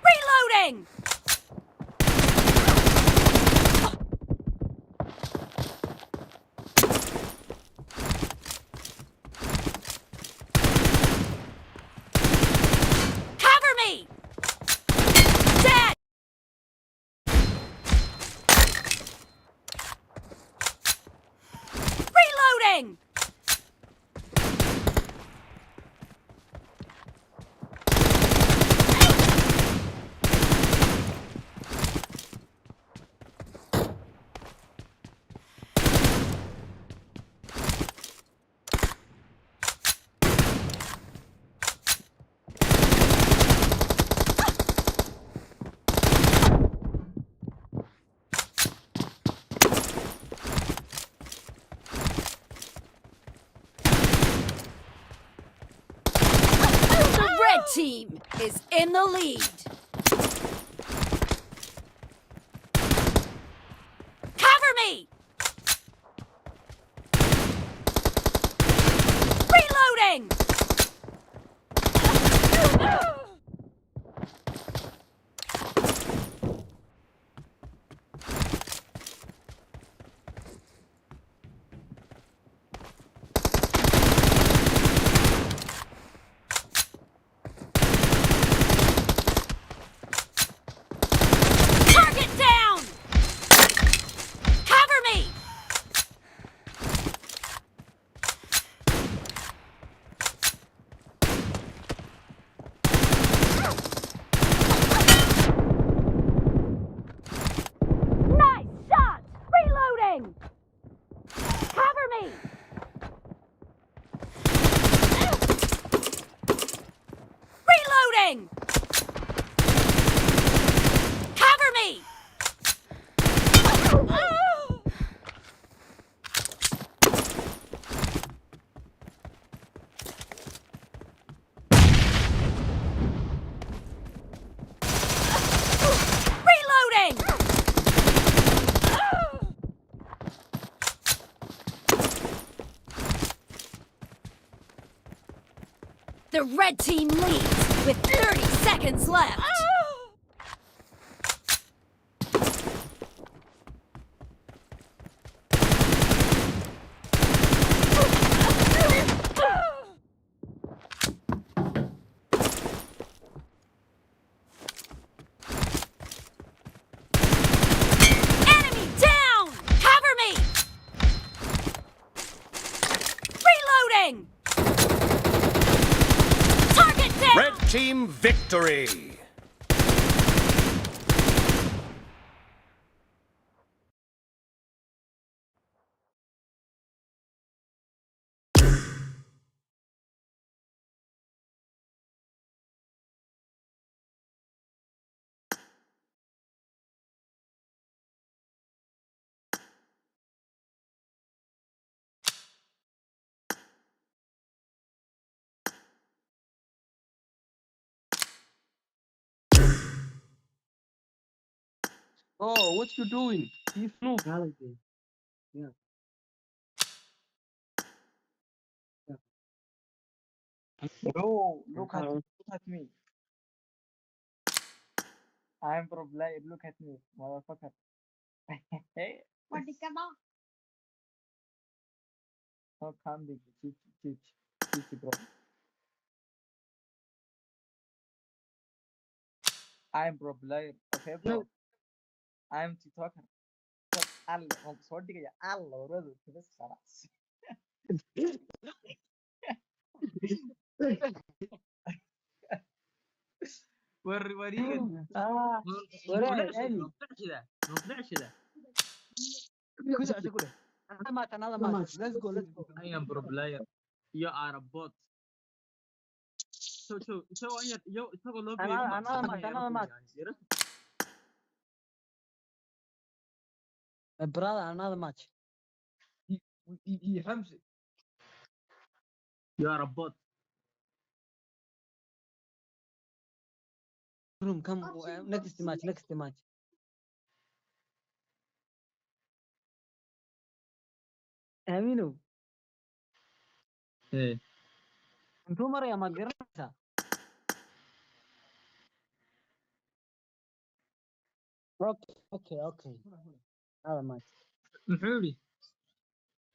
Reloading! Cover me! Dead! Reloading! The red team is in the lead. Cover me! Reloading! Target down! Cover me! Nice shot! Reloading! Cover me! Reloading! Cover me! Reloading! The red team leads with thirty seconds left. Enemy down! Cover me! Reloading! Team victory. Oh, what you doing? This noob. Galaxy. Yeah. Yeah. Bro, look at, look at me. I am pro player. Look at me, motherfucker. Hey. What is about? Oh, calm down, chill, chill, chill, chill, bro. I am pro player, okay, bro? No. I am TikToker. But Allah, oh, sorry, ya Allah, bro, terus salah. War, war, ah, war, war, war, war. Kusa, kusa, kusa. Another match, another match. Let's go, let's go. I am pro player. You are a bot. So, so, so, yo, yo, so, another, another match, another match. My brother, another match. He, he, he, Hamza. You are a bot. Room, come, uh, next match, next match. Aminu. Hey. Antum mara ya magrasa. Okay, okay, okay. Another match. Muxuu yidhi?